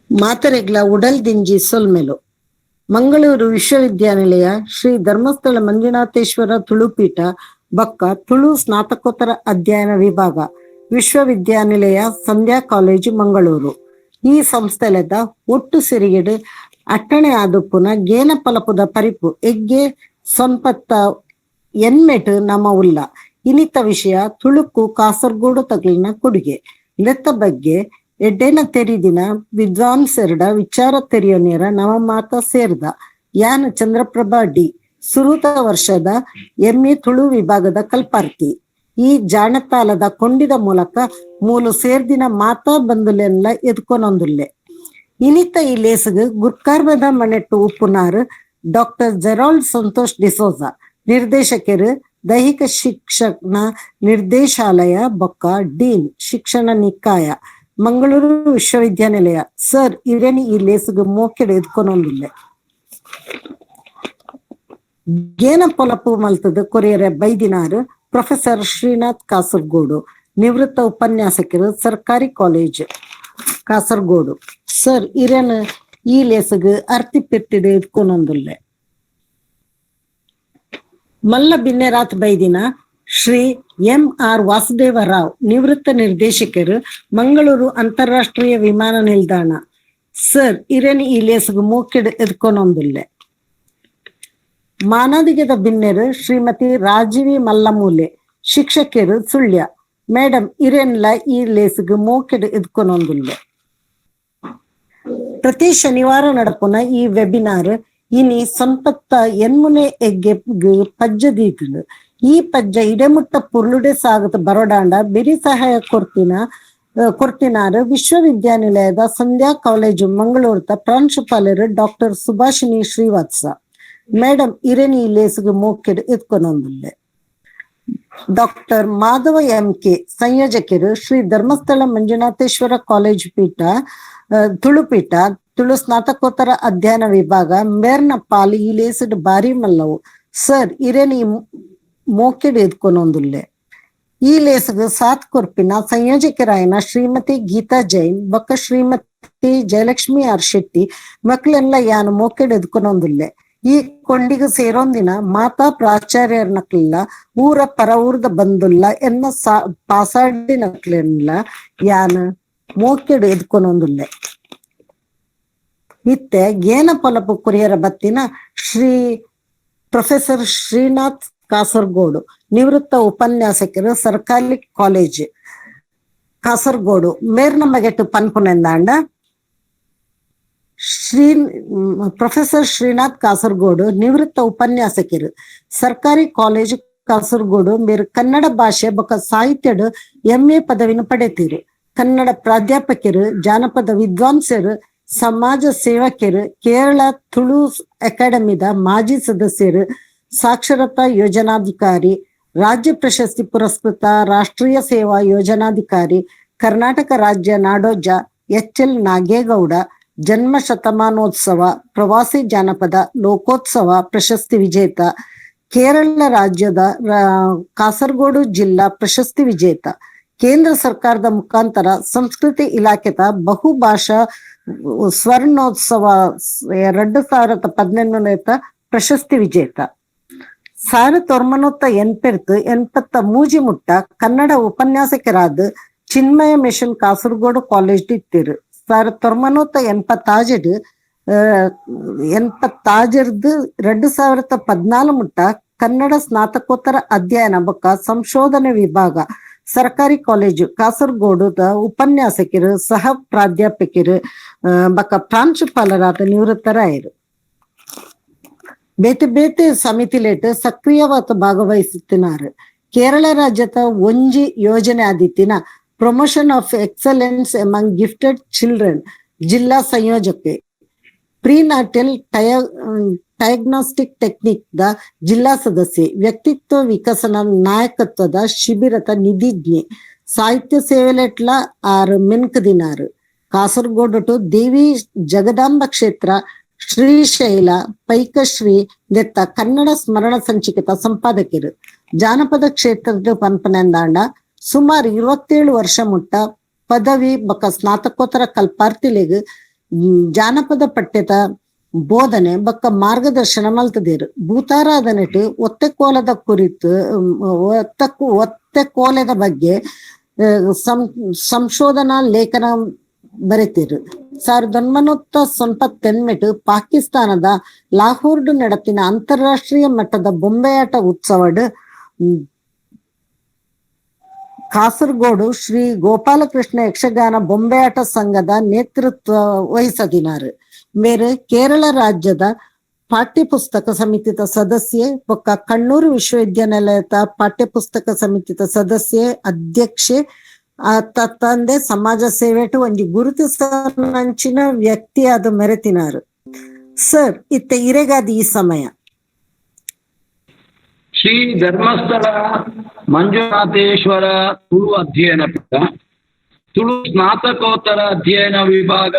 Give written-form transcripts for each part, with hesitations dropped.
ಮಾತೆರೆಗ್ಲ ಉಡಲ್ ದಿಂಜಿ ಸೊಲ್ಮೆಲು. ಮಂಗಳೂರು ವಿಶ್ವವಿದ್ಯಾನಿಲಯ ಶ್ರೀ ಧರ್ಮಸ್ಥಳ ಮಂಜುನಾಥೇಶ್ವರ ತುಳುಪೀಠ ಬೊಕ್ಕ ತುಳು ಸ್ನಾತಕೋತ್ತರ ಅಧ್ಯಯನ ವಿಭಾಗ, ವಿಶ್ವವಿದ್ಯಾನಿಲಯ, ಸಂಧ್ಯಾ ಕಾಲೇಜು, ಮಂಗಳೂರು, ಈ ಸಂಸ್ಥೆಲೆದ ಒಟ್ಟು ಸಿರಿಗೆಡ್ ಅಟ್ಟಣೆ ಆದುಪ್ಪುನ ಗೇನ ಪಲಪುದ ಪರಿಪು ಎಗ್ಗೆ ಸೊನ್ಪತ್ತ ಎನ್ಮೆಟ್ ನಮ ಉಲ್ಲ. ಇನಿತ ವಿಷಯ ತುಳುಕು ಕಾಸರಗೋಡು ತಗಲಿನ ಕೊಡುಗೆ. ನೆತ್ತ ಬಗ್ಗೆ ಎಡ್ಡೇನ ತೆರಿದಿನ ವಿದ್ವಾಂಸೆರಡ ವಿಚಾರ ತೆರಿಯೋನೇರ ನಮ ಮಾತ ಸೇರ್ದ. ಯಾನ್ ಚಂದ್ರಪ್ರಭಾ ಡಿ, ಸುರುತ ವರ್ಷದ ಎಂಎ ತುಳು ವಿಭಾಗದ ಕಲ್ಪಾರ್ಥಿ. ಈ ಜಾಣತಾಲದ ಕೊಂಡಿದ ಮೂಲಕ ಮೂಲು ಸೇರ್ದಿನ ಮಾತಾ ಬಂದುಲೆಲ್ಲ ಎದ್ಕೊನೊಂದುಲ್ಲೆ. ಇನಿತ ಈ ಲೇಸುಗು ಗುರ್ಕಾರ್ಮದ ಮನೆಟ್ಟು ಉಪ್ಪುನಾರ್ ಡಾಕ್ಟರ್ ಜೆರಾಲ್ಡ್ ಸಂತೋಷ್ ಡಿಸೋಜ, ನಿರ್ದೇಶಕರು, ದೈಹಿಕ ಶಿಕ್ಷಣ ನಿರ್ದೇಶಾಲಯ ಬೊಕ್ಕ ಡೀನ್, ಶಿಕ್ಷಣ ನಿಕಾಯ, ಮಂಗಳೂರು ವಿಶ್ವವಿದ್ಯಾನಿಲಯ. ಸರ್ ಇರೇನಿ ಈ ಲೇಸುಗು ಮೋಕೆಡ್ ಎದ್ಕೊನೊಂದುಲ್ಲೆ. ಗೇನ ಪೊಲಪು ಮಲ್ತದ ಕೊರಿಯರ ಬೈದಿನಾರ್ ಪ್ರೊಫೆಸರ್ ಶ್ರೀನಾಥ್ ಕಾಸರಗೋಡು, ನಿವೃತ್ತ ಉಪನ್ಯಾಸಕರು, ಸರ್ಕಾರಿ ಕಾಲೇಜ್, ಕಾಸರಗೋಡು. ಸರ್ ಇರೇನ್ ಈ ಲೇಸುಗು ಅರ್ತಿ ಪಿರ್ತಿಡ್ ಎದ್ಕೊನೊಂದುಲ್ಲೆ. ಮಲ್ಲ ಬಿನ್ನೆರಾತ್ ಬೈದಿನ ಶ್ರೀ ಎಂ ಆರ್ ವಾಸುದೇವ ರಾವ್, ನಿವೃತ್ತ ನಿರ್ದೇಶಕರು, ಮಂಗಳೂರು ಅಂತಾರಾಷ್ಟ್ರೀಯ ವಿಮಾನ ನಿಲ್ದಾಣ. ಸರ್ ಇರೇನ್ ಈ ಲೇಸುಗು ಮೋಕೆಡ್ ಎದ್ಕೊನೊಂದುಲ್ಲೆ. ಮಾನದಿಗೆದ ಬಿನ್ನೆರು ಶ್ರೀಮತಿ ರಾಜೀವಿ ಮಲ್ಲಮೂಲೆ, ಶಿಕ್ಷಕಿಯರು, ಸುಳ್ಯ. ಮೇಡಮ್ ಇರೇನ್ಲ ಈ ಲೇಸುಗು ಮೋಕೆಡ್ ಎದ್ಕೊನೊಂದುಲ್ಲೆ. ಪ್ರತಿ ಶನಿವಾರ ನಡಪುನ ಈ ವೆಬಿನಾರ್ ಇನಿ ಸೊನ್ಪತ್ತ ಎನ್ಮುನೆ ಎಗ್ಗೆ ಪಜ್ಜ ದೀತುಂಡು. ಈ ಪಜ್ಜ ಇಡೆಮುಟ್ಟ ಪುರ್ಲುಡೆ ಸಾಗತ ಬರೋಡಾಂಡ ಬಿರಿ ಸಹಾಯ ಕೊರ್ತಿನಾರ್ ವಿಶ್ವವಿದ್ಯಾನಿಲಯದ ಸಂಧ್ಯಾ ಕಾಲೇಜು, ಮಂಗಳೂರುದ ಪ್ರಾಂಶುಪಾಲರು ಡಾಕ್ಟರ್ ಸುಭಾಷಿಣಿ ಶ್ರೀವತ್ಸ ಮೇಡಮ್. ಇರೇನಿ ಲೇಸುಗು ಮೋಕೆಡ್ ಎತ್ಕೊನೊಂದುಲ್ಲೆ. Doctor Madhava M K, ಸಂಯೋಜಕರು, ಶ್ರೀ ಧರ್ಮಸ್ಥಳ ಮಂಜುನಾಥೇಶ್ವರ ಕಾಲೇಜ್ ಪೀಠ, ತುಳುಪೀಠ, ತುಳು ಸ್ನಾತಕೋತ್ತರ ಅಧ್ಯಯನ ವಿಭಾಗ ಮೇರ್ನ ಪಾಲ್ ಈ ಲೇಸುಡ್ ಬಾರಿ ಮಲ್ಲವು. ಸರ್ ಇರೇನಿ ಮೋಕೆಡ್ ಎದ್ಕೊನೊಂದುಲ್ಲೆ. ಈ ಲೇಸುಗು ಸಾಥ್ ಕೊರ್ಪಿನ ಸಂಯೋಜಕರಾಯನ ಶ್ರೀಮತಿ ಗೀತಾ ಜೈನ್ ಬೊಕ್ಕ ಶ್ರೀಮತಿ ಜಯಲಕ್ಷ್ಮಿ ಆರ್ ಶೆಟ್ಟಿ ಮಕ್ಕಳೆಲ್ಲ ಯಾನು ಮೋಕೆಡ್ ಎದ್ಕೊನೊಂದುಲ್ಲೆ. ಈ ಕೊಂಡಿಗೆ ಸೇರೊಂದಿನ ಮಾತಾ ಪ್ರಾಚಾರ್ಯರ್ನಕ್ಲೆಲ್ಲ, ಊರ ಪರ ಊರ್ದ ಬಂದುಲ್ಲ ಎನ್ನ ಸಾ ಪಾಸಾಡಿನಕ್ಲೆಲ್ಲ ಯಾನ್ ಮೋಕೆಡ್ ಎದ್ಕೊನೊಂದುಲ್ಲೆ. ಇತ್ತೆ ಗೇನ ಪೊಲಪು ಕೊರಿಯರ ಬತ್ತಿನ ಶ್ರೀ ಪ್ರೊಫೆಸರ್ ಶ್ರೀನಾಥ್ ಕಾಸರಗೋಡು, ನಿವೃತ್ತ ಉಪನ್ಯಾಸಕರು, ಸರ್ಕಾರಿ ಕಾಲೇಜ್, ಕಾಸರಗೋಡು ಮೇರ್ನ ಬಗೆಟ್ ಪನ್ಪುನೆಂದಾಂಡ, ಶ್ರೀ ಪ್ರೊಫೆಸರ್ ಶ್ರೀನಾಥ್ ಕಾಸರಗೋಡು, ನಿವೃತ್ತ ಉಪನ್ಯಾಸಕರು, ಸರ್ಕಾರಿ ಕಾಲೇಜು, ಕಾಸರಗೋಡು. ಮೇರು ಕನ್ನಡ ಭಾಷೆ ಬೊಕ ಸಾಹಿತ್ಯಡ್ ಎಂಎ ಪದವಿನ ಪಡೆತೀರು. ಕನ್ನಡ ಪ್ರಾಧ್ಯಾಪಕರು, ಜಾನಪದ ವಿದ್ವಾಂಸರು, ಸಮಾಜ ಸೇವಕರು, ಕೇರಳ ತುಳು ಅಕಾಡೆಮಿದ ಮಾಜಿ ಸದಸ್ಯರು, ಸಾಕ್ಷರತಾ ಯೋಜನಾಧಿಕಾರಿ, ರಾಜ್ಯ ಪ್ರಶಸ್ತಿ ಪುರಸ್ಕೃತ ರಾಷ್ಟ್ರೀಯ ಸೇವಾ ಯೋಜನಾಧಿಕಾರಿ, ಕರ್ನಾಟಕ ರಾಜ್ಯ ನಾಡೋಜ ಎಚ್ ಎಲ್ ನಾಗೇಗೌಡ ಜನ್ಮ ಶತಮಾನೋತ್ಸವ, ಪ್ರವಾಸಿ ಜಾನಪದ ಲೋಕೋತ್ಸವ ಪ್ರಶಸ್ತಿ ವಿಜೇತ, ಕೇರಳ ರಾಜ್ಯದ ಕಾಸರಗೋಡು ಜಿಲ್ಲಾ ಪ್ರಶಸ್ತಿ ವಿಜೇತ, ಕೇಂದ್ರ ಸರ್ಕಾರದ ಮುಖಾಂತರ ಸಂಸ್ಕೃತಿ ಇಲಾಖೆದ ಬಹುಭಾಷಾ ಸ್ವರ್ಣೋತ್ಸವ 2018ನೇತ ಪ್ರಶಸ್ತಿ ವಿಜೇತ. 1983 ಮುಟ್ಟ ಕನ್ನಡ ಉಪನ್ಯಾಸಕರಾದ ಚಿನ್ಮಯ ಮಿಷನ್, ಕಾಸರಗೋಡು ಕಾಲೇಜ್ ಇತ್ತಿರು. 1986ಡ್ 86ರ್ದು 2014 ಮುಟ್ಟ ಕನ್ನಡ ಸ್ನಾತಕೋತ್ತರ ಅಧ್ಯಯನ ಬೊಕ್ಕ ಸಂಶೋಧನೆ ವಿಭಾಗ, ಸರ್ಕಾರಿ ಕಾಲೇಜು, ಕಾಸರಗೋಡುದ ಉಪನ್ಯಾಸಕರು, ಸಹ ಪ್ರಾಧ್ಯಾಪಕರು ಬೊಕ್ಕ ಪ್ರಾಂಶುಪಾಲರಾದ ನಿವೃತ್ತರಾಯರು. ಬೇತೆ ಬೇತೆ ಸಮಿತಿಲೇಟ್ ಸಕ್ರಿಯವಾದ ಭಾಗವಹಿಸುತ್ತಿನಾರು. ಕೇರಳ ರಾಜ್ಯದ ಒಂಜಿ ಯೋಜನೆ ಆದಿತ್ತಿನ Promotion of Excellence Among Gifted Children ಜಿಲ್ಲಾ ಸಂಯೋಜಕೆ, ಪ್ರೀನಾಟಲ್ diagnostic technique the ಜಿಲ್ಲಾ ಸದಸ್ಯೆ, ವ್ಯಕ್ತಿತ್ವ ವಿಕಸನ ನಾಯಕತ್ವದ ಶಿಬಿರದ ನಿಧಿಜ್ಞೆ. ಸಾಹಿತ್ಯ ಸೇವೆಲೆಟ್ಲ ಆರು ಮೆನ್ಕ್ ದಿನಾರು. ಕಾಸರಗೋಡು ಟು ದೇವಿ ಜಗದಾಂಬ ಕ್ಷೇತ್ರ, ಶ್ರೀಶೈಲ, ಪೈಕಶ್ರೀ ನೆತ್ತ ಕನ್ನಡ ಸ್ಮರಣ ಸಂಚಿಕೆತ ಸಂಪಾದಕರು. ಜಾನಪದ ಕ್ಷೇತ್ರದ ಪನ್ಪನೆಂದಾಂಡ ಸುಮಾರು 27 ವರ್ಷ ಮುಟ್ಟ ಪದವಿ ಬೊಕ ಸ್ನಾತಕೋತ್ತರ ಕಲ್ಪಾರ್ಥಿಲೆಗ್ ಜಾನಪದ ಪಠ್ಯದ ಬೋಧನೆ ಬೊಕ್ಕ ಮಾರ್ಗದರ್ಶನ ಮಲ್ತದೇರು. ಭೂತಾರಾಧನೆಟ್ ಒತ್ತೆಕೋಲದ ಕುರಿತು ಒತ್ತೆಕೋಲದ ಬಗ್ಗೆ ಸಂಶೋಧನಾ ಲೇಖನ ಬರೆತಿರು. 1998 ಪಾಕಿಸ್ತಾನದ ಲಾಹೋರ್ಡ್ ನಡತಿನ ಅಂತಾರಾಷ್ಟ್ರೀಯ ಮಟ್ಟದ ಬೊಂಬೆಯಾಟ ಉತ್ಸವಡ್ ಕಾಸರಗೋಡು ಶ್ರೀ ಗೋಪಾಲಕೃಷ್ಣ ಯಕ್ಷಗಾನ ಬೊಂಬೆಯಾಟ ಸಂಘದ ನೇತೃತ್ವ ವಹಿಸದಿನಾರು. ಮೇರೆ ಕೇರಳ ರಾಜ್ಯದ ಪಾಠ್ಯಪುಸ್ತಕ ಸಮಿತಿತ ಸದಸ್ಯೆ ಬೊಕ್ಕ ಕಣ್ಣೂರು ವಿಶ್ವವಿದ್ಯಾನಿಲಯದ ಪಾಠ್ಯಪುಸ್ತಕ ಸಮಿತಿತ ಸದಸ್ಯೆ ಅಧ್ಯಕ್ಷೆ. ತಂದೆ ಸಮಾಜ ಸೇವೆಟು ಒಂಜಿ ಗುರುತಿಸಂಚಿನ ವ್ಯಕ್ತಿ ಅದು ಮೆರೆತಿನಾರು. ಸರ್, ಇತ್ತೆ ಇರೆಗಾದ ಈ ಸಮಯ. ಶ್ರೀ ಧರ್ಮಸ್ಥಳ ಮಂಜುನಾಥೇಶ್ವರ ತುಳು ಅಧ್ಯಯನ ಪೀಠ, ತುಳು ಸ್ನಾತಕೋತ್ತರ ಅಧ್ಯಯನ ವಿಭಾಗ,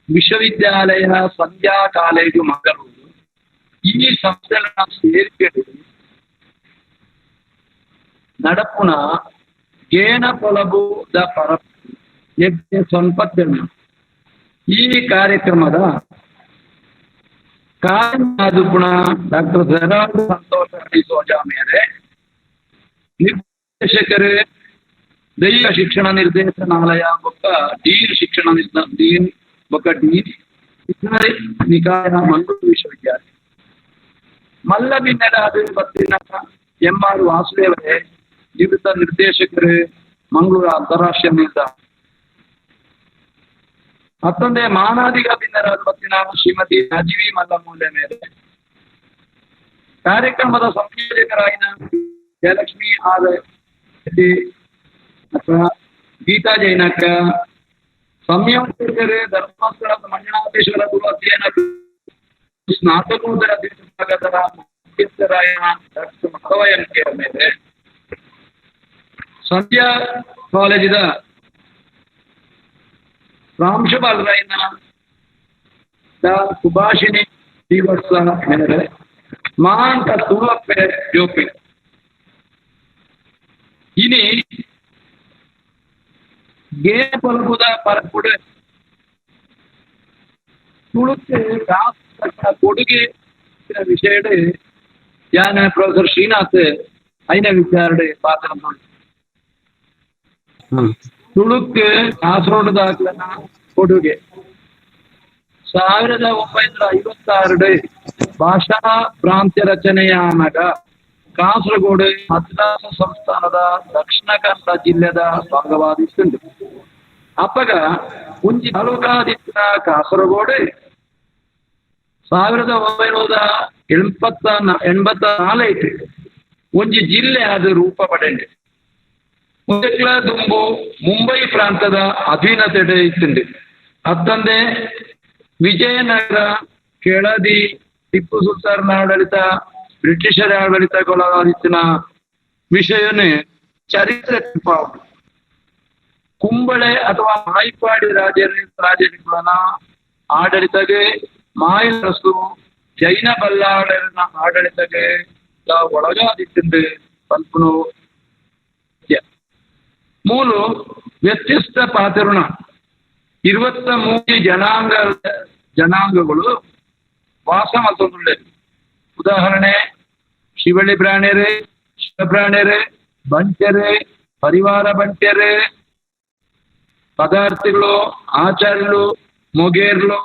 ವಿಶ್ವವಿದ್ಯಾಲಯ ಸಂಧ್ಯಾ ಕಾಲೇಜು ಮಂಗಳೂರು, ಈ ಸಂಸ್ಥೆಗಳ ಸೇರ್ಪಡೆ ನಡಪುನ ಗೇನ ಪೊಲಬು the ಪರ ಯಜ್ಞ ಸೊನ್ಪತ್ತೆಣ್ಣು ಈ ಕಾರ್ಯಕ್ರಮದ ಕಾರ್ಯಪುಣ ಡಾಕ್ಟರ್ ಜೆರಾಲ್ಡ್ ಸಂತೋಷ ಡಿಸೋಜಾ ಮೇರೆ, ನಿರ್ದೇಶಕರು, ದೈಹಿಕ ಶಿಕ್ಷಣ ನಿರ್ದೇಶನಾಲಯ ಬೊಕ್ಕ ಡೀನ್ ಶಿಕ್ಷಣ ಡೀನ್ ಬೊಕ್ಕ ಡೀನ್ ಶಿಕ್ಷಣ ನಿಕಾಯ, ಮಂಗಳೂರು ವಿಶ್ವವಿದ್ಯಾಲಯ. ಮಲ್ಲ ಬಿನ್ನೆರಾದ ಬತ್ತಿನ ಎಂ ಆರ್ ವಾಸುದೇವರೇ, ನಿವೃತ್ತ ನಿರ್ದೇಶಕರು, ಮಂಗಳೂರು ಅಂತಾರಾಷ್ಟ್ರೀಯ ನಿಲ್ದಾಣ. ಮತ್ತೊಂದೇ ಮಾನಾದಿಗ ಬಿನ್ನರಾದ ಬತ್ತಿನ ಶ್ರೀಮತಿ ರಾಜೀವಿ ಮಲ್ಲಮೂಲೆ ಮೇಲೆ, ಕಾರ್ಯಕ್ರಮದ ಸಂಯೋಜಕರಾಗಿನ ಜಯಲಕ್ಷ್ಮಿ ಆರ್ ರೆಡ್ಡಿ ಅಥವಾ ಗೀತಾ ಜೈನಕ್ಕ, ಸಂಯೋಜಕರು, ಧರ್ಮಸ್ಥಳ ಮಂಜುನಾಥೇಶ್ವರ ಗುರು ಅಧ್ಯಯನ ಸ್ನಾತಕೋತ್ತರ ವಿಭಾಗದ ಮುಖ್ಯಸ್ಥರಾಯ doctor Madhava M K ಮೇಲೆ, ಸಂಧ್ಯಾ ಕಾಲೇಜಿದ ಪ್ರಾಂಶುಪಾಲರಾಯಿನ ಸುಭಾಷಿಣಿ ಶ್ರೀವತ್ಸ ಮೇಲೆ, ಮಹಾಂತ ತುಳುವಪ್ಪೆ ಜೋಪೆ. ಇನಿ ಗೇನ ಪೊಲಬುದ ಪರಪುಡು ತುಳುಕ್ಕೆ ಕೊಡುಗೆ ವಿಷಯಡ್ ಯಾನ ಪ್ರೊಫೆಸರ್ ಶ್ರೀನಾಥ್ ಐನ ವಿಚಾರಡೆ ಪಾತ್ರ. ತುಳುಕ್ ಕಾಸರಗೋಡು ದಾಖಲನ ಕೊಡುಗೆ. 1956 ಭಾಷಾ ಪ್ರಾಂತ್ಯ ರಚನೆಯಾನಗ ಕಾಸರಗೋಡು ಮದ್ರಾಸ ಸಂಸ್ಥಾನದ ದಕ್ಷಿಣ ಕನ್ನಡ ಜಿಲ್ಲೆದ ಭಾಗವಾದಿತ್ತುಂಡು. ಅಪ್ಪಗ ಒಂಜಿ ತಾಲೂಕಾದಿತ್ತಿನ ಕಾಸರಗೋಡು 1984 ಒಂಜಿ ಜಿಲ್ಲೆ ಅದು ರೂಪ ಪಡೆಂಡು. ದುಂಬು ಮುಂಬೈ ಪ್ರಾಂತದ ಅಧೀನತೆಡೆ ಇತ್ತುಂಡು. ಅತ್ತಂದೆ ವಿಜಯನಗರ, ಕೆಳದಿ, ಟಿಪ್ಪು ಸುಲ್ತಾನ್ ಆಡಳಿತ, ಬ್ರಿಟಿಷರ ಆಡಳಿತಗೊಳಗಾದಿತ್ತಿನ ವಿಷಯನೇ ಚರಿತ್ರೆ. ಕುಂಬಳೆ ಅಥವಾ ಮಾಯಿಪಾಡಿ ರಾಜರುಗಳನ್ನ ಆಡಳಿತಗೆ, ಮಾಯರಸು ಜೈನ ಬಲ್ಲಾಳರನ ಆಡಳಿತಗೆ ಒಳಗಾದಿತ್ತುಂಡು ಪಲ್ಪುನು. ಮೂಲು ವ್ಯತ್ಯಸ್ತ ಪಾತರುಣ 23 ಜನಾಂಗಗಳು ವಾಸ ಮಲ್ತೊಂದುಳ್ಳೆ. ಉದಾಹರಣೆ ಶಿವಳ್ಳಿ ಬ್ರಾಣೆರೆ, ಶಿವಬ್ರಾಣೆರೆ, ಬಂಟೆರೆ, ಪರಿವಾರ ಬಂಟೆರೆ, ಪದಾರ್ಥಗಳು, ಆಚಾರ್ಯರು, ಮೊಗೇರ್ಲು,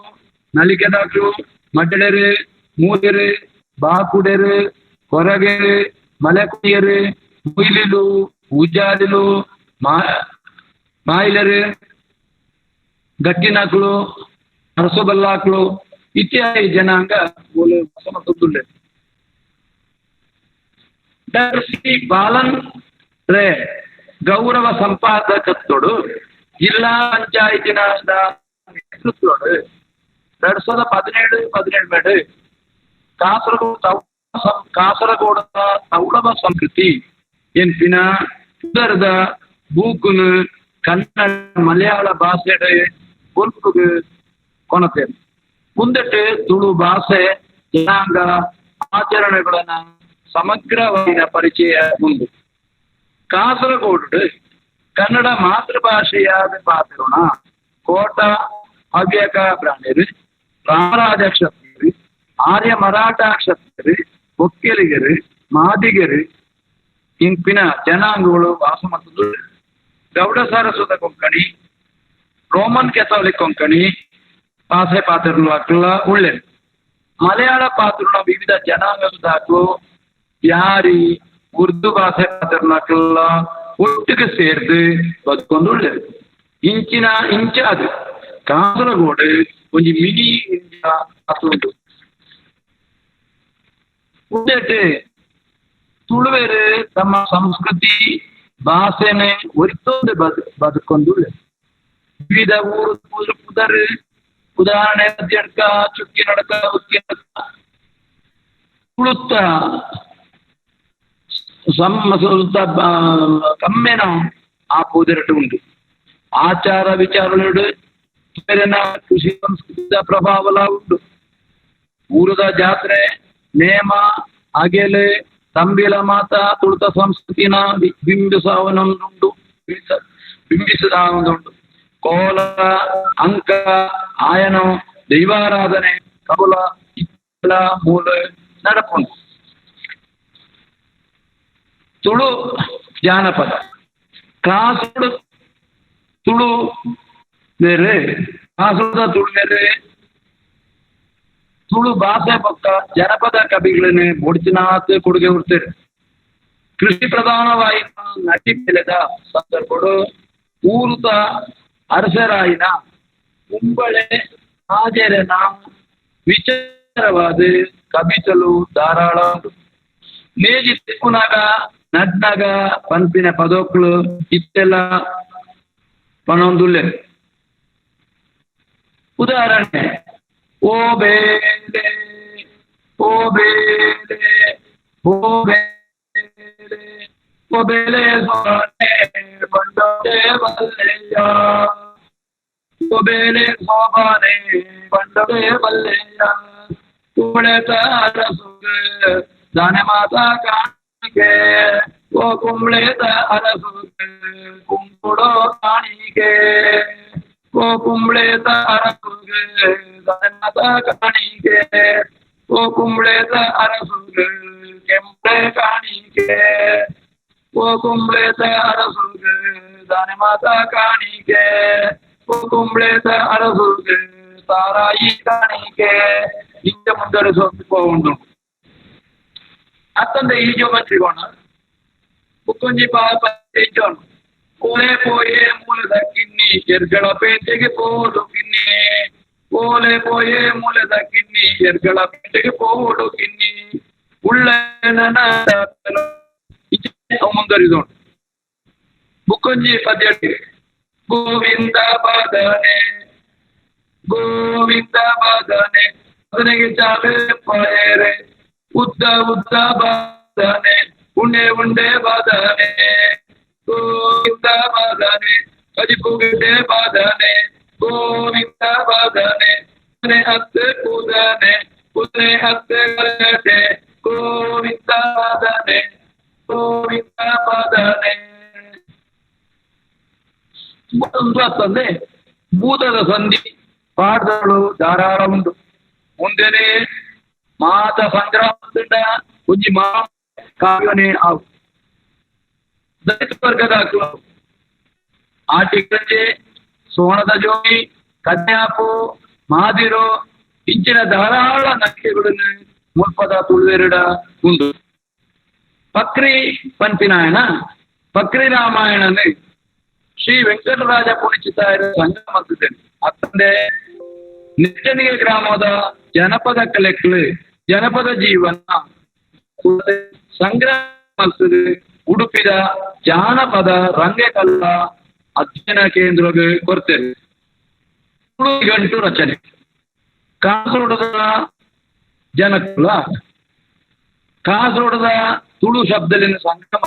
ನಲಿಕೆದಾಕ್ಲು, ಮಡ್ಡಳೆರೆ, ಮೂಲೆರೆ, ಬಾಕುಡೆರೆ, ಕೊರಗೆರೆ, ಮಲೆಕುಡಿಯರು, ಮುಯಿಲಿಲು, ಪೂಜಾರಿಲು, ಮಾಯಿಲರು, ಗಟ್ಟಿನಾಕ್ಲು, ಅರಸಬಲ್ಲಾಕ್ಲು ಇತ್ಯಾದಿ ಜನಾಂಗ ವಾಸ. Doctor C Balan ರೇ ಗೌರವ ಸಂಪಾದಕತ್ವಡು ಜಿಲ್ಲಾ ಪಂಚಾಯತಿನ ನೇತೃತ್ವಡು 2017 ಮೇಡು ಕಾಸರಗೋಡು ಕಾಸರಗೋಡದ ತೌಳವ ಸಂಸ್ಕೃತಿ ಎನ್ಪಿನ ಪುದರ್ದ ಬೂಕುನು ಕನ್ನಡ ಮಲಯಾಳ ಭಾಷೆಡ್ ಬೊಲ್ಪುಗು ಕೊನತೇರು. ಮುಂದಟ್ಟು ತುಳು ಭಾಷೆ, ಜನಾಂಗ, ಆಚರಣೆಗಳನ್ನ ಸಮಗ್ರವಾದ ಪರಿಚಯ ಉಂಡು. ಕಾಸರಗೋಡು ಕನ್ನಡ ಮಾತೃಭಾಷೆಯಾದ ಪಾತಿರೋಣ ಕೋಟ Havyaka ಬ್ರಾಹ್ಮಣರು, ರಾಮರಾಜ ಕ್ಷತ್ರಿಯರು, ಆರ್ಯ ಮರಾಠ ಕ್ಷತ್ರಿಯರು, ಒಕ್ಕಲಿಗರು, ಮಾದಿಗರು ಇಂಪಿನ ಜನಾಂಗಗಳು ವಾಸ ಮತ್ತು ಗೌಡ ಸಾರಸ್ವತ ಕೊಂಕಣಿ, ರೋಮನ್ ಕೆಥೋಲಿಕ್ ಕೊಂಕಣಿ ಪಾಸೆ ಪಾತ್ರಗಳು ಉಳ್ಳೆ ಮಲಯಾಳ ಪಾತ್ರನ ವಿವಿಧ ಜನಾಂಗದಾಕ್ಲು ಯಾರಿ ಉರ್ದು ಭಾಷೆ ಪಾತ್ರನಾಕ್ಲ ಒಟ್ಟಿಗೆ ಸೇರ್ದು ಬದುಕೊಂಡು ಉಳ್ಳೆ ಇಂಚಿನ ಇಂಚಾದ ಕಾಸರಗೋಡು ಒಂಜಿ ಮಿನಿ ಇಂಡಿಯಾ ಉಂಟು. ಉಂದೆಟ್ ತುಳುವೆರು ತಮ್ಮ ಸಂಸ್ಕೃತಿ ಭಾಷೆನೆ ಒರಿತೊಂದು ಬದುಕೊಂಡು ವಿವಿಧ ಊರು ಪುದರ್ ಉದಾಹರಣೆ ಮದ್ಯಡ್ಕ, ಚುಕ್ಕಿ ನಡಕ, ಉಕ್ಕಿ ನಡಕ ತುಳುತ್ತ ಕಮ್ಮೆನ ಆ ಪೂದರಟು ಉಂಟು. ಆಚಾರ ವಿಚಾರಗಳು ಕೃಷಿ ಸಂಸ್ಕೃತಿಯ ಪ್ರಭಾವಲ ಉಂಟು. ಊರದ ಜಾತ್ರೆ ನೇಮ ಅಗೆಲೆ ತಂಬಿಲ ಮಾತ ತುಳುತ ಸಂಸ್ಕೃತಿನ ಬಿಂಬಿಸವನೊಂದುಂಟು, ಬಿಂಬಿಸದೊಂದುಂಟು. ಕೋಲ, ಅಂಕ, ಆಯನ, ದೈವಾರಾಧನೆ, ಕಬುಲ ಇತ್ತೆಲ್ಲ ಮೂಲ ನಡಪುಂಡು. ತುಳು ಜಾನಪದ ಕಾಸರಗೋಡು ತುಳು ಬೇರೆ, ಕಾಸರಗೋಡ ತುಳು ಬೇರೆ. ತುಳು ಭಾಷೆ ಪಕ್ಕ ಜನಪದ ಕವಿಗಳನ್ನೇ ಬೊಡ್ಚಿನಾತ್ ಕೊಡುಗೆ ಕೊಡ್ತಾರೆ. ಕೃಷಿ ಪ್ರಧಾನವಾಯಿನ ನಟಿ ಬೆಳೆದ ಸಂದರ್ಭಡು ಊರುತ ಅರಸರಾಯಿನ ಕುಂಬಳೆ ಹಾಜರನ ವಿಚಾರವಾದ ಕವಿತಲು ಧಾರಾಳ ಉಂಟು. ನೇಜಿ ತಿಪ್ಪುನಾಗ ನಡ್ನಾಗ ಪನ್ಪಿನ ಪದೋಕ್ಲು ಇತ್ತೆಲ್ಲ ಪನೊಂದುಲ್ಲೆ. ಉದಾಹರಣೆ, ಓ ಬೇಲೆ ಓ ಬೇಲೆ ಓ ಬೇಲೆ ಓ ಬೇಲೆ ಸೋನೆ ಬಂಡೋಡೆ ಬಲ್ಲೆಯ, ಓ ಬೇಲೆ ಸೋಬಾನೆ ಬಂಡೋಡೆ ಬಲ್ಲೆಯ, ಕುಂಬಳೆ ಅರಸುಗೆ ದಾನೆ ಮಾತಾ ಕಾಣಿಕೆ, ಓ ಕುಂಬಳೆ ಅರಸುಗೆ ಕುಂಕುಡೋ ಕಾಣಿಕೆ, ಓ ಕುಂಬಳೆ ಅರಸುಗೆ ದಾನೆ ಮಾತಾ ಕಾಣಿಕೆ, ಓ ಕುಂಬಳೆ ಅರಸುಗೆ ಕೆಂಪೆ ಕಾಣಿಕೆ, ಓ ಕುಂಬಳೆ ಅರಸುಗೆ ದಾನೆ ಮಾತಾ ಕಾಣಿಕೆ, ಓ ಕುಂಬಳೆ ಅರಸುಗೆ ತಾರಾಯಿ ಕಾಣಿಕೆ. ಇಂಚ ಮುಂದುವರಿಸುವ ಉಂಟು. ಅತ್ತಂದೆ ಈಜೋ ತ್ರಿಕೋಣ ಬುಕ್ಕೊಂಜಿ ಪಾಪ ಈಜೋಣ ಕೋಲೆ ಪೋಯೆ ಮೂಲದ ಕಿನ್ನಿ ಎರ್ಗಳ ಪೇಟೆಗೆ ಪೋಡು ಕಿನ್ನಿ, ಕೋಲೆ ಪೋಯೆ ಮೂಲದ ಕಿನ್ನಿ ಎರ್ಗಳ ಪೇಟೆಗೆ ಪೋಡು ಕಿನ್ನಿ, ಉಳ್ಳ ಮುಂದುವರಿದೋಣ. ಬುಕ್ಕೊಂಜಿ ಪದ್ಯ ಗೋವಿಂದ ಬಾದನೆ ಗೋವಿಂದ ಬಾದನೆ ಅದನಿಗೆ ಚಾಲೆ ಪಾಯರೆ, ಉದ್ದ ಉದ್ದ ಬಾದನೆ ಉಂಡೆ ಉಂಡೆ ಬಾದನೆ, ಗೋವಿಂದ ಬಾದನೆ ಕಜಿಪುಗಡ್ಡೆ ಬಾದನೆ, ಗೋವಿಂದ ಬಾದನೆ ಹತ್ತೆ ಕೂದನೆ ಕುದುರೆ ಹತ್ತೆ ಗಡ್ಡೆ, ಗೋವಿಂದ ಬಾದನೆ ಗೋವಿಂದ ಬಾದನೆ. ಒಂದು ಅಂತಂದ್ರೆ ಭೂತದ ಸಂಧಿ ಪಾಠಗಳು ಧಾರಾಳ ಉಂಟು. ಮುಂದೆನೆ ಮಾತ ಸಂಗ್ರಹದಿಂದ ಒಂಜಿ ಮಾ ಕಾವ್ಯನೇ ಆವು. ದಲಿತ ವರ್ಗದ ಆಟಿಕಂಜೆ, ಸೋಣದ ಜೋಗಿ, ಕನ್ಯಾಪು, ಮಾದಿರೋ ಇಂಚಿನ ಧಾರಾಳ ನಟಿಕೆಗಳನ್ನು ಮುಲ್ಪದ ತುಳುವೆರಡ ಉಂಟು. ಪಕ್ರಿ ಪನ್ಪಿನಾಯನ ಪಕ್ರಿ ರಾಮಾಯಣನೇ ಶ್ರೀ ವೆಂಕಟರಾಜ ಪುಣಿಚಿತ ಸಂಗಮತ್ತಿದ್ದೇನೆ. ಅತ್ತಂದೆ ನಿಟ್ಟಣಿಗೆ ಗ್ರಾಮದ ಜನಪದ ಕಲೆಗಳು ಜನಪದ ಜೀವನ ಸಂಗ್ರಹ ಉಡುಪಿದ ಜಾನಪದ ರಂಗಕಲಾ ಅಧ್ಯಯನ ಕೇಂದ್ರಕ್ಕೆ ಕೊಡ್ತೇವೆ. ತುಳು ಗಂಟು ರಚನೆ ಕಾಸರಗೋಡದ ಜನಕುಲ ಕಾಸರಗೋಡದ ತುಳು ಶಬ್ದಲಿನ ಸಂಗಮ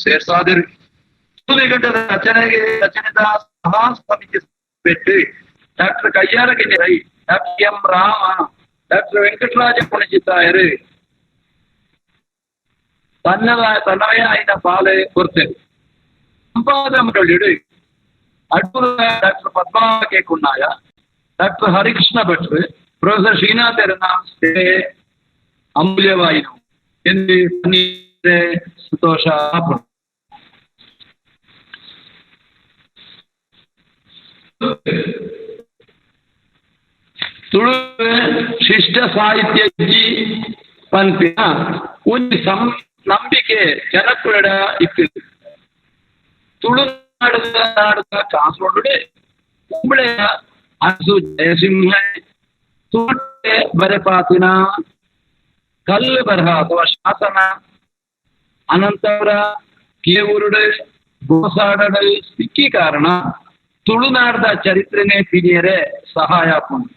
ಸೇರ್ಸಾದಿರು. ತುಳು ಗಂಟದ ರಚನೆಗೆ ರಚನೆದ ಸಹಾ ಸಮಿತಿ ಪೆಟ್ಟು doctor Kayyara Rai, doctor M Rama, doctor Venkataraja ಪುಣಿಚಿತ್ತಾಯರು ತನ್ನದ ತನ್ನವೇ ಆಯ್ದ ಪಾಲೆ ಕೊರ್ತೇವೆ. ಸಂಪಾದನೆ ಮಂಡಳಿಡು Adoor doctor Padmanabha K Kunnaya, doctor Harikrishna Bhat, professor Srinath ಅಮೂಲ್ಯವಾಯಿತು ಎಂದು ಸಂತೋಷ. ತುಳು ಶಿಷ್ಟ ಸಾಹಿತ್ಯ ಜಿ ಪನ್ಪಿನ ಒಂಜಿ ನಂಬಿಕೆ ಜನಕುಲೆಡ ಇತ್ತು. ತುಳುನಾಡದ ನಾಡದ ಕಾಸರಗೋಡು ಕುಂಬಳೆಯ ಅರಸು ಜಯಸಿಂಹ ತುಳುಟೆ ಬರೆಪಾತಿನ ಕಲ್ಲು ಬರಹ ಅಥವಾ ಶಾಸನ ಅನಂತಪುರ ಕೇವೂರುಡು ಗೋಸಾಡಡು ಸಿಕ್ಕಿ ಕಾರಣ ತುಳುನಾಡದ ಚರಿತ್ರೆನೆ ಪಿನಿಯರೆ ಸಹಾಯ ಆಪುಂಡು.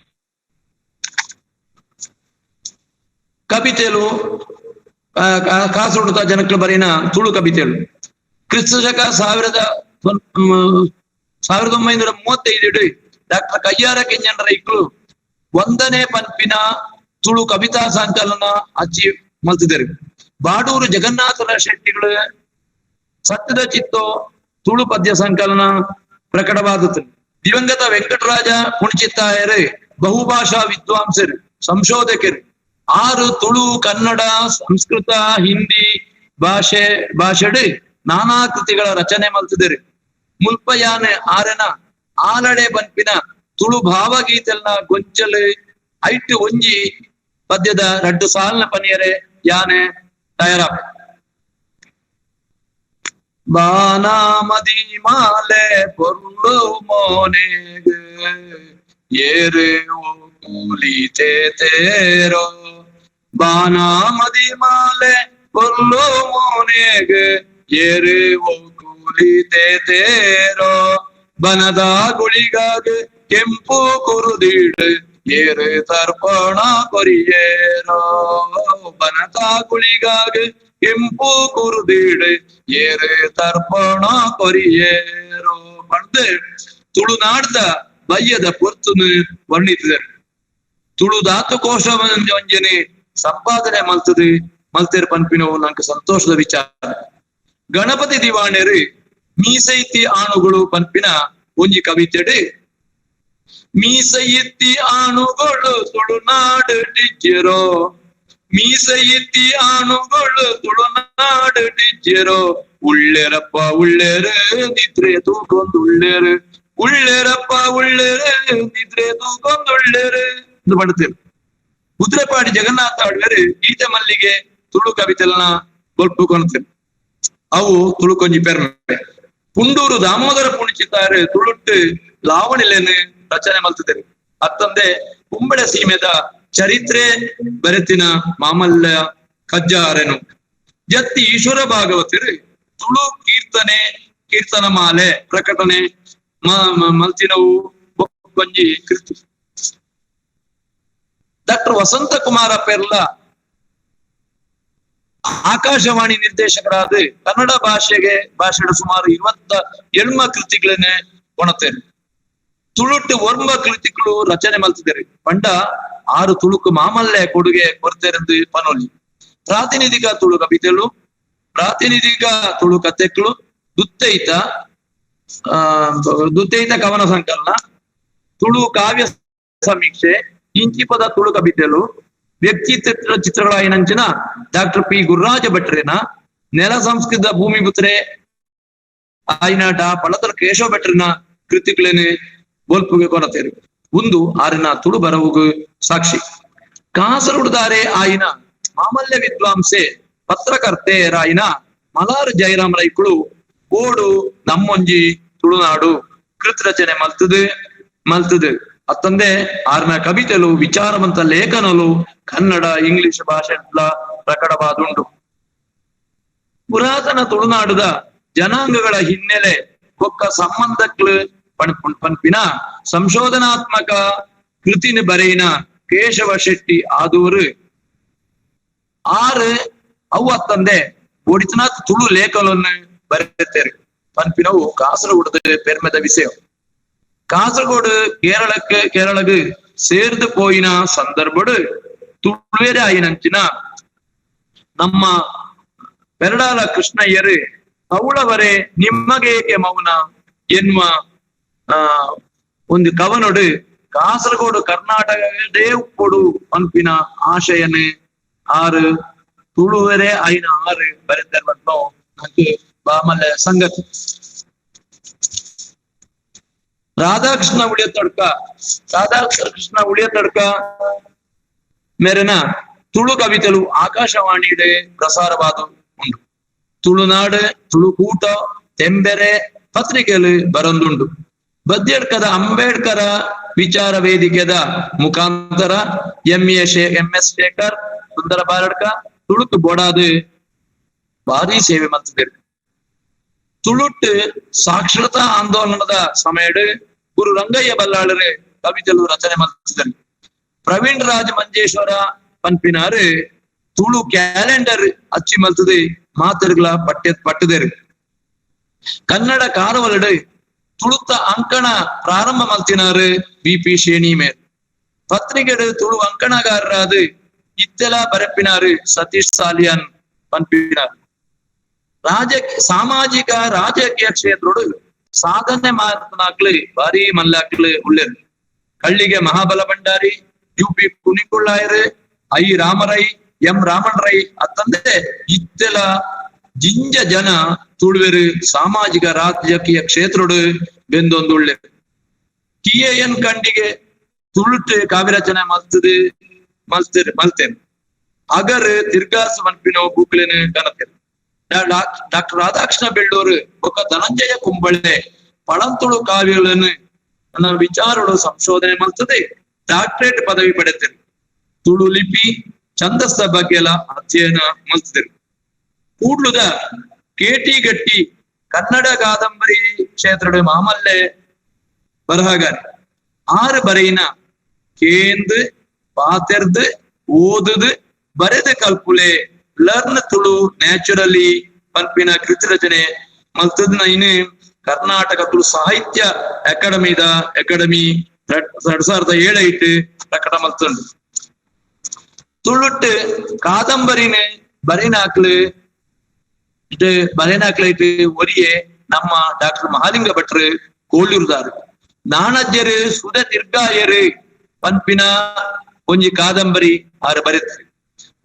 ಕವಿತೆಲು ಕಾಸರಗೋಡು ಜನಕ್ಲು ಬರೆಯಿನ ತುಳು ಕವಿತೆಲು ಕ್ರಿಸ್ತ ಶಕ 1935 ಡಾಕ್ಟರ್ ಕಯ್ಯಾರ ಕೆಂಜನ್ ರೈಕ್ಲು ಒಂದನೇ ಪನ್ಪಿನ ತುಳು ಕವಿತಾ ಸಂಕಲನ ಅಚ್ಚಿ ಮಲ್ತಿದ್ದಾರೆ. ಬಾಡೂರು ಜಗನ್ನಾಥರ ಶೆಟ್ಟಿಗಳು ಸತ್ಯದ ಚಿತ್ತೋ ತುಳು ಪದ್ಯ ಸಂಕಲನ ಪ್ರಕಟವಾದದ್ದು. ದಿವಂಗತ ವೆಂಕಟರಾಜ ಕುಣಿಚಿತ್ತಾಯರು ಬಹುಭಾಷಾ ವಿದ್ವಾಂಸರು, ಸಂಶೋಧಕರು. 6 ತುಳು, ಕನ್ನಡ, ಸಂಸ್ಕೃತ, ಹಿಂದಿ ಭಾಷೆಡು ನಾನಾ ಕೃತಿಗಳ ರಚನೆ ಮಲ್ತಿದ್ದಾರೆ. ಮುಲ್ಪಯಾನೆ ಆರೆನ ಆಲಡೆ ಬನ್ಪಿನ ತುಳು ಭಾವಗೀತೆಲ್ನ ಗೊಂಚಲು ಐಟು ಒಂಜಿ ಪದ್ಯದ ರಡ್ಡು ಸಾಲಿನ ಪನಿಯರೆ ಯಾನೆ ತಯಾರ. ಬಾನಾಮದಿ ಮಾಲೆ ಪೊರ್ಲು ಮೋನೆಗೆ ಏರು ಕೂಲಿತೆ ತೇರೋ, ಬಾನಾಮದಿ ಮಾಲೆ ಪೊರ್ಲು ಮೋನೆಗೆ ಏರು ಕೂಲಿತೆ ತೇರೋ, ಬನದ ಗುಳಿಗಾಗ ಕೆಂಪು ಕುರುದಿಡು ಏರು ತರ್ಪಣ ಕೊರಿಯೇರೋ, ಬನದ ಗುಳಿಗಾಗ ಕೆಂಪು ಕುರುದಿಡು ಏರು ತರ್ಪಣ ಕೊರಿಯೇರೋ ಪಂಡು ತುಳುನಾಡ್ದ ಬಯ್ಯದ ಪೊರ್ತುನು ವರ್ಣಿಸಿದರು. ತುಳು ಧಾತುಕೋಶ ಒಂಜನೆ ಸಂಪಾದನೆ ಮಲ್ತದು ಮಲ್ತೇರ್ ಪನ್ಪಿನವು ನಂಗೆ ಸಂತೋಷದ ವಿಚಾರ. ಗಣಪತಿ ದಿವಾಣರು ಮೀಸೈತಿ ಆಣುಗಳು ಪನ್ಪಿನ ಒಂಜಿ ಕವಿತೆಡು ಮೀಸೈತಿ ಆಣುಗಳು ತುಳುನಾಡು ಟಿಜ್ಜೆರೋ, ಮೀಸೈತಿ ಆಣುಗಳು ತುಳುನಾಡು ಟಿಜ್ಜೆರೋ, ಉಳ್ಳೇರಪ್ಪ ಉಳ್ಳೇರು ನಿದ್ರೆ ತೂಕೊಂದು ಉಳ್ಳೇರು, ಉಳ್ಳೇರಪ್ಪ ಉಳ್ಳೇರು ನಿದ್ರೆ ತೂಕೊಂದು ಉಳ್ಳೇರು ಎಂದು ಪಡ್ತೇವೆ. ಕುದುರೆಪಾಡಿ ಜಗನ್ನಾಥ ಆಡ್ವೇರು ಗೀತೆ ಮಲ್ಲಿಗೆ ತುಳು ಕವಿತೆಲ್ನ ಬೊಲ್ಪು ಕೊಣತೇವೆ. ಅವು ತುಳುಕೊಂಜಿ ಪೆರ್ಮೆ. ಪುಂಡೂರು ದಾಮೋದರ ಪುಣಿಚಿತ್ತಾರೆ ತುಳುಟ್ಟು ಲಾವಣಿಲೇನು ರಚನೆ ಮಲ್ತಿದ್ದೇವೆ. ಅತ್ತಂದೆ ಕುಂಬಳೆ ಸೀಮೆದ ಚರಿತ್ರೆ ಬರೆತಿನ ಮಾಮಲ್ಲ ಕಜ್ಜಾರೆನು ಜತ್ತಿ ಈಶ್ವರ ಭಾಗವತರು ತುಳು ಕೀರ್ತನೆ ಕೀರ್ತನ ಮಾಲೆ ಪ್ರಕಟಣೆ ಮಲ್ತಿನವು ಕೊಂಜಿ ಕೃತಿ. ಡಾಕ್ಟರ್ ವಸಂತ ಕುಮಾರ ಪೆರ್ಲ ಆಕಾಶವಾಣಿ ನಿರ್ದೇಶಕರಾದ ಕನ್ನಡ ಭಾಷೆಯ ಸುಮಾರು 27 ಕೃತಿಗಳನ್ನೇ ಕೊಣತೇನೆ. ತುಳುಟ್ಟು ಒರ್ಮ ಕೃತಿಗಳು ರಚನೆ ಮಲ್ತಿದ್ದಾರೆ. ಪಂಡ 6 ತುಳುಕು ಮಾಮಲ್ಲೆ ಕೊಡುಗೆ ಕೊಡ್ತೇರೆಂದು ಪನೋಲಿ. ಪ್ರಾತಿನಿಧಿಕ ತುಳು ಕವಿತೆಗಳು, ಪ್ರಾತಿನಿಧಿಕ ತುಳು ಕಥೆಗಳು, ದುತ್ತೈತ ದುತ್ತೈತ ಕವನ ಸಂಕಲನ, ತುಳು ಕಾವ್ಯ ಸಮೀಕ್ಷೆ, ಇಂಚಿಪದ ತುಳು ಕವಿತೆಗಳು, ವ್ಯಕ್ತಿ ಚಿತ್ರಗಳ ಏನಂಚಿನ ಡಾಕ್ಟರ್ ಪಿ ಗುರುರಾಜ ಭಟ್ರೇನ, ನೆಲ ಸಂಸ್ಕೃತ ಭೂಮಿಪುತ್ರೆ ಆಯ್ನ ಡಾ ಪಳತರ ಕೇಶವ ಭಟ್ರನ ಕೃತಿಗಳೇನೆ ಬೋಲ್ಪುಗೆ ಕೊನತೇರು. ಒಂದು ಆರಿನ ತುಳು ಬರವುಗು ಸಾಕ್ಷಿ. ಕಾಸರಗುಡ್ದಾರೆ ಆಯಿನ ಮಾಮಲ್ಯ ವಿದ್ವಾಂಸೆ ಪತ್ರಕರ್ತೆ ರಾಯಿನ ಮಲಾರು ಜಯರಾಮ್ ರೈಕುಳು ಓಡು ನಮ್ಮೊಂಜಿ ತುಳುನಾಡು ಕೃತ್ ರಚನೆ ಮಲ್ತದು ಮಲ್ತದು. ಅತ್ತಂದೆ ಆರ್ನ ಕವಿತೆಲು ವಿಚಾರವಂತ ಲೇಖನಲು ಕನ್ನಡ ಇಂಗ್ಲಿಷ್ ಭಾಷೆ ಪ್ರಕಟವಾದುಂಟು. ಪುರಾತನ ತುಳುನಾಡುದ ಜನಾಂಗಗಳ ಹಿನ್ನೆಲೆ ಬೊಕ್ಕ ಸಂಬಂಧಕ್ಲು ಪನ್ಪಿನ ಸಂಶೋಧನಾತ್ಮಕ ಕೃತಿನ ಬರೆಯಿನ ಕೇಶವ ಶೆಟ್ಟಿ ಆದೂರು ಆರು ಅವು ಅತ್ತಂದೆ ಒಡಿತನಾಥ್ ತುಳು ಲೇಖನವನ್ನು ಬರೆಯುತ್ತೇವೆ ಪನ್ಪಿನವು ಕಾಸರಗೋಡು ಪೆರ್ಮೆದ ವಿಷಯ. ಕಾಸರಗೋಡು ಕೇರಳಕ್ಕೆ ಸೇರ್ದು ಪೋಯಿನ ಸಂದರ್ಭಡು ತುಳುವೇರೆ ಆಯಿನಂಚಿನ ನಮ್ಮ ಪೆರಡಾಲ ಕೃಷ್ಣಯ್ಯರು ತೌಳವರೇ ನಿಮಗೇಕೆ ಮೌನ ಎನ್ನುವ ಒಂದು ಕವನೊಡು ಕಾಸರಗೋಡು ಕರ್ನಾಟಕ ದೇವ್ಕೊಡು ಪನ್ಪಿನ ಆಶಯನೆ ಆರು ತುಳುವರೆ ಐನ ಆರು ಬರೆದಿರುವಂತ ನಂಗೆ ಬಾಮಲ್ಲೆ ಸಂಗತಿ. ರಾಧಾಕೃಷ್ಣ ಉಳಿಯತಡ್ಕ, ರಾಧಾಕೃಷ್ಣ ಉಳಿಯತಡ್ಕ ಮೇರೆನ ತುಳು ಕವಿತೆಲು ಆಕಾಶವಾಣಿಡೆ ಪ್ರಸಾರವಾದ ಉಂಡು. ತುಳುನಾಡು, ತುಳುಕೂಟ, ತೆಂಬೆರೆ ಪತ್ರಿಕೆಲು ಬರಂದುಂಡು. ಬದ್ಯಡ್ಕದ ಅಂಬೇಡ್ಕರ ವಿಚಾರ ವೇದಿಕೆದ ಮುಖಾಂತರ M S Shekhar, ಸುಂದರ ಬಾರಡ್ಕ ತುಳುಕು ಬೋಡಾದು ಭಾರಿ ಸೇವೆ ಮಂತಿದ್ರು. ತುಳುಟ್ಟು ಸಾಕ್ಷರತಾ ಆಂದೋಲನದ ಸಮಯಡ್ ಗುರು ರಂಗಯ್ಯ ಬಲ್ಲಾಳರು ಕವಿತೆಲು ರಚನೆ ಮಂತಿದ್ರು. ಪ್ರವೀಣ್ ರಾಜ್ ಮಂಜೇಶ್ವರ ಪನ್ಪಿನಾರು ತುಳು ಕ್ಯಾಲೆಂಡರ್ ಅಚ್ಚಿ ಮಲ್ತದೆ ಮಾತರ್ಗಳ ಪಠ್ಯ ಪಟ್ಟದೇರು. ಕನ್ನಡ ಕಾರವಲಡು ತುಳುತ್ತ ಅಂಕಣ ಪ್ರಾರಂಭ ಮಲ್ತಿನಾರು ಬಿ ಪಿ ಶೇಣಿ ಮೇರ್. ಪತ್ರಿಕೆಡು ತುಳು ಅಂಕಣಗಾರರಾದ ಇತ್ತೆಲ ಬರಪಿನಾರು ಸತೀಶ್ ಸಾಲಿಯಾನ್ ಪನ್ಪಿನಾರು. ಸಾಮಾಜಿಕ ರಾಜಕೀಯ ಕ್ಷೇತ್ರಡು ಸಾಧನೆ ಮಾತನಾಕ್ಲು ಭಾರಿ ಮಲ್ಲಾಕ್ಲು ಉಳ್ಳೇರು. Kallige Mahabala Bhandari, U P Kunikullayaru, I Ramarai, M Raman Rai ಅತ್ತಂದೆ ಇತ್ತೆಲ ಜಿಂಜ ಜನ ತುಳುವೆರು ಸಾಮಾಜಿಕ ರಾಜಕೀಯ ಕ್ಷೇತ್ರಡು ಬೆಂದೊಂದುಳ್ಳೆ. T A N ಖಂಡಿಗೆ ತುಳುಟು ಕಾವ್ಯರಚನೆ ಮಲ್ತದೆ ಮಲ್ತೇನೆ ಮಲ್ತೇನೆ. ಅಗರ್ ತಿರ್ಗಾಸ್ ಮನ್ಪಿನೋ ಬೂಕ್ಲೇನು ಕನತೇನೆ. ಡಾಕ್ಟರ್ ರಾಧಾಕೃಷ್ಣ ಬೆಳ್ಳೂರು ಬೊಕ್ಕ ಧನಂಜಯ ಕುಂಬಳೆ ಪಳಂತುಳು ಕಾವ್ಯಗಳನ್ನು ನನ್ನ ವಿಚಾರಗಳು ಸಂಶೋಧನೆ ಮಲ್ತದೆ ಡಾಕ್ಟರೇಟ್ ಪದವಿ ಪಡೆತೇನೆ. ತುಳು ಲಿಪಿ ಛಂದಸ್ಸ ಬಗ್ಗೆ ಎಲ್ಲ ಅಧ್ಯಯನ ಮಲ್ತಿದ್ರು. ಕೂಡ್ಲುದ ಕೆ ಟಿ ಗಟ್ಟಿ ಕನ್ನಡ ಕಾದಂಬರಿ ಕ್ಷೇತ್ರದ ಮಾಮಲ್ಲೆ ಬರಹಗಾರ. ಆರು ಬರೆಯಿನ ಕೇಂದ್ ಪಾತೆರ್ದು ಓದುದು ಬರೆದ ಕಲ್ಪುಲೆ ಲರ್ನ್ ತುಳು ನ್ಯಾಚುರಲಿ ಪನ್ಪಿನ ಕೃತಿ ರಚನೆ ಮಲ್ತದ ಇನ್ನು ಕರ್ನಾಟಕ ತುಳು ಸಾಹಿತ್ಯ ಅಕಾಡೆಮಿದ ಅಕಾಡೆಮಿ 2007 ಪ್ರಕಟ ಮಲ್ತುಂಡು. ತುಳುಟ್ಟು ಕಾದಂಬರಿನ ಬರೆನಾಕ್ಲು ಬರೆನಾಕ್ಲೈಟ್ ಒರಿಯೆ ನಮ್ಮ ಡಾಕ್ಟರ್ ಮಹಾಲಿಂಗ ಭಟ್ರು ಕೋಳೂರ್ದಾರು. ನಾಣಜ್ಜರು ಸುಧ ತಿರ್ಗಾಯರು ಪನ್ಪಿನ ಒಂಜಿ ಕಾದಂಬರಿ ಆರು ಬರೆತಾರೆ.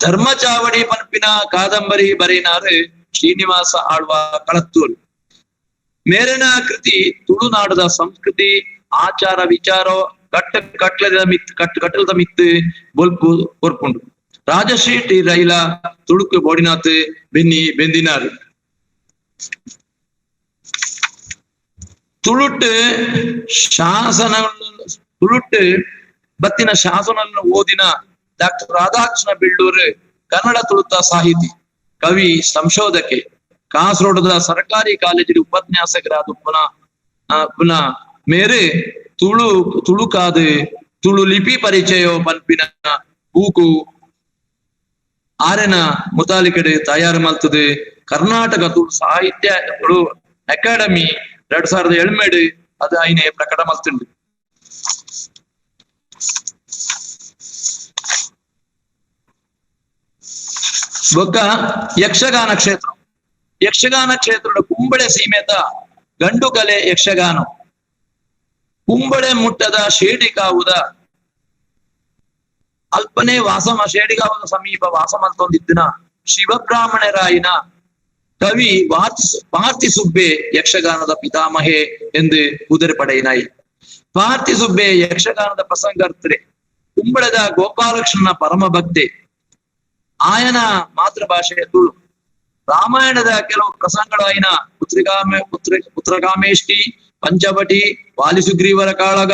ಧರ್ಮಚಾವಡಿ ಪನ್ಪಿನ ಕಾದಂಬರಿ ಬರೆಯಿನಾರು ಶ್ರೀನಿವಾಸ ಆಳ್ವ ಕಳತ್ತೂರು. ಮೇರನ ಕೃತಿ ತುಳುನಾಡದ ಸಂಸ್ಕೃತಿ ಆಚಾರ ವಿಚಾರ ಕಟ್ಟ ಕಟ್ಲದ ಮಿತ್ ಕಟ್ಟು ಕಟ್ಟಲದ ಮಿತ್ತು ಬೊಲ್ಪು ಕೊರ್ಪುಂಡು. ರಾಜಶ್ರೀ ಟಿ ರೈಲ ತುಳುಕು ಬೋಡಿನಾಥ್ ಬೆನ್ನಿ ಬೆಂದಿನಾರು. ತುಳುಟ್ಟು ಶಾಸನ ತುಳುಟ್ಟು ಬತ್ತಿನ ಶಾಸನ ಓದಿನ ಡಾಕ್ಟರ್ ರಾಧಾಕೃಷ್ಣ ಬೆಳ್ಳೂರು ಕನ್ನಡ ತುಳುತ ಸಾಹಿತಿ, ಕವಿ, ಸಂಶೋಧಕೆ, ಕಾಸರಗೋಡದ ಸರ್ಕಾರಿ ಕಾಲೇಜಿನ ಉಪನ್ಯಾಸಕರಾದ ಪುನಃ ಪುನಃ ಮೇರೆ ತುಳು ತುಳುಕಾದ ತುಳು ಲಿಪಿ ಪರಿಚಯ ಪನ್ಪಿನ ಬೂಕು ಆರೆನ ಮುತಾಲಿಕಡೆ ತಯಾರು ಮಲ್ತದೆ. ಕರ್ನಾಟಕ ತುಳು ಸಾಹಿತ್ಯ ತುಳು ಅಕಾಡೆಮಿ 2007 ಅದು ಐನೆ ಪ್ರಕಟ ಮಲ್ತುಂಡು. ಬೊಕ್ಕ ಯಕ್ಷಗಾನ ಕ್ಷೇತ್ರ, ಯಕ್ಷಗಾನ ಕ್ಷೇತ್ರದ ಕುಂಬಳೆ ಸೀಮೆತ ಗಂಡು ಕಲೆ ಯಕ್ಷಗಾನ, ಕುಂಬಳೆ ಮುಟ್ಟದ ಶೇಡಿಕಾವುದ ಅಲ್ಪನೆ ವಾಸಮ ಶೇಡಿಗಾವದ ಸಮೀಪ ವಾಸ ಮಲ್ತೊಂದಿತ್ತಿನ ಶಿವಬ್ರಾಹ್ಮಣರಾಯಿನ ಕವಿ ಪಾರ್ಥಿ ಸುಬ್ಬೆ ಯಕ್ಷಗಾನದ ಪಿತಾಮಹೆ ಎಂದು ಕುದುರೆ ಪಡೆಯಿನಾಯಿ. ಪಾರ್ಥಿ ಸುಬ್ಬೆ ಯಕ್ಷಗಾನದ ಪ್ರಸಂಗರ್ತರೆ, ಕುಂಬಳದ ಗೋಪಾಲಕೃಷ್ಣನ ಪರಮ ಭಕ್ತೆ. ಆಯನ ಮಾತೃಭಾಷೆ ತುಳು. ರಾಮಾಯಣದ ಕೆಲವು ಪ್ರಸಂಗಗಳಾಯಿನ ಪುತ್ರಕಾಮೇಷ್ಟಿ, ಪಂಚವಟಿ, ವಾಲಿಸುಗ್ರೀವರ ಕಾಳಗ,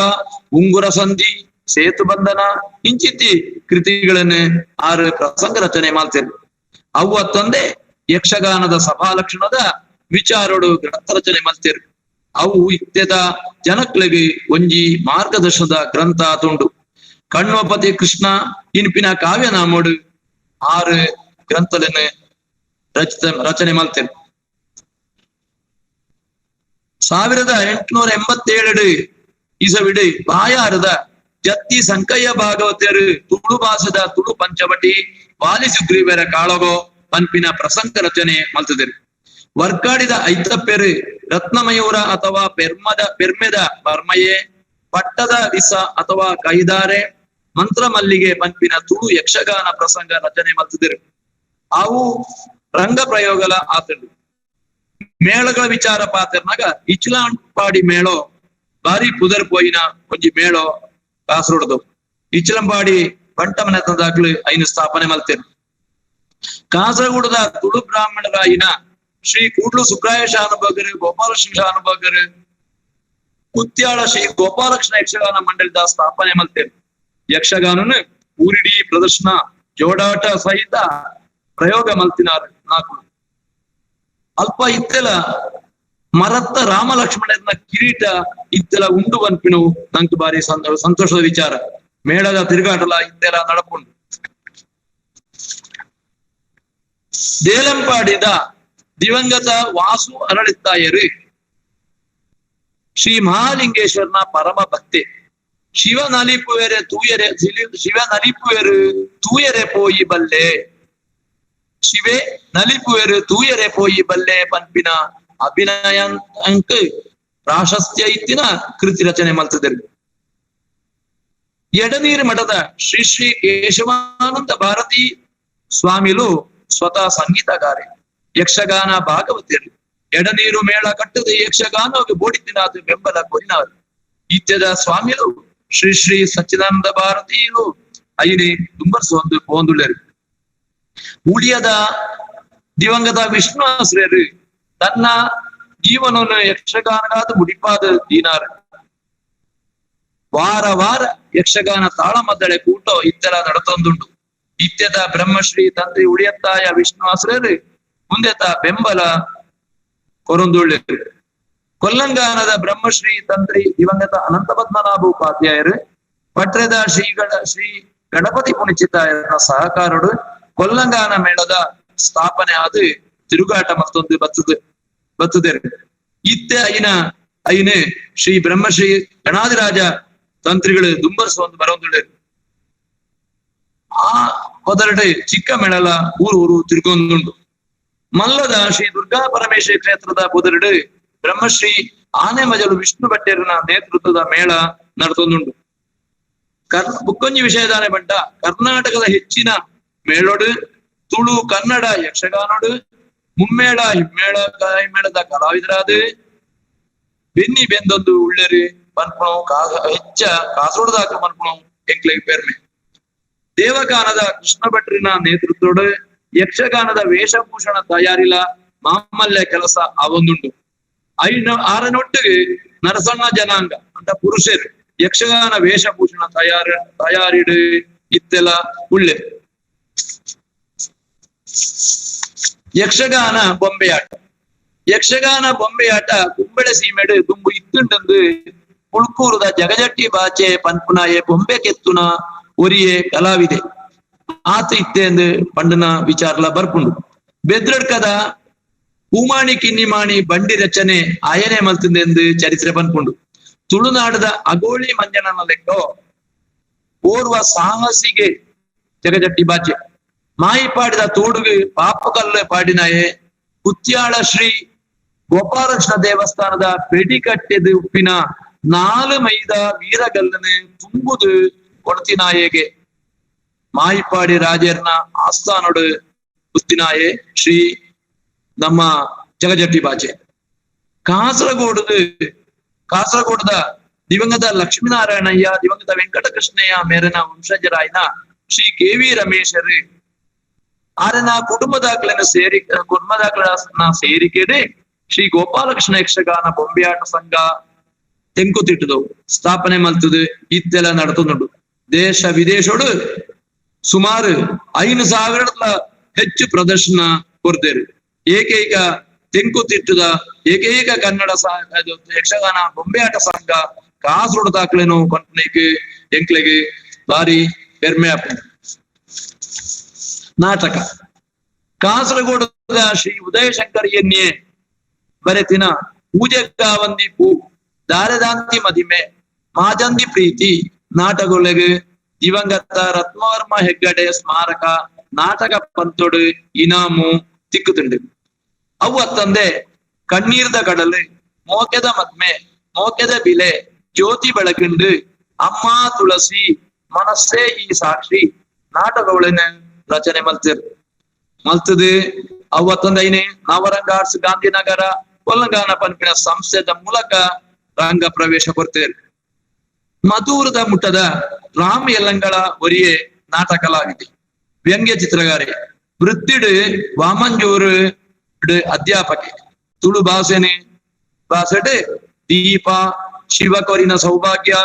ಉಂಗುರ ಸಂಧಿ, ಸೇತು ಬಂಧನ ಇಂಚಿತ್ತಿ ಕೃತಿಗಳನ್ನು ಆರು ಪ್ರಸಂಗ ರಚನೆ ಮಾಡ್ತೇವೆ. ಅವು ತಂದೆ ಯಕ್ಷಗಾನದ ಸಭಾಲಕ್ಷಣದ ವಿಚಾರೋಡು ಗ್ರಂಥ ರಚನೆ ಮಾಡ್ತೇವೆ. ಅವು ಇತ್ಯದ ಜನಕ್ಲೆಗೆ ಒಂಜಿ ಮಾರ್ಗದರ್ಶನದ ಗ್ರಂಥ ತುಂಡು. ಕಣ್ವಪತಿ ಕೃಷ್ಣ ಇನ್ಪಿನ ಕಾವ್ಯನಾಮೋಡು ಆರು ಗ್ರಂಥಗಳನ್ನು ರಚನೆ ಮಾಡ್ತೇವೆ. 1887 ಇಸವಿಡು ಬಾಯಾರದ ಜತ್ತಿ ಸಂಕಯ್ಯ ಭಾಗವತರು ತುಳು ಭಾಷೆದ ತುಳು ಪಂಚವಟಿ ವಾಲಿ ಸುಗ್ರೀವರ ಕಾಳಗೋ ಪನ್ಪಿನ ಪ್ರಸಂಗ ರಚನೆ ಮಲ್ತದರು. ವರ್ಕಾಡಿದ ಐತಪ್ಪೆರು ರತ್ನಮಯೂರ ಅಥವಾ ಪೆರ್ಮೆದ ಬರ್ಮಯೆ, ಪಟ್ಟದ ವಿಸ ಅಥವಾ ಕೈದಾರೆ, ಮಂತ್ರಮಲ್ಲಿಗೆ ಪಂಪಿನ ತುಳು ಯಕ್ಷಗಾನ ಪ್ರಸಂಗ ರಚನೆ ಮಲ್ತಿದ್ರು. ಅವು ರಂಗ ಪ್ರಯೋಗಲ ಆತಂಡು. ಮೇಳಗಳ ವಿಚಾರ ಪಾತ್ರನಾಗ ಇಚ್ಲಾಂಪಾಡಿ ಮೇಳೋ ಬಾರಿ ಪುದರ್ ಪೋಯಿನ ಒಂಜಿ ಮೇಳೋ ಕಾಸರಗೋಡ್ದು. ಇಚ್ಲಂಪಾಡಿ ಬಂಟಮನೆ ತಂದಾಕ್ಲು ಐನು ಸ್ಥಾಪನೆ ಮಲ್ತೇನೆ. ಕಾಸರಗೋಡದ ತುಳು ಬ್ರಾಹ್ಮಣರಾಯಿನ ಶ್ರೀ ಕೂಡ್ಲು ಸುಬ್ರಾಯ ಶಾನುಭಾಗರು, ಗೋಪಾಲಕೃಷ್ಣ ಶಾನುಭಾಗರು ಕುತ್ಯಾಳ ಶ್ರೀ ಗೋಪಾಲಕೃಷ್ಣ ಯಕ್ಷಗಾನ ಮಂಡಳಿದ ಸ್ಥಾಪನೆ ಮಲ್ತೇನೆ. ಯಕ್ಷಗಾನನು ಊರಿಡಿ ಪ್ರದರ್ಶನ ಜೋಡಾಟ ಸಹಿತ ಪ್ರಯೋಗ ಮಲ್ತಿನಾರು ನಾಲ್ಕು. ಅಲ್ಪ ಇತ್ತೆಲ ಮರತ್ತ ರಾಮ ಲಕ್ಷ್ಮಣನ ಕಿರೀಟ ಇತ್ತೆಲ ಉಂಡು ಬನ್ಪಿನು ನಂಕ್ ಬಾರಿ ಸಂತೋಷದ ವಿಚಾರ. ಮೇಳದ ತಿರುಗಾಟಲ ಇತ್ತೆಲ ನಡಪುಂಡು. ದೇಲಂಪಾಡಿದ ದಿವಂಗತ ವಾಸು ಅರಳಿತ್ತಾಯರು ಶ್ರೀ ಮಹಾಲಿಂಗೇಶ್ವರನ ಪರಮ ಭಕ್ತೆ. ಶಿವ ನಲಿಪುವೆರೆ ತೂಯರೆ ಶಿವ ನಲಿಪುವೆರು ತೂಯರೆ ಪೋಯಿ ಬಲ್ಲೆ, ಶಿವೆ ನಲಿಪುವೆರು ತೂಯರೆ ಪೋಯಿ ಬಲ್ಲೆ ಪನ್ಪಿನ ಅಭಿನಯ ಅಂಕ್ ಪ್ರಾಶಸ್ತ್ಯ ಇತ್ತಿನ ಕೃತಿ ರಚನೆ ಮಲ್ತದರು. ಎಡನೀರು ಮಠದ ಶ್ರೀ ಶ್ರೀ ಕೇಶವಾನಂದ ಭಾರತಿ ಸ್ವಾಮಿಲು ಸ್ವತಃ ಸಂಗೀತಗಾರೆ, ಯಕ್ಷಗಾನ ಭಾಗವತರು. ಎಡನೀರು ಮೇಳ ಕಟ್ಟದ ಯಕ್ಷಗಾನಕ್ಕೆ ಬೋಡಿತಿನಾದ ಬೆಂಬಲ ಕೊರಿನಾರು. ಇತ್ಯದ ಸ್ವಾಮಿಲು ಶ್ರೀ ಶ್ರೀ ಸಚ್ಚಿದಾನಂದ ಭಾರತೀಯರು ಐನೆ ತುಂಬರ್ಸೊಂದು ಪೋಂದುಳ್ಳರು. ಉಳಿಯದ ದಿವಂಗತ ವಿಷ್ಣು ಆಶ್ರಯರು ತನ್ನ ಜೀವನವನ್ನು ಯಕ್ಷಗಾನಗಾದ ಮುಡಿಪಾದ ದೀನಾರು. ವಾರ ವಾರ ಯಕ್ಷಗಾನ ತಾಳಮದ್ದಳೆ ಕೂಟ ಇತ್ತೆಲ್ಲ ನಡತೊಂದುಂಟು. ಇತ್ಯದ ಬ್ರಹ್ಮಶ್ರೀ ತಂತ್ರಿ ಉಳಿಯತ್ತಾಯ ವಿಷ್ಣು ಆಶ್ರಯರು ಮುಂದೆತ ಬೆಂಬಲ ಕೊರೊಂದುಳ್ಳೆರು. ಕೊಲ್ಲಂಗಾನದ ಬ್ರಹ್ಮಶ್ರೀ ತಂತ್ರಿ ದಿವಂಗತ ಅನಂತ ಪದ್ಮನಾಭ ಉಪಾಧ್ಯಾಯರು, ಪಟ್ರೆದ ಶ್ರೀ ಗಣಪತಿ ಪುಣಿಚಿತಾಯರ ಸಹಕಾರರು ಕೊಲ್ಲಂಗಾನ ಮೇಳದ ಸ್ಥಾಪನೆ ಆದ ತಿರುಗಾಟ ಮತ್ತೊಂದು ಬತ್ತುದೇರು. ಇತ್ತೆ ಐನ ಐನೆ ಶ್ರೀ ಬ್ರಹ್ಮಶ್ರೀ ಗಣಾಧಿರಾಜ ತಂತ್ರಿಗಳು ದುಂಬರ್ಸ ಒಂದು ಬರೊಂದುಳ್ಳೇರು. ಆ ಪೊದರಡೆ ಚಿಕ್ಕ ಮೇಳಲ ಊರು ಊರು ತಿರುಗೊಂದುಂಟು. ಮಲ್ಲದ ಶ್ರೀ ದುರ್ಗಾ ಪರಮೇಶ್ವರಿ ಕ್ಷೇತ್ರದ ಪೊದರಡೆ ಬ್ರಹ್ಮಶ್ರೀ ಆನೆಮಜಲು ವಿಷ್ಣು ಭಟ್ಟೇರನ ನೇತೃತ್ವದ ಮೇಳ ನಡತೊಂದುಂಟು. ಬುಕ್ಕೊಂಜಿ ವಿಷಯದಾನೆ ಬಂಟ ಕರ್ನಾಟಕದ ಹೆಚ್ಚಿನ ಮೇಳೋಡು ತುಳು ಕನ್ನಡ ಯಕ್ಷಗಾನೋಡು ಮುಮ್ಮೇಳ ಹಿಮ್ಮೇಳ ಹಿಮ್ಮೇಳದ ಕಲಾವಿದರಾದ ಬೆನ್ನಿ ಬೆಂದೊಂದು ಉಳ್ಳೇರಿ ಪನ್ಪುಣು ಹೆಚ್ಚ ಕಾಸರಗೋಡದಾಕ ಪನ್ಪುಣು ಎಂಕ್ಲೆಗ್ ಪೆರ್ಮೆ. ದೇವಗಾನದ ಕೃಷ್ಣ ಭಟ್ರಿನ ನೇತೃತ್ವದ ಯಕ್ಷಗಾನದ ವೇಷಭೂಷಣ ತಯಾರಿಲ ಮಾಮಲ್ಯ ಕೆಲಸ ಅವೊಂದುಂಟು. ಆರನೊಟ್ಟಿಗೆ ನರಸಣ್ಣ ಜನಾಂಗ ಅಂತ ಪುರುಷರು ಯಕ್ಷಗಾನ ವೇಷಭೂಷಣ ತಯಾರಿಡು ಇತ್ತೆಲ್ಲ ಉಳ್ಳೆ. ಯಕ್ಷಗಾನ ಬೊಂಬೆಯಾಟ. ಯಕ್ಷಗಾನ ಬೊಂಬೆಯಾಟ ಕುಂಬಳೆ ಸೀಮೆಡು ದುಂಬು ಇತ್ತುಂಟಂದು ಪುಳ್ಕೂರುದ ಜಗಜಟ್ಟಿ ಬಾಚೆ ಪನ್ಪುನಾಯೆ ಬೊಂಬೆ ಕೆತ್ತುನ ಒರಿಯೆ ಕಲಾವಿದೆ ಆತ ಇತ್ತೆ ಎಂದು ಪಂಡನ ವಿಚಾರಲ ಬರ್ಪುಂಡು. ಬೆದ್ರಡ್ಕದ ಹೂಮಾಣಿ ಕಿನ್ನಿಮಾಣಿ ಬಂಡಿ ರಚನೆ ಆಯನೆ ಮಲ್ತಿಂದೆ ಎಂದು ಚರಿತ್ರೆ ಪನ್ಪುಂಡು. ತುಳುನಾಡದ ಅಗೋಳಿ ಮಂಜನನ ಲೆಕ್ಕೋ ಓರ್ವ ಸಾಹಸಿಗೆ ಜಗಜಟ್ಟಿ ಬಾಚೆ ಮಾಯಿ ಪಾಡಿದ ತೋಡುಗೆ ಪಾಪಕಲ್ಲೆ ಪಾಡಿನಾಯೆ ಕುತ್ಯಾಳ ಶ್ರೀ ಗೋಪಾಲಕೃಷ್ಣ ದೇವಸ್ಥಾನದ ಪೆಡಿಕಟ್ಟೆದು ಉಪ್ಪಿನ 4 ಮೈದ ವೀರಗಲ್ಲನೆ ತುಂಬುದು ಕೊಡ್ತಿನಾಯೆಗೆ ಮಾಯಿಪಾಡಿ ರಾಜರ್ನ ಆಸ್ಥಾನೋಡು ಪುತ್ತಿನಾಯೆ ಶ್ರೀ ನಮ್ಮ ಜಗಜಟ್ಟಿ ಬಾಚೆ. ಕಾಸರಗೋಡದ ದಿವಂಗತ ಲಕ್ಷ್ಮೀನಾರಾಯಣಯ್ಯ, ದಿವಂಗತ ವೆಂಕಟಕೃಷ್ಣಯ್ಯ ಮೇರನ ವಂಶಜರಾಯನ ಶ್ರೀ ಕೆ ವಿ ರಮೇಶರು ಆರನ ಕುಟುಂಬದಾಖಲೆನ ಸೇರಿಕೆಡೆ ಶ್ರೀ ಗೋಪಾಲಕೃಷ್ಣ ಯಕ್ಷಗಾನ ಬೊಂಬೆಯಾಟ ಸಂಘ ತೆಂಕುತಿಟ್ಟದವು ಸ್ಥಾಪನೆ ಮಲ್ತದು ಇತ್ತೆಲ್ಲ ನಡತುಂಡು. ದೇಶ ವಿದೇಶೋಡು ಸುಮಾರು 5,000 ಹೆಚ್ಚು ಪ್ರದರ್ಶನ ಕೊಡ್ತೇರು. ಏಕೈಕ ತೆಂಕುತಿಟ್ಟದ ಏಕೈಕ ಕನ್ನಡ ಯಕ್ಷಗಾನ ಬೊಂಬೆಯಾಟ ಸಂಘ ಕಾಸರಗೋಡು ದಾಖಲೆನು ಕಂಪನಿಗೆ ಎಂಕ್ಲೆಗೆ ಬಾರಿ ಪೆರ್ಮೆ ಆಪುಂಡು. ನಾಟಕ. ಕಾಸರಗೋಡದ ಶ್ರೀ ಉದಯಶಂಕರ್ ಎನ್ಯೆ ಬರೆತಿನ ಪೂಜೆಗಾವಂದಿ ಪೂ, ದಾರದಾಂತಿ ಮದಿಮೆ, ಮಾಜಂದಿ ಪ್ರೀತಿ ನಾಟಕೊಲೆಗೆ ದಿವಂಗತ ರತ್ನವರ್ಮ ಹೆಗ್ಗಡೆ ಸ್ಮಾರಕ ನಾಟಕ ಪಂತೋಡು ಇನಾಮು ತಿಕ್ಕುತುಂಡು. ಅವು ಅತ್ತಂದೆ ಕಣ್ಣೀರ್ದ ಕಡಲು, ಮೋಕೆದ ಮದ್ಮೆ, ಮೋಕೆದ ಬಿಲೆ, ಜ್ಯೋತಿ ಬೆಳಕಿಂಡು, ಅಮ್ಮ ತುಳಸಿ, ಮನಸ್ಸೇ ಈ ಸಾಕ್ಷಿ ನಾಟಕಗಳನ್ನ ರಚನೆ ಮಲ್ತಿರ್ ಮಲ್ತದು. ಅವತ್ತೊಂದೈನೆ ನವರಂಗ ಆರ್ಟ್ಸ್ ಗಾಂಧಿನಗರ ಕೊಲ್ಲಂಗಾನ ಪನ್ಪಿನ ಸಂಸ್ಥೆದ ಮೂಲಕ ರಂಗ ಪ್ರವೇಶ ಕೊಡ್ತೇವೆ. ಮಧೂರದ ಮುಟ್ಟದ ರಾಮ್ ಯಲ್ಲಂಗಳ ಒರಿಯೆ ನಾಟಕಲಾಗಿದೆ. ವ್ಯಂಗ್ಯ ಚಿತ್ರಗಾರಿ ವೃತ್ತಿಡು ವಾಮಂಜೂರು ಅಧ್ಯಾಪಕಿ. ತುಳು ಭಾಷೆನೆ ಭಾಷೆಡ್ ದೀಪ, ಶಿವಕೊರಿನ ಸೌಭಾಗ್ಯ,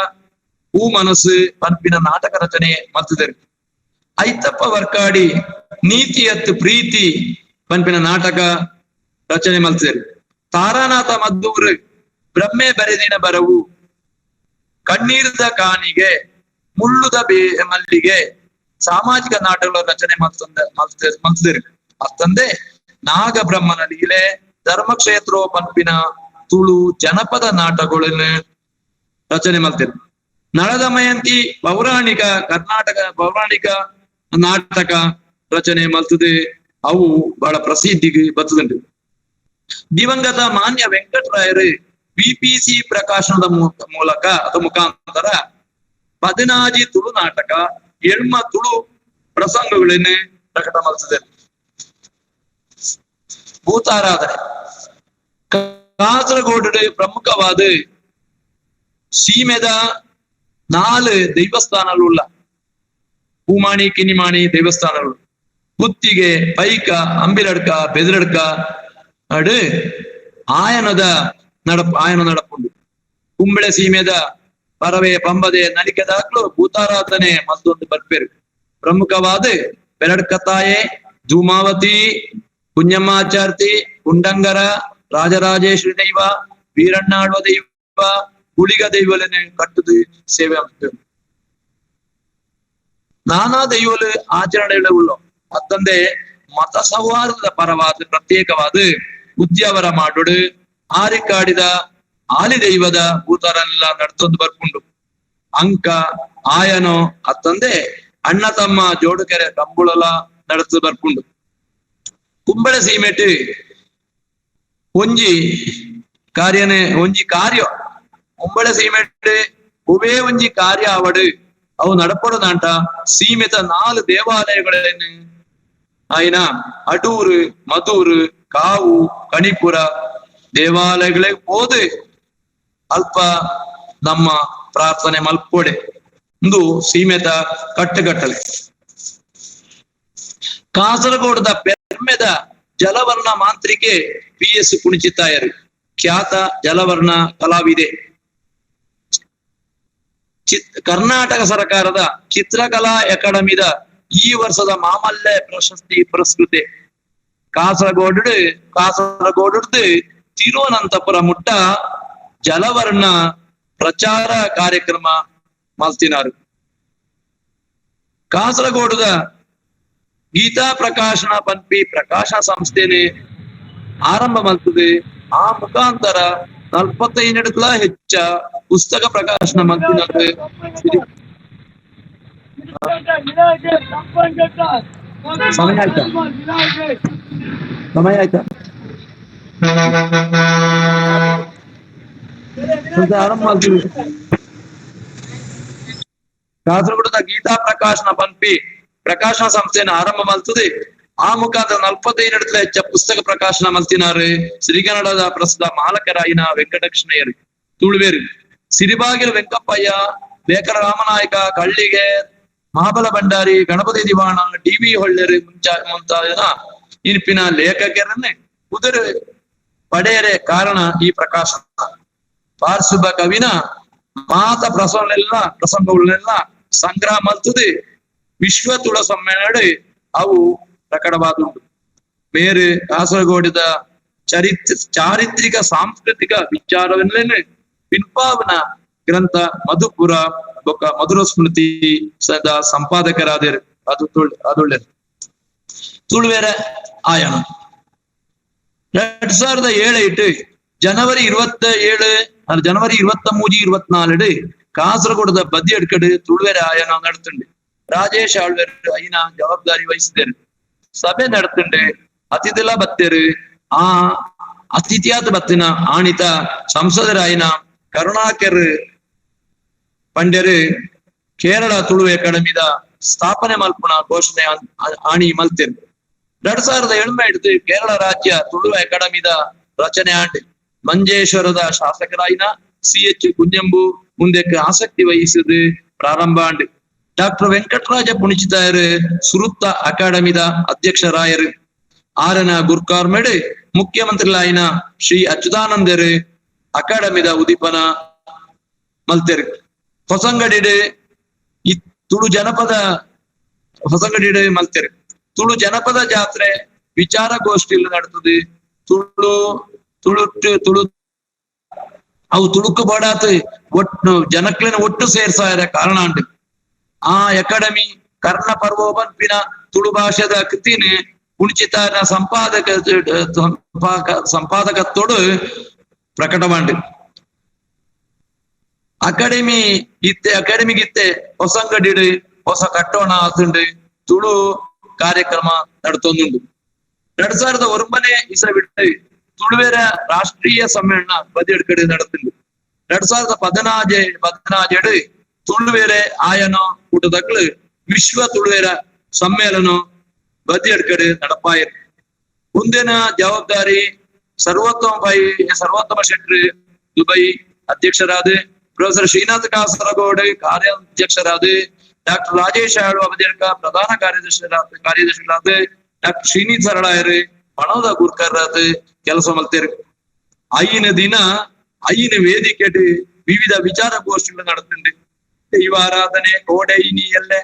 ಹೂ ಮನಸ್ಸು ಪನ್ಪಿನ ನಾಟಕ ರಚನೆ ಮಲ್ತದರು. ಐತಪ್ಪ ವರ್ಕಾಡಿ ನೀತಿಯತ್ತು ಪ್ರೀತಿ ಪನ್ಪಿನ ನಾಟಕ ರಚನೆ ಮಲ್ತದರು. ತಾರಾನಾಥ ಮದ್ದೂರು ಬ್ರಹ್ಮೆ ಬರೆದಿನ ಬರವು, ಕಣ್ಣೀರದ ಕಾಣಿಗೆ, ಮುಳ್ಳುದ ಮಲ್ಲಿಗೆ ಸಾಮಾಜಿಕ ನಾಟಕಗಳ ರಚನೆ ಮಲ್ತದರು. ಅತ್ತಂದೆ ನಾಗಬ್ರಹ್ಮನ ಲೀಲೆ, ಧರ್ಮಕ್ಷೇತ್ರೋ ಪನ್ಪಿನ ತುಳು ಜನಪದ ನಾಟಕಗಳನ್ನು ರಚನೆ ಮಲ್ತರು. ನಳದಮಯಂತಿ ಪೌರಾಣಿಕ ಕರ್ನಾಟಕ ಪೌರಾಣಿಕ ನಾಟಕ ರಚನೆ ಮಲ್ತದೆ. ಅವು ಬಹಳ ಪ್ರಸಿದ್ಧಿಗೆ ಬರ್ತದಂಟು. ದಿವಂಗತ ಮಾನ್ಯ ವೆಂಕಟರಾಯರು ವಿಪಿಸಿ ಪ್ರಕಾಶನದ ಮೂಲಕ ಅಥವಾ ಮುಖಾಂತರ 14 ತುಳು ನಾಟಕ, 7 ತುಳು ಪ್ರಸಂಗಗಳನ್ನೇ ಪ್ರಕಟ ಮಲ್ತದೆ. ಭೂತಾರಾಧನೆ ಕಾಸರಗೋಡು ಪ್ರಮುಖವಾದ ಸೀಮೆದ 4 ದೇವಸ್ಥಾನಗಳು, ಪೂಮಾಣಿ ಕಿನಿಮಾಣಿ ದೇವಸ್ಥಾನಗಳು, ಗುತ್ತಿಗೆ, ಪೈಕ, ಅಂಬಿಲಡ್ಕ, ಬೆದರಡ್ಕ ಅಡು ಆಯನದ ಆಯನ ನಡಪುಂಡು. ಕುಂಬಳೆ ಸೀಮೆದ ಪರವೆ, ಪಂಬದೆ, ನಲಿಕೆದಾಗ್ಲು ಭೂತಾರಾಧನೆ ಮತ್ತೊಂದು ಬರ್ಪೇರು. ಪ್ರಮುಖವಾದ ಬೆರಡ್ಕತಾಯೆ, ಧೂಮಾವತಿ, ಕುಂಜಮ್ಮಾಚಾರ್ತಿ, ಕುಂಡಂಗರ, ರಾಜರಾಜೇಶ್ವರಿ ದೈವ, ವೀರಣ್ಣಾಳ್ವ ದೈವ, ಗುಳಿಗ ದೈವಲನೆ ಕಟ್ಟುದು ಸೇವೆ ಆಗ್ತದೆ. ನಾನಾ ದೈವಲು ಆಚರಣೆಗಳು ಅತ್ತಂದೆ ಮತ ಸೌಹಾರ್ದದ ಪರವಾದ ಪ್ರತ್ಯೇಕವಾದ ಉದ್ಯಾವರ ಮಾಡೋಡು ಆರಿಕಾಡಿದ ಆಲಿ ದೈವದ ಭೂತಾರನ್ನೆಲ್ಲ ನಡ್ತೊಂದು ಬರ್ಪುಂಡು. ಅಂಕ ಆಯನೋ ಅತ್ತಂದೆ ಅಣ್ಣ ತಮ್ಮ ಜೋಡುಕೆರೆ ಕಂಬುಳಲ ನಡತು ಬರ್ಪುಂಡು. ಕುಂಬಳೆ ಸೀಮೆಟ್ ಒಂಜಿ ಕಾರ್ಯನೆ ಒಂಜಿ ಕಾರ್ಯ ಕುಂಬಳೆ ಸೀಮೆಟ್ ಒವೇ ಒಂಜಿ ಕಾರ್ಯ ಆವಡು ಅವು ನಡಪಡುದಾಂಟ ಸೀಮಿತ 4 ದೇವಾಲಯಗಳನ್ನು ಆಯ್ನ ಅಡೂರು, ಮಧೂರು, ಕಾವು, ಕಣಿಪುರ ದೇವಾಲಯಗಳಿಗೆ ಹೋದೆ ಅಲ್ಪ ನಮ್ಮ ಪ್ರಾರ್ಥನೆ ಮಲ್ಪೊಡೆ ಒಂದು ಸೀಮಿತ ಕಟ್ಟುಕಟ್ಟಲೆ. ಕಾಸರಗೋಡದ ಪೆರ್ಮೆದ ಜಲವರ್ಣ ಮಾಂತ್ರಿಕೆ ಪಿ.ಎಸ್. ಕುಣಿಚಿತ್ತಾಯರು ಖ್ಯಾತ ಜಲವರ್ಣ ಕಲಾವಿದೆ. ಕರ್ನಾಟಕ ಸರ್ಕಾರದ ಚಿತ್ರಕಲಾ ಅಕಾಡೆಮಿದ ಈ ವರ್ಷದ ಮಾಮಲ್ಯ ಪ್ರಶಸ್ತಿ ಪುರಸ್ಕೃತೆ. ಕಾಸರಗೋಡು ಕಾಸರಗೋಡು ತಿರುವನಂತಪುರ ಮುಟ್ಟ ಜಲವರ್ಣ ಪ್ರಚಾರ ಕಾರ್ಯಕ್ರಮ ಮಲ್ತಿನಾರು. ಕಾಸರಗೋಡದ ಗೀತಾ ಪ್ರಕಾಶನ ಪನ್ಪಿ ಪ್ರಕಾಶ ಸಂಸ್ಥೆನೆ ಆರಂಭ ಮಲ್ತದೆ. ಆ ಮುಖಾಂತರ 45 ಹೆಚ್ಚ ಪುಸ್ತಕ ಪ್ರಕಾಶನ ಮಲ್ತಿನಾರು. ಸಮಯ ಆಯ್ತಾ? ಸಮಯ ಆಯ್ತಾ? ಆರಂಭ ಮಾಡ್ತೀವಿ. ಕಾಸರಗೋಡದ ಗೀತಾ ಪ್ರಕಾಶನ ಪನ್ಪಿ ಪ್ರಕಾಶನ ಸಂಸ್ಥೆಯನ್ನು ಆರಂಭ ಮಲ್ತದೆ. ಆ ಮುಖಾಂತರ 45 ಹೆಚ್ಚ ಪುಸ್ತಕ ಪ್ರಕಾಶನ ಮಲ್ತಿನಾರು. ಶ್ರೀಕನ್ನಡದ ಪ್ರಸಿದ್ಧ ಮಾಲಕರಾಯಿನ ವೆಂಕಟಕೃಷ್ಣಯ್ಯರು, ತುಳುವೇರು, ಸಿರಿಬಾಗಿಲು ವೆಂಕಪ್ಪಯ್ಯ, ಬೇಕರ ರಾಮನಾಯಕ, ಕಳ್ಳಿಗೆ, ಮಹಾಬಲ ಭಂಡಾರಿ, ಗಣಪತಿ ದಿವಾಣ, ಡಿ ವಿ ಹೊಳ್ಳೆರು ಮುಂತಾದ ಇನ್ಪಿನ ಲೇಖಕರನ್ನೇ ಕುದುರೆ ಪಡೆಯರೆ ಕಾರಣ ಈ ಪ್ರಕಾಶನ. ಪಾರ್ಸುಬ ಕವಿನ ಮಾತ ಪ್ರಸಂಗಗಳನ್ನೆಲ್ಲ ಸಂಗ್ರಹ ಮಲ್ತದೆ. ವಿಶ್ವ ತುಳ ಸಮ್ಮೇಳನ ಅವು ಪ್ರಕಟವಾದುಂಟು. ಬೇರೆ ಕಾಸರಗೋಡಿದ ಚಾರಿತ್ರಿಕ ಸಾಂಸ್ಕೃತಿಕ ವಿಚಾರವನ್ನೇ ಪಿನ್ಪಾವನ ಗ್ರಂಥ ಮಧುಪುರ ಬೊಕ್ಕ ಮಧುರ ಸ್ಮೃತಿ ಸದಾ ಸಂಪಾದಕರಾದರು. ಅದು ಅದೊಳ್ಳೆ ತುಳುವೆರ ಆಯಣ. 2007 ಜನವರಿ 27 ಜನವರಿ 23 24 ಕಾಸರಗೋಡದ ಬದಿಯಡ್ಕಡೆ ತುಳುವೆರ ಆಯನ ನಡ್ತುಂಡೆ. ರಾಜೇಶ್ ಆಳ್ವೆರ್ ಐನ ಜವಾಬ್ದಾರಿ ವಹಿಸಿದರು. ಸಭೆ ನಡ್ತುಂಡೆ, ಅತಿಥಿಲ ಬತ್ತೇರು. ಆ ಅತಿಥಿಯಾದ ಬತ್ತಿನ ಆಣಿತ ಸಂಸದರಾಯಿನ ಕರುಣಾಕರ್ ಪಂಡ್ಯರು ಕೇರಳ ತುಳು ಅಕಾಡೆಮಿದ ಸ್ಥಾಪನೆ ಮಲ್ಪುನ ಘೋಷಣೆ ಆಣಿ ಮಲ್ತೆರ್. 2007 ಕೇರಳ ರಾಜ್ಯ ತುಳು ಅಕಾಡೆಮಿದ ರಚನೆ ಆಂಡ್. ಮಂಜೇಶ್ವರದ ಶಾಸಕರಾಯಿನ ಸಿ.ಎಚ್. ಕುಂಜಂಬು ಮುಂದಕ್ಕೆ ಆಸಕ್ತಿ ವಹಿಸಿದ ಪ್ರಾರಂಭ ಆಂಡ್. ಡಾಕ್ಟರ್ ವೆಂಕಟರಾಜ ಪುಣಿಚಿತಾಯರು ಸುರುತ್ತ ಅಕಾಡೆಮಿದ ಅಧ್ಯಕ್ಷರಾಯರು. ಆರನ ಗುರ್ಕಾರ್ಮೆಡ್ ಮುಖ್ಯಮಂತ್ರಿಲಾಯಿನ ಶ್ರೀ ಅಚ್ಯುತಾನಂದರು ಅಕಾಡೆಮಿದ ಉದೀಪನ ಮಲ್ತೆರ್. ಹೊಸಂಗಡಿಡ್ ಈ ತುಳು ಜನಪದ ಹೊಸಂಗಡಿಡ್ ಮಲ್ತೆರ್. ತುಳು ಜನಪದ ಜಾತ್ರೆ ವಿಚಾರಗೋಷ್ಠಿಯಲ್ಲಿ ನಡತದೆ. ತುಳು ತುಳು ತುಳು ಅವು ತುಳುಕು ಬೋಡಾತ್ ಒಟ್ಟು ಜನಕ್ಲೆನ ಒಟ್ಟು ಸೇರ್ಸಾಯರ ಕಾರಣ ಉಂಟು. ಆ ಅಕಾಡೆಮಿ ಕರ್ಣ ಪರ್ವೋಪನ್ಪಿನ ತುಳು ಭಾಷೆದ ಕೃತಿನ ಕುಣಿಚಿತನ ಸಂಪಾದಕತ್ತೋಡು ಪ್ರಕಟ ಮಾಡಿ. ಅಕಾಡೆಮಿ ಇತ್ತೆ ಅಕಾಡೆಮಿಗಿತ್ತೆ ಹೊಸಂಗಡಿಡು ಹೊಸ ಕಟ್ಟೋಣ ಆತುಂಡು ತುಳು ಕಾರ್ಯಕ್ರಮ ನಡತೊಂದುಂಡು. 2009 ಇಸವಿಡ್ ತುಳುವೆರ ರಾಷ್ಟ್ರೀಯ ಸಮ್ಮೇಳನ ಬದಿಯಡ್ಕಡೆ ನಡತುಂಡು. 2016 ತುಳುವೆರೆ ಆಯನ ಕೂಟದಕ್ಲು ವಿಶ್ವ ತುಳುವೆರ ಸಮ್ಮೇಳನ ಬದಿಯಡ್ಕಡೆ ನಡಪಾಯರು. ಮುಂದಿನ ಜವಾಬ್ದಾರಿ ಸರ್ವೋತ್ತಮ ಶೆಟ್ರು ದುಬೈ ಅಧ್ಯಕ್ಷರಾದ, ಪ್ರೊಫೆಸರ್ ಶ್ರೀನಾಥ್ ಕಾಸರಗೋಡು ಕಾರ್ಯಾಧ್ಯಕ್ಷರಾದ, ಡಾಕ್ಟರ್ ರಾಜೇಶ್ ಆಳ್ವ ಬದಿಯಡ್ಕ ಪ್ರಧಾನ ಕಾರ್ಯದರ್ಶಿಗಳಾದ, ಡಾಕ್ಟರ್ ಶ್ರೀನಿಧ್ ಸರಳಾಯರು ಪಣದ ಗುರ್ಕರಾದ ಕೆಲಸ ಮಲ್ತೇರು. ಐನ ದಿನ ಐನ ವೇದಿಕೆ ವಿವಿಧ ವಿಚಾರಗೋಷ್ಠಿಗಳು ನಡತುಂಡು. ದೈವ ಆರಾಧನೆ ಕೋಡೆ ಇನಿ ಎಲ್ಲೆ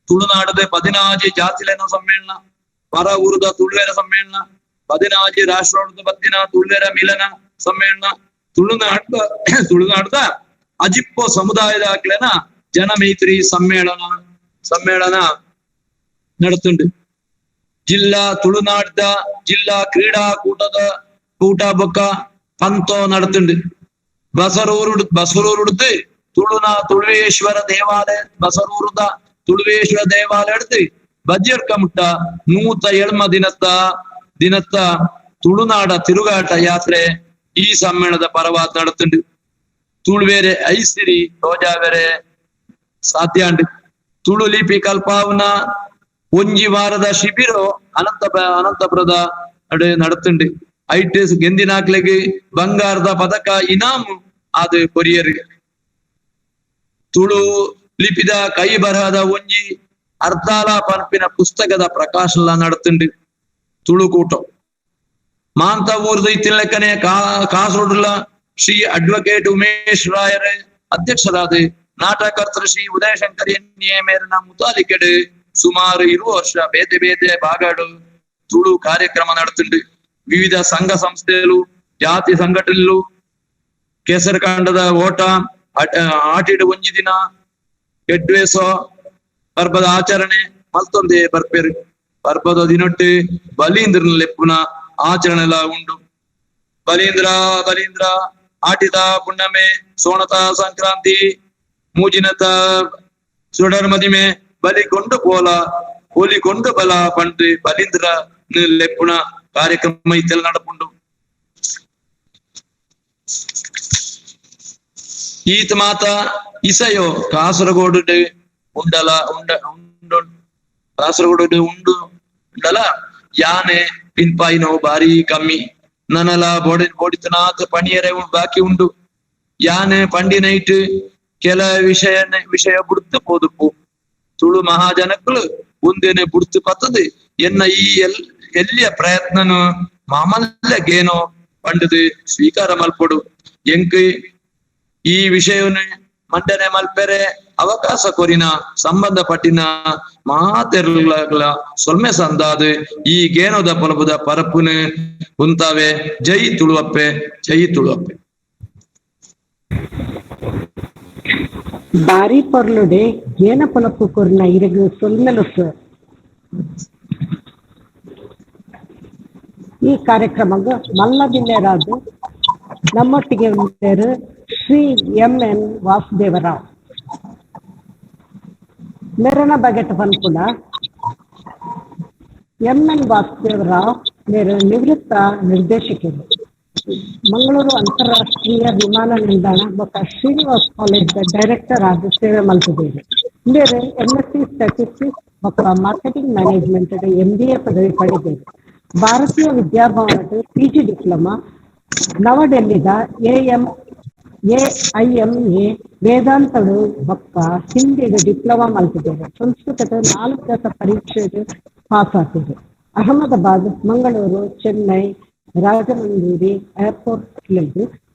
ತುಳುನಾಡದ 14 ಜಾತಿಲೆನ ಸಮ್ಮೇಳನ, ಪರ ಊರದ ತುಳುವೆರ ಸಮ್ಮೇಳನ, 14 ರಾಷ್ಟ್ರದ ಬತ್ತಿನ ತುಳುವೆರ ಮಿಲನ ಸಮ್ಮೇಳನ, ತುಳುನಾಡದ ಅಜಿಪ್ಪೋ ಸಮುದಾಯದ ಆಕ್ಲೆನ ಜನಮೈತ್ರಿ ಸಮ್ಮೇಳನ ನಡತುಂಡು. ಜಿಲ್ಲಾ ತುಳುನಾಡ್ದ ಜಿಲ್ಲಾ ಕ್ರೀಡಾಕೂಟದ ಕೂಟ ಬೊಕ್ಕ ಪಂತೋ ನಡತುಂಡು. ಬಸರೂರುಡ್ದು ತುಳುನ ತುಳುವೇಶ್ವರ ದೇವಾಲಯ ಬಸರೂರುದ ತುಳುವೇಶ್ವರ ದೇವಾಲಯ ಹಿಡ್ದು ಬಜ್ಜರ್ಕ ಮುಟ್ಟ 107 ದಿನತ್ತ ತುಳುನಾಡ ತಿರುಗಾಟ ಯಾತ್ರೆ ಈ ಸಮ್ಮೇಳನದ ಪರವಾದ ನಡತುಂಡು. ತುಳುವೇರೆ ಐಸಿರಿ ರೋಜಾವೆರೆ ಸಾಧ್ಯ ಉಂಡು. ತುಳು ಲಿಪಿ ಕಲ್ಪಾವನ ಒಂಜಿ ವಾರದ ಶಿಬಿರ ಅನಂತಪುರದ ನಡತುಂಡು. ಐಟ್ ಗೆಂದಿನಾಕ್ಲೆಗ್ ಬಂಗಾರದ ಪದಕ ಇನಾಮು ಅದು ಕೊರಿಯರ್. ತುಳು ಲಿಪಿದ ಕೈ ಬರಹದ ಒಂಜಿ ಅರ್ಧಾಲ ಪನ್ಪಿನ ಪುಸ್ತಕದ ಪ್ರಕಾಶನ ನಡತುಂಡು. ತುಳುಕೂಟ ಮಾಂತ ಊರ್ದು ಇತ್ತಿನ ಕಾಸರಗೋಡುಲ ಶ್ರೀ ಅಡ್ವೊಕೇಟ್ ಉಮೇಶ್ ರಾಯರ್ ಅಧ್ಯಕ್ಷರಾದ ನಾಟಕರ್ತರ ಶ್ರೀ ಉದಯಶಂಕರ್ ಎನ್ಎ ಮೇರಿನ ಮುತಾಲಿಕೆಡು ಸುಮಾರು 20 ವರ್ಷ ಬೇತೆ ಬೇತೆ ಭಾಗಡು ತುಳು ಕಾರ್ಯಕ್ರಮ ನಡತುಂಡು. ವಿವಿಧ ಸಂಘ ಸಂಸ್ಥೆಗಳು, ಜಾತಿ ಸಂಘಟನೆಗಳು, ಕೇಸರಕಾಂಡದ ಓಟ, ಆಟಿಡು ಒಂಜಿ ದಿನ ಎಡ್ವೇಸೋ ಪರ್ಬದ ಆಚರಣೆ ಮಲ್ತೊಂದೇ ಬರ್ಪೇರು. ಪರ್ಬದ ದಿನೊಟ್ಟು ಬಲೀಂದ್ರನ ಲೆಪ್ಪುನ ಆಚರಣೆಲ ಉಂಡು. ಬಲೀಂದ್ರ ಬಲೀಂದ್ರ ಆಟಿದ ಪುಣ್ಣಮೆ, ಸೋಣತ ಸಂಕ್ರಾಂತಿ, ಮೂಜಿನತ ಸುಡರ್ ಮದಿಮೆ, ಬಲಿ ಕೊಂಡು ಪೋಲ ಹೋಲಿ ಕೊಂಡು ಬಲ ಪಂಡು ಬಲೀಂದ್ರ ಲೆಪ್ಪುನ ಕಾರ್ಯಕ್ರಮ ಇತ್ತೆಲ್ಲ ನಡಪುಂಡು. ಈತ ಮಾತ ಇಸಯೋ ಕಾಸರಗೋಡು ಉಂಡಲ ಉಂಡ ಉಂಡು ಕಾಸರಗೋಡು ಉಂಡು ಉಂಡಲ ಯಾನೆ ಪಿನ್ಪಾಯಿನೋ ಬಾರಿ ಕಮ್ಮಿ ನನಲ ಬೋಡಿತನಾಥ ಪಣಿಯರೆ ಬಾಕಿ ಉಂಡು. ಯಾನೆ ಪಂಡಿನೈಟ್ ಕೆಲ ವಿಷಯ ಬುಡ್ತು ಪೋದುಪ್ಪು. ತುಳು ಮಹಾಜನಕ್ಕಳು ಒಂದೇನೆ ಬುಡ್ತು ಪತ್ತದು ಎನ್ನ ಈ ಎಲ್ಲಿಯ ಪ್ರಯತ್ನನು ಮಾಮಲ್ಲಗೇನೋ ಪಂಡದು ಸ್ವೀಕಾರ ಮಲ್ಪೊಡು. ಎಂಕ್ ಈ ವಿಷಯವನ್ನು ಮಂಡನೆ ಮಲ್ಪೆರೆ ಅವಕಾಶ ಕೊರಿನ ಸಂಬಂಧಪಟ್ಟಿನ ಮಾತೆರ್ಲ ಸೊಲ್ಮೆ ಸಂದಾದು ಈ ಗೇನೋದ ಪೊಲಬುದ ಪರಪುನು ಉಂತಾವೆ. ಜೈ ತುಳುವಪ್ಪೆ, ಜೈ ತುಳುವಪ್ಪೆ. ಬಾರಿ ಪೊರ್ಲುಡೆ ಗೇನ ಪೊಲಪು ಕೊರಿನ ಇರಗು ಸೊಲ್ಮೆಲು ಸರ್. ಈ ಕಾರ್ಯಕ್ರಮಗ ಮಲ್ಲ ಬಿನ್ನೆರಾದು ನಮ್ಮೊಟ್ಟಿಗೆ ಉಳ್ಳೇರು ಶ್ರೀ ಎಂ ಎನ್ ವಾಸುದೇವರಾವ್. ಮೆರನ ಬಗೆಟ್ ಪನ್ಪುನ ಎಂ ಎನ್ ವಾಸುದೇವರಾವ್ ಮೇರು ನಿವೃತ್ತ ನಿರ್ದೇಶಕರು. ಮಂಗಳೂರು ಅಂತಾರಾಷ್ಟ್ರೀಯ ವಿಮಾನ ನಿಲ್ದಾಣ ಬೊಕ್ಕ ಶ್ರೀನಿವಾಸ್ ಕಾಲೇಜ್ ಡೈರೆಕ್ಟರ್ ಆದ ಸೇವೆ ಮಲ್ತಿದ್ದೇವೆ. ಬೇರೆ ಎಂಎಸ್ಸಿ ಸ್ಟ್ಯಾಟಿಸ್ಟಿಕ್ಸ್ ಬೊಕ್ಕ marketing management MBA ಪದವಿ ಪಡೆದಿದೆ. ಭಾರತೀಯ ವಿದ್ಯಾಭವನದ ಪಿಜಿ ಡಿಪ್ಲೊಮಾ, ನವಡೆಲ್ಲಿದ ಎಐಎಂಎ ವೇದಾಂತಡು ಬೊಕ್ಕ ಹಿಂದಿದ ಡಿಪ್ಲೊಮಾ ಮಲ್ತಿದ್ದೇವೆ. ಸಂಸ್ಕೃತದ 4 ಪರೀಕ್ಷೆ ಪಾಸ್ ಆಗ್ತಿದೆ. ಅಹಮದಾಬಾದ್, ಮಂಗಳೂರು, ಚೆನ್ನೈ, ರಾಜಮಂದೂರಿ ಏರ್ಪೋರ್ಟ್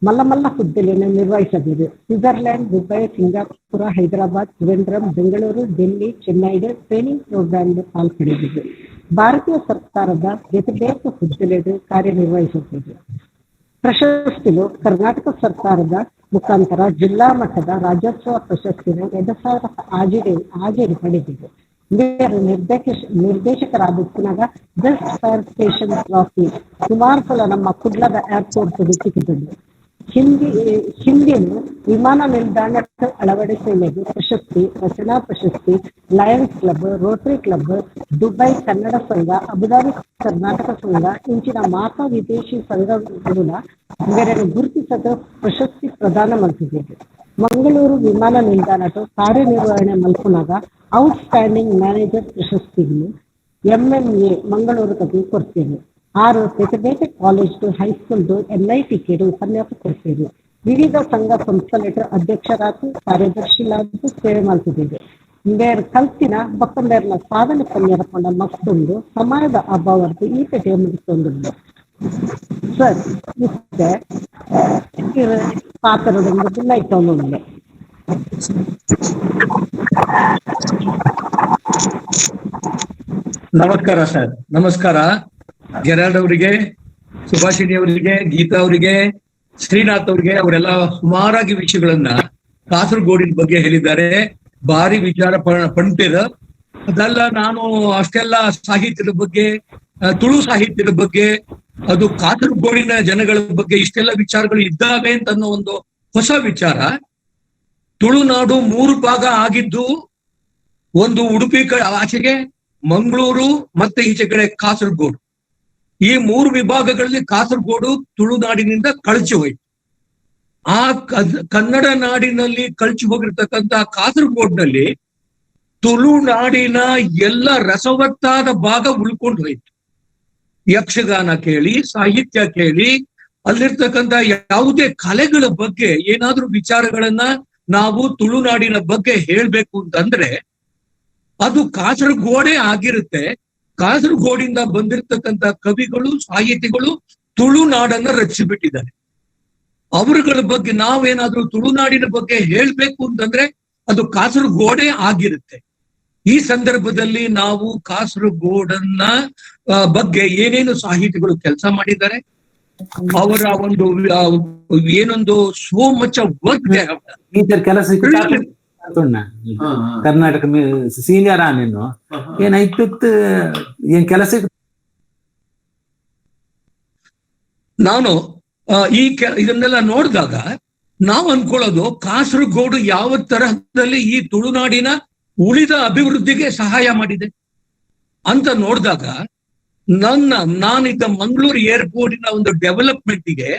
ಮಲ್ಲ ಮಲ್ಲ ಹುದ್ದೆಗಳನ್ನು ನಿರ್ವಹಿಸಬಹುದು. Switzerland, Dubai, Singapore, Hyderabad, Trivandrum, Bengaluru, Delhi, Chennai training programme ಪಾಲ್ಪಡೆದಿದೆ. ಭಾರತೀಯ ಸರ್ಕಾರದ ಬೇತೆ ಬೇತೆ ಹುದ್ದೆಗಳು ಕಾರ್ಯನಿರ್ವಹಿಸುತ್ತಿದೆ. ಪ್ರಶಸ್ತಿಗಳು ಕರ್ನಾಟಕ ಸರ್ಕಾರದ ಮುಖಾಂತರ ಜಿಲ್ಲಾ ಮಟ್ಟದ ರಾಜ್ಯೋತ್ಸವ ಪ್ರಶಸ್ತಿನ 2006 ಪಡೆದಿದೆ. ಬೇರೆ ನಿರ್ದೇಶಕರಾದ ಪುನಃ best fire station trophy ಸುಮಾರು ಸಲ ನಮ್ಮ ಕುಡ್ಲದ ಏರ್ಪೋರ್ಟ್ ಸಿಕ್ಕಿದ್ದು. ಹಿಂದಿನ ವಿಮಾನ ನಿಲ್ದಾಣಕ್ಕೆ ಅಳವಡಿಕೆಗೆ ಪ್ರಶಸ್ತಿ, ರಚನಾ ಪ್ರಶಸ್ತಿ, Lions Club, Rotary Club, Dubai Kannada ಸಂಘ, ಅಬುಧಾಬಿ ಕರ್ನಾಟಕ ಸಂಘ ಇಂಚಿನ ಮಾತಾ ವಿದೇಶಿ ಸಂಘಗಳ ಬೇರೆ ಗುರುತಿಸದ ಪ್ರಶಸ್ತಿ ಪ್ರದಾನ ಮಲ್ತಿದ್ದೇವೆ. ಮಂಗಳೂರು ವಿಮಾನ ನಿಲ್ದಾಣದ ಕಾರ್ಯನಿರ್ವಹಣೆ ಮಲ್ಪುನಾಗ out standing manager ಪ್ರಶಸ್ತಿಗಳು ಎಂಎಂಎ ಮಂಗಳೂರು ಕತೆ ಕೊಡ್ತೇವೆ. 6 ಬೇತೆ ಬೇತೆ college, high school, NIT ಕೇಡು ಉಪನ್ಯಾಸ ಕೊಡ್ತೇವೆ. ವಿವಿಧ ಸಂಘ ಸಂಸ್ಥೆಗಳ ಅಧ್ಯಕ್ಷರಾದ, ಕಾರ್ಯದರ್ಶಿಲಾದ ಸೇವೆ ಮಾಡ್ತಿದ್ದೇವೆ. ಬೇರೆ ಕಲ್ತಿನ ಬೊಕ್ಕ ಬೇರ್ನ ಸಾಧನೆ ಪನ್ಯರಕೊಂಡ ಮತ್ತೊಂದು ಸಮಯದ ಅಭಾವದ್ದು ಈ ಪೇಟೆಯ ಮುಗಿಸೊಂದುಂಡು. ಸರ್, ಇತ್ತೆ ಪಾತ್ರದೊಂದು ಬಿಲ್ಲೈತೊಂದುಂಡು. ನಮಸ್ಕಾರ ಸರ್. ನಮಸ್ಕಾರ ಗೆರಾಲ್ಡ್ ಅವರಿಗೆ, ಸುಭಾಷಿಣಿ ಅವರಿಗೆ, ಗೀತಾ ಅವರಿಗೆ, ಶ್ರೀನಾಥ್ ಅವರಿಗೆ. ಅವರೆಲ್ಲ ಸುಮಾರಾಗಿ ವಿಷಯಗಳನ್ನ ಕಾಸರಗೋಡಿನ ಬಗ್ಗೆ ಹೇಳಿದ್ದಾರೆ. ಭಾರಿ ವಿಚಾರ ಪಂಟಿರ. ಅದೆಲ್ಲ ನಾನು ಅಷ್ಟೆಲ್ಲ ಸಾಹಿತ್ಯದ ಬಗ್ಗೆ, ತುಳು ಸಾಹಿತ್ಯದ ಬಗ್ಗೆ, ಅದು ಕಾಸರಗೋಡಿನ ಜನಗಳ ಬಗ್ಗೆ ಇಷ್ಟೆಲ್ಲ ವಿಚಾರಗಳು ಇದ್ದಾವೆ ಅಂತ ಅನ್ನೋ ಒಂದು ಹೊಸ ವಿಚಾರ. ತುಳುನಾಡು 3 ಭಾಗ ಆಗಿದ್ದು, ಒಂದು ಉಡುಪಿ ಆಚೆಗೆ, ಮಂಗಳೂರು, ಮತ್ತೆ ಈಚೆ ಕಡೆ ಕಾಸರಗೋಡು. ಈ 3 ವಿಭಾಗಗಳಲ್ಲಿ ಕಾಸರಗೋಡು ತುಳುನಾಡಿನಿಂದ ಕಳಚಿ ಹೋಯಿತು. ಆ ಕನ್ನಡ ನಾಡಿನಲ್ಲಿ ಕಳಚಿ ಹೋಗಿರ್ತಕ್ಕಂತ ಕಾಸರಗೋಡಿನಲ್ಲಿ ತುಳುನಾಡಿನ ಎಲ್ಲ ರಸವತ್ತಾದ ಭಾಗ ಉಳ್ಕೊಂಡು ಹೋಯಿತು. ಯಕ್ಷಗಾನ ಕೇಳಿ, ಸಾಹಿತ್ಯ ಕೇಳಿ, ಅಲ್ಲಿರ್ತಕ್ಕಂಥ ಯಾವುದೇ ಕಲೆಗಳ ಬಗ್ಗೆ ಏನಾದ್ರೂ ವಿಚಾರಗಳನ್ನ ನಾವು ತುಳುನಾಡಿನ ಬಗ್ಗೆ ಹೇಳ್ಬೇಕು ಅಂತಂದ್ರೆ ಅದು ಕಾಸರಗೋಡೆ ಆಗಿರುತ್ತೆ. ಕಾಸರಗೋಡಿಂದ ಬಂದಿರತಕ್ಕಂತ ಕವಿಗಳು, ಸಾಹಿತಿಗಳು ತುಳುನಾಡನ್ನ ರಚಿಸಿಬಿಟ್ಟಿದ್ದಾರೆ. ಅವರುಗಳ ಬಗ್ಗೆ ನಾವೇನಾದ್ರೂ ತುಳುನಾಡಿನ ಬಗ್ಗೆ ಹೇಳ್ಬೇಕು ಅಂತಂದ್ರೆ ಅದು ಕಾಸರಗೋಡೆ ಆಗಿರುತ್ತೆ. ಈ ಸಂದರ್ಭದಲ್ಲಿ ನಾವು ಕಾಸರಗೋಡನ್ನ ಬಗ್ಗೆ ಏನೇನು ಸಾಹಿತಿಗಳು ಕೆಲಸ ಮಾಡಿದ್ದಾರೆ, ಅವರ ಒಂದು ಏನೊಂದು so much of work. ಕೆಲಸ ಕರ್ನಾಟಕ ಸೀನಿಯರ್ ಆನೇನು ಏನಾಯ್ತು ಏನ್ ಕೆಲಸ. ನಾನು ಈ ಇದನ್ನೆಲ್ಲ ನೋಡಿದಾಗ ನಾವು ಅನ್ಕೊಳ್ಳೋದು ಕಾಸರಗೋಡು ಯಾವ ತರಹದಲ್ಲಿ ಈ ತುಳುನಾಡಿನ ಉಳಿದ ಅಭಿವೃದ್ಧಿಗೆ ಸಹಾಯ ಮಾಡಿದೆ ಅಂತ ನೋಡಿದಾಗ, ನಾನಿದ್ದ ಮಂಗಳೂರು ಏರ್ಪೋರ್ಟಿನ ಒಂದು ಡೆವಲಪ್ಮೆಂಟ್ಗೆ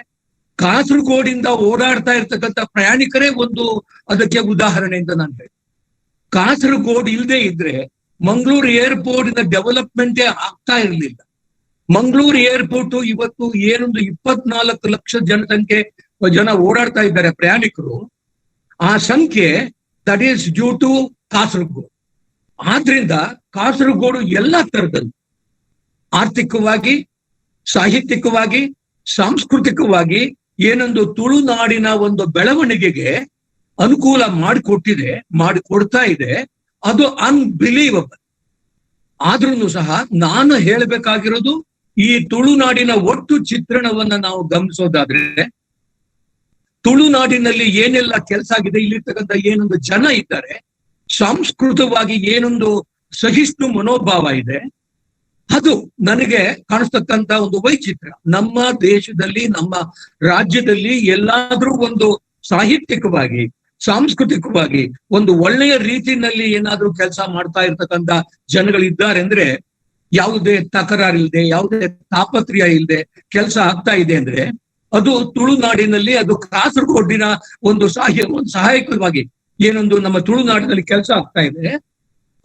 ಕಾಸರಗೋಡಿಂದ ಓಡಾಡ್ತಾ ಇರ್ತಕ್ಕಂಥ ಪ್ರಯಾಣಿಕರೇ ಒಂದು ಅದಕ್ಕೆ ಉದಾಹರಣೆ ಅಂತ ನಾನು ಹೇಳ್ತೀನಿ. ಕಾಸರಗೋಡು ಇಲ್ಲದೆ ಇದ್ರೆ ಮಂಗಳೂರು ಏರ್ಪೋರ್ಟಿನ ಡೆವಲಪ್ಮೆಂಟೇ ಆಗ್ತಾ ಇರ್ಲಿಲ್ಲ. ಮಂಗಳೂರು ಏರ್ಪೋರ್ಟ್ ಇವತ್ತು ಏನೊಂದು 24 ಲಕ್ಷ ಜನಸಂಖ್ಯೆ ಜನ ಓಡಾಡ್ತಾ ಇದ್ದಾರೆ ಪ್ರಯಾಣಿಕರು, ಆ ಸಂಖ್ಯೆ that is due to Kasaragod. ಆದ್ರಿಂದ ಕಾಸರಗೋಡು ಎಲ್ಲ ತರದಲ್ಲಿ ಆರ್ಥಿಕವಾಗಿ, ಸಾಹಿತ್ಯಿಕವಾಗಿ, ಸಾಂಸ್ಕೃತಿಕವಾಗಿ ಏನೊಂದು ತುಳುನಾಡಿನ ಒಂದು ಬೆಳವಣಿಗೆಗೆ ಅನುಕೂಲ ಮಾಡಿಕೊಟ್ಟಿದೆ, ಮಾಡಿಕೊಡ್ತಾ ಇದೆ. ಅದು ಅನ್ಬಿಲೀವಬಲ್. ಆದ್ರೂ ಸಹ ನಾನು ಹೇಳಬೇಕಾಗಿರೋದು ಈ ತುಳುನಾಡಿನ ಒಟ್ಟು ಚಿತ್ರಣವನ್ನ ನಾವು ಗಮನಿಸೋದಾದ್ರೆ, ತುಳುನಾಡಿನಲ್ಲಿ ಏನೆಲ್ಲ ಕೆಲಸ ಆಗಿದೆ, ಇಲ್ಲಿರ್ತಕ್ಕಂಥ ಏನೊಂದು ಜನ ಇದ್ದಾರೆ, ಸಾಂಸ್ಕೃತವಾಗಿ ಏನೊಂದು ಸಹಿಷ್ಣು ಮನೋಭಾವ ಇದೆ, ಅದು ನನಗೆ ಕಾಣಿಸ್ತಕ್ಕಂತ ಒಂದು ವೈಚಿತ್ರ. ನಮ್ಮ ದೇಶದಲ್ಲಿ, ನಮ್ಮ ರಾಜ್ಯದಲ್ಲಿ ಎಲ್ಲಾದ್ರೂ ಒಂದು ಸಾಹಿತ್ಯಿಕವಾಗಿ, ಸಾಂಸ್ಕೃತಿಕವಾಗಿ ಒಂದು ಒಳ್ಳೆಯ ರೀತಿನಲ್ಲಿ ಏನಾದ್ರೂ ಕೆಲಸ ಮಾಡ್ತಾ ಇರ್ತಕ್ಕಂಥ ಜನಗಳಿದ್ದಾರೆ ಅಂದ್ರೆ ಯಾವುದೇ ತಕರಾರಿಲ್ಲದೆ, ಯಾವುದೇ ತಾಪತ್ರಯ ಇಲ್ಲದೆ ಕೆಲಸ ಆಗ್ತಾ ಇದೆ ಅಂದ್ರೆ ಅದು ತುಳುನಾಡಿನಲ್ಲಿ, ಅದು ಕಾಸರಗೋಡಿನ ಒಂದು ಸಹಾಯಕವಾಗಿ ಏನೊಂದು ನಮ್ಮ ತುಳುನಾಡಿನಲ್ಲಿ ಕೆಲಸ ಆಗ್ತಾ ಇದೆ,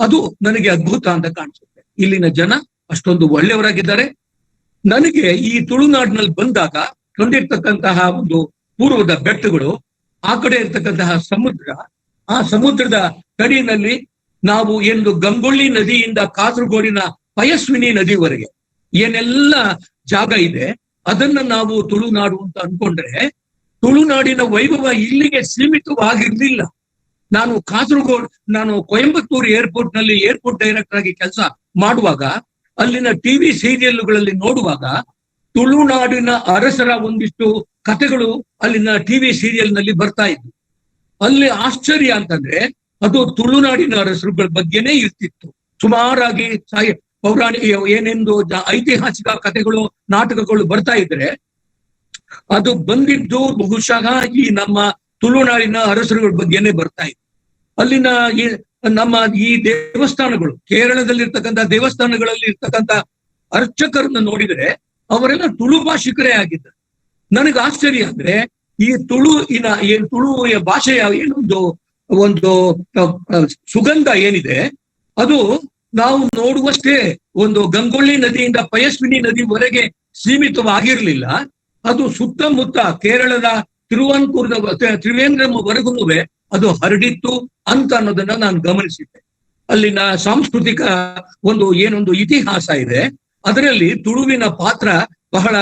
ಅದು ನನಗೆ ಅದ್ಭುತ ಅಂತ ಕಾಣಿಸುತ್ತೆ. ಇಲ್ಲಿನ ಜನ ಅಷ್ಟೊಂದು ಒಳ್ಳೆಯವರಾಗಿದ್ದಾರೆ. ನನಗೆ ಈ ತುಳುನಾಡಿನಲ್ಲಿ ಬಂದಾಗ ಕಂಡಿರ್ತಕ್ಕಂತಹ ಒಂದು ಪೂರ್ವದ ಬೆಟ್ಟಗಳು, ಆ ಕಡೆ ಇರ್ತಕ್ಕಂತಹ ಸಮುದ್ರ, ಆ ಸಮುದ್ರದ ಕಡಿನಲ್ಲಿ ನಾವು ಎಂದು ಗಂಗೊಳ್ಳಿ ನದಿಯಿಂದ ಕಾಸರಗೋಡಿನ ಪಯಸ್ವಿನಿ ನದಿವರೆಗೆ ಏನೆಲ್ಲ ಜಾಗ ಇದೆ ಅದನ್ನ ನಾವು ತುಳುನಾಡು ಅಂತ ಅನ್ಕೊಂಡ್ರೆ ತುಳುನಾಡಿನ ವೈಭವ ಇಲ್ಲಿಗೆ ಸೀಮಿತವಾಗಿರ್ಲಿಲ್ಲ. ನಾನು ಕಾಸರಗೋಡ್, ನಾನು ಕೊಯಂಬತ್ತೂರು ಏರ್ಪೋರ್ಟ್ ನಲ್ಲಿ ಏರ್ಪೋರ್ಟ್ ಡೈರೆಕ್ಟರ್ ಆಗಿ ಕೆಲಸ ಮಾಡುವಾಗ ಅಲ್ಲಿನ ಟಿವಿ ಸೀರಿಯಲ್ಗಳಲ್ಲಿ ನೋಡುವಾಗ ತುಳುನಾಡಿನ ಅರಸರ ಒಂದಿಷ್ಟು ಕಥೆಗಳು ಅಲ್ಲಿನ ಟಿವಿ ಸೀರಿಯಲ್ ನಲ್ಲಿ ಬರ್ತಾ ಇದ್ವು. ಅಲ್ಲಿ ಆಶ್ಚರ್ಯ ಅಂತಂದ್ರೆ ಅದು ತುಳುನಾಡಿನ ಅರಸರುಗಳ ಬಗ್ಗೆನೇ ಇರ್ತಿತ್ತು. ಸುಮಾರಾಗಿ ಪೌರಾಣಿಕ ಏನೆಂದು ಐತಿಹಾಸಿಕ ಕಥೆಗಳು, ನಾಟಕಗಳು ಬರ್ತಾ ಇದ್ರೆ ಅದು ಬಂದಿದ್ದು ಬಹುಶಃ ಈ ನಮ್ಮ ತುಳುನಾಡಿನ ಅರಸರುಗಳ ಬಗ್ಗೆನೇ ಬರ್ತಾ ಇತ್ತು. ಅಲ್ಲಿನ ಈ ನಮ್ಮ ಈ ದೇವಸ್ಥಾನಗಳು, ಕೇರಳದಲ್ಲಿರ್ತಕ್ಕಂಥ ದೇವಸ್ಥಾನಗಳಲ್ಲಿ ಇರ್ತಕ್ಕಂಥ ಅರ್ಚಕರನ್ನ ನೋಡಿದ್ರೆ ಅವರೆಲ್ಲ ತುಳು ಭಾಷಿಕರೇ ಆಗಿದ್ದಾರೆ. ನನಗೆ ಆಶ್ಚರ್ಯ ಅಂದ್ರೆ ಈ ತುಳುವಿನ ಏನ್ ತುಳು ಭಾಷೆಯ ಏನೊಂದು ಒಂದು ಸುಗಂಧ ಏನಿದೆ ಅದು ನಾವು ನೋಡುವಷ್ಟೇ ಒಂದು ಗಂಗೊಳ್ಳಿ ನದಿಯಿಂದ ಪಯಸ್ವಿನಿ ನದಿವರೆಗೆ ಸೀಮಿತವಾಗಿರ್ಲಿಲ್ಲ. ಅದು ಸುತ್ತಮುತ್ತ ಕೇರಳದ ತಿರುವಾನ್ಕೂರ್ದ ತ್ರಿವೇಂದ್ರಂವರೆಗೂ ಅದು ಹರಡಿತ್ತು ಅಂತ ಅನ್ನೋದನ್ನ ನಾನು ಗಮನಿಸಿದ್ದೆ. ಅಲ್ಲಿನ ಸಾಂಸ್ಕೃತಿಕ ಒಂದು ಏನೊಂದು ಇತಿಹಾಸ ಇದೆ ಅದರಲ್ಲಿ ತುಳುವಿನ ಪಾತ್ರ ಬಹಳ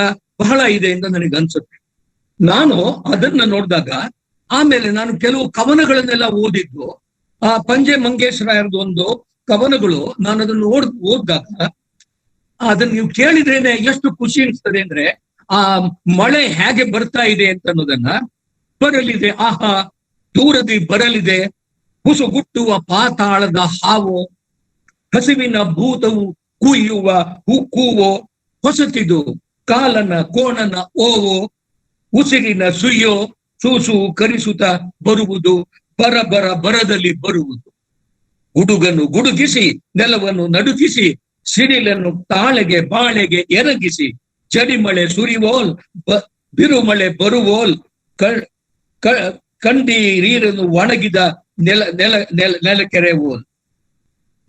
ಬಹಳ ಇದೆ ಅಂತ ನನಗೆ ಅನ್ಸುತ್ತೆ. ನಾನು ಅದನ್ನ ನೋಡಿದಾಗ ಆಮೇಲೆ ನಾನು ಕೆಲವು ಕವನಗಳನ್ನೆಲ್ಲ ಓದಿದ್ದು, ಆ ಪಂಜೆ ಮಂಗೇಶ್ವರಾಯರದ್ದು ಒಂದು ಕವನಗಳು, ನಾನು ಅದನ್ನು ಓದಿದಾಗ ಅದನ್ನ ನೀವು ಕೇಳಿದ್ರೇನೆ ಎಷ್ಟು ಖುಷಿ ಅನಿಸ್ತದೆ ಅಂದ್ರೆ ಆ ಮಳೆ ಹೇಗೆ ಬರ್ತಾ ಇದೆ ಅಂತ ಅನ್ನೋದನ್ನ. ಬರಲಿದೆ ಆಹಾ ದೂರದಿ ಬರಲಿದೆ, ಹುಸುಗುಟ್ಟುವ ಪಾತಾಳದ ಹಾವು, ಹಸಿವಿನ ಭೂತವು ಕುಯ್ಯುವ ಕೂವೋ, ಹೊಸತಿದು ಕಾಲನ ಕೋಣನ ಓವೋ, ಉಸಿರಿನ ಸುಯ್ಯೋ ಸೂಸು ಕರಿಸುತ್ತ ಬರುವುದು, ಬರ ಬರ ಬರದಲ್ಲಿ ಬರುವುದು, ಗುಡುಗನ್ನು ಗುಡುಗಿಸಿ ನೆಲವನ್ನು ನಡುಗಿಸಿ, ಸಿಡಿಲನ್ನು ತಾಳೆಗೆ ಬಾಳೆಗೆ ಎರಗಿಸಿ, ಚಡಿಮಳೆ ಸುರಿವೋಲ್ ಬಿರುಮಳೆ ಬರುವೋಲ್, ಕಂಡೀರನ್ನು ಒಣಗಿದ ನೆಲ ನೆಲ ನೆಲ ನೆಲಕೆರೆವೋಲ್.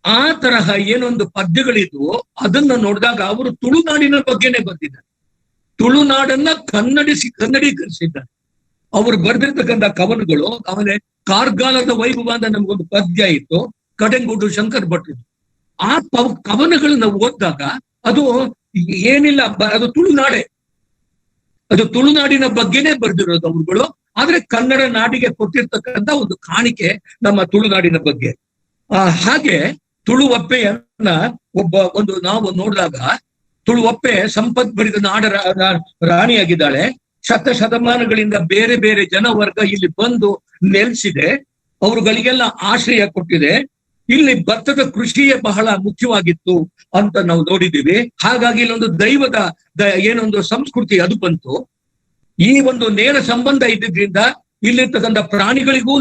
ಆ ತರಹ ಏನೊಂದು ಪದ್ಯಗಳಿದ್ವು ಅದನ್ನ ನೋಡಿದಾಗ ಅವರು ತುಳುನಾಡಿನ ಬಗ್ಗೆನೆ ಬಂದಿದ್ದಾರೆ, ತುಳುನಾಡನ್ನ ಕನ್ನಡೀಕರಿಸಿದ್ದಾರೆ. ಅವರು ಬರೆದಿರ್ತಕ್ಕಂಥ ಕವನಗಳು, ಆಮೇಲೆ ಕಾರ್ಗಾಲದ ವೈಭವ ಅಂತ ನಮ್ಗೊಂದು ಪದ್ಯ ಇತ್ತು, ಕಡೆಂಗುಡು ಶಂಕರ್ ಭಟ್ರು. ಆ ಕವನಗಳನ್ನ ಓದಿದಾಗ ಅದು ಏನಿಲ್ಲ, ಅದು ತುಳುನಾಡೆ, ಅದು ತುಳುನಾಡಿನ ಬಗ್ಗೆನೇ ಬರೆದಿರೋದು ಅವರುಗಳು. ಆದ್ರೆ ಕನ್ನಡ ನಾಡಿಗೆ ಕೊಟ್ಟಿರ್ತಕ್ಕಂಥ ಒಂದು ಕಾಣಿಕೆ ನಮ್ಮ ತುಳುನಾಡಿನ ಬಗ್ಗೆ. ಹಾಗೆ ತುಳುವಪ್ಪೆಯನ್ನ ಒಂದು ನಾವು ನೋಡಿದಾಗ ತುಳುವಪ್ಪೆ ಸಂಪದ್ಭರಿತ ನಾಡ ರಾಣಿಯಾಗಿದ್ದಾಳೆ. ಶತ ಶತಮಾನಗಳಿಂದ ಬೇರೆ ಬೇರೆ ಜನವರ್ಗ ಇಲ್ಲಿ ಬಂದು ನೆಲೆಸಿದೆ, ಅವರುಗಳಿಗೆಲ್ಲ ಆಶ್ರಯ ಕೊಟ್ಟಿದೆ. ಇಲ್ಲಿ ಭತ್ತದ ಕೃಷಿಯೇ ಬಹಳ ಮುಖ್ಯವಾಗಿತ್ತು ಅಂತ ನಾವು ನೋಡಿದ್ದೀವಿ. ಹಾಗಾಗಿ ಇಲ್ಲೊಂದು ದೈವದ ಏನೊಂದು ಸಂಸ್ಕೃತಿ ಅದು ಬಂತು. ಈ ಒಂದು ನೇರ ಸಂಬಂಧ ಇದ್ದಿದ್ರಿಂದ ಇಲ್ಲಿರ್ತಕ್ಕಂಥ ಪ್ರಾಣಿಗಳಿಗೂ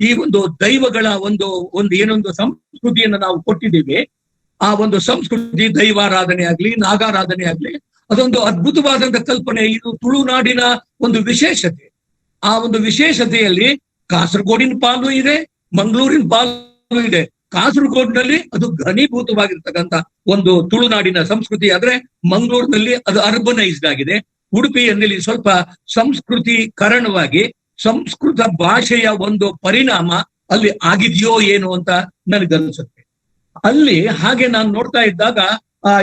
ಈ ಒಂದು ದೈವಗಳ ಒಂದು ಒಂದು ಏನೊಂದು ಸಂಸ್ಕೃತಿಯನ್ನು ನಾವು ಕೊಟ್ಟಿದ್ದೀವಿ. ಆ ಒಂದು ಸಂಸ್ಕೃತಿ ದೈವಾರಾಧನೆ ಆಗ್ಲಿ, ನಾಗಾರಾಧನೆ ಆಗ್ಲಿ, ಅದೊಂದು ಅದ್ಭುತವಾದಂತ ಕಲ್ಪನೆ. ಇದು ತುಳುನಾಡಿನ ಒಂದು ವಿಶೇಷತೆ. ಆ ಒಂದು ವಿಶೇಷತೆಯಲ್ಲಿ ಕಾಸರಗೋಡಿನ ಪಾಲು ಇದೆ, ಮಂಗಳೂರಿನ ಪಾಲು ಇದೆ. ಕಾಸರಗೋಡಿನಲ್ಲಿ ಅದು ಘನೀಭೂತವಾಗಿರ್ತಕ್ಕಂಥ ಒಂದು ತುಳುನಾಡಿನ ಸಂಸ್ಕೃತಿ ಆದ್ರೆ, ಮಂಗಳೂರಿನಲ್ಲಿ ಅದು ಅರ್ಬನೈಸ್ಡ್ ಆಗಿದೆ. ಉಡುಪಿಯಲ್ಲಿ ಸ್ವಲ್ಪ ಸಂಸ್ಕೃತೀಕರಣವಾಗಿ ಸಂಸ್ಕೃತ ಭಾಷೆಯ ಒಂದು ಪರಿಣಾಮ ಅಲ್ಲಿ ಆಗಿದೆಯೋ ಏನು ಅಂತ ನನಗನ್ಸುತ್ತೆ. ಅಲ್ಲಿ ಹಾಗೆ ನಾನು ನೋಡ್ತಾ ಇದ್ದಾಗ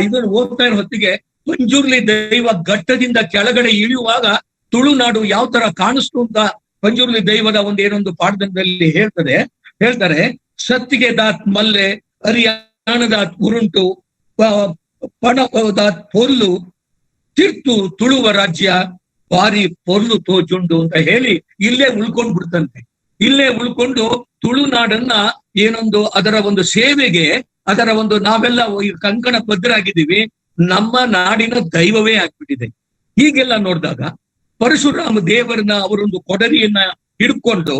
ಇದನ್ನು ಓದ್ತಾ ಇರೋ ಹೊತ್ತಿಗೆ ಪಂಜುರ್ಲಿ ದೈವ ಘಟ್ಟದಿಂದ ಕೆಳಗಡೆ ಇಳಿಯುವಾಗ ತುಳುನಾಡು ಯಾವ ತರ ಕಾಣಿಸ್ತು ಅಂತ ಪಂಜುರ್ಲಿ ದೈವದ ಒಂದು ಏನೊಂದು ಪಾಠದಲ್ಲಿ ಹೇಳ್ತಾರೆ. ಸತ್ತಿಗೆ ದಾತ್ ಮಲ್ಲೆ, ಹರಿಯಾಣದಾತ್ ಉರುಂಟು, ಪಣದಾತ್ ಪೊರ್ಲು, ತಿರ್ತು ತುಳುವ ರಾಜ್ಯ ಬಾರಿ ಪೊರ್ಲು ತೋಜುಂಡು ಅಂತ ಹೇಳಿ ಇಲ್ಲೇ ಉಳ್ಕೊಂಡ್ ಬಿಡ್ತಂತೆ. ಇಲ್ಲೇ ಉಳ್ಕೊಂಡು ತುಳುನಾಡನ್ನ ಏನೊಂದು ಅದರ ಒಂದು ಸೇವೆಗೆ, ಅದರ ಒಂದು ನಾವೆಲ್ಲ ಕಂಕಣ ಬದ್ಧರಾಗಿದ್ದೀವಿ, ನಮ್ಮ ನಾಡಿನ ದೈವವೇ ಆಗ್ಬಿಟ್ಟಿದೆ. ಹೀಗೆಲ್ಲ ನೋಡಿದಾಗ ಪರಶುರಾಮ ದೇವರನ್ನ ಅವರೊಂದು ಕೊಡರಿಯನ್ನ ಹಿಡ್ಕೊಂಡು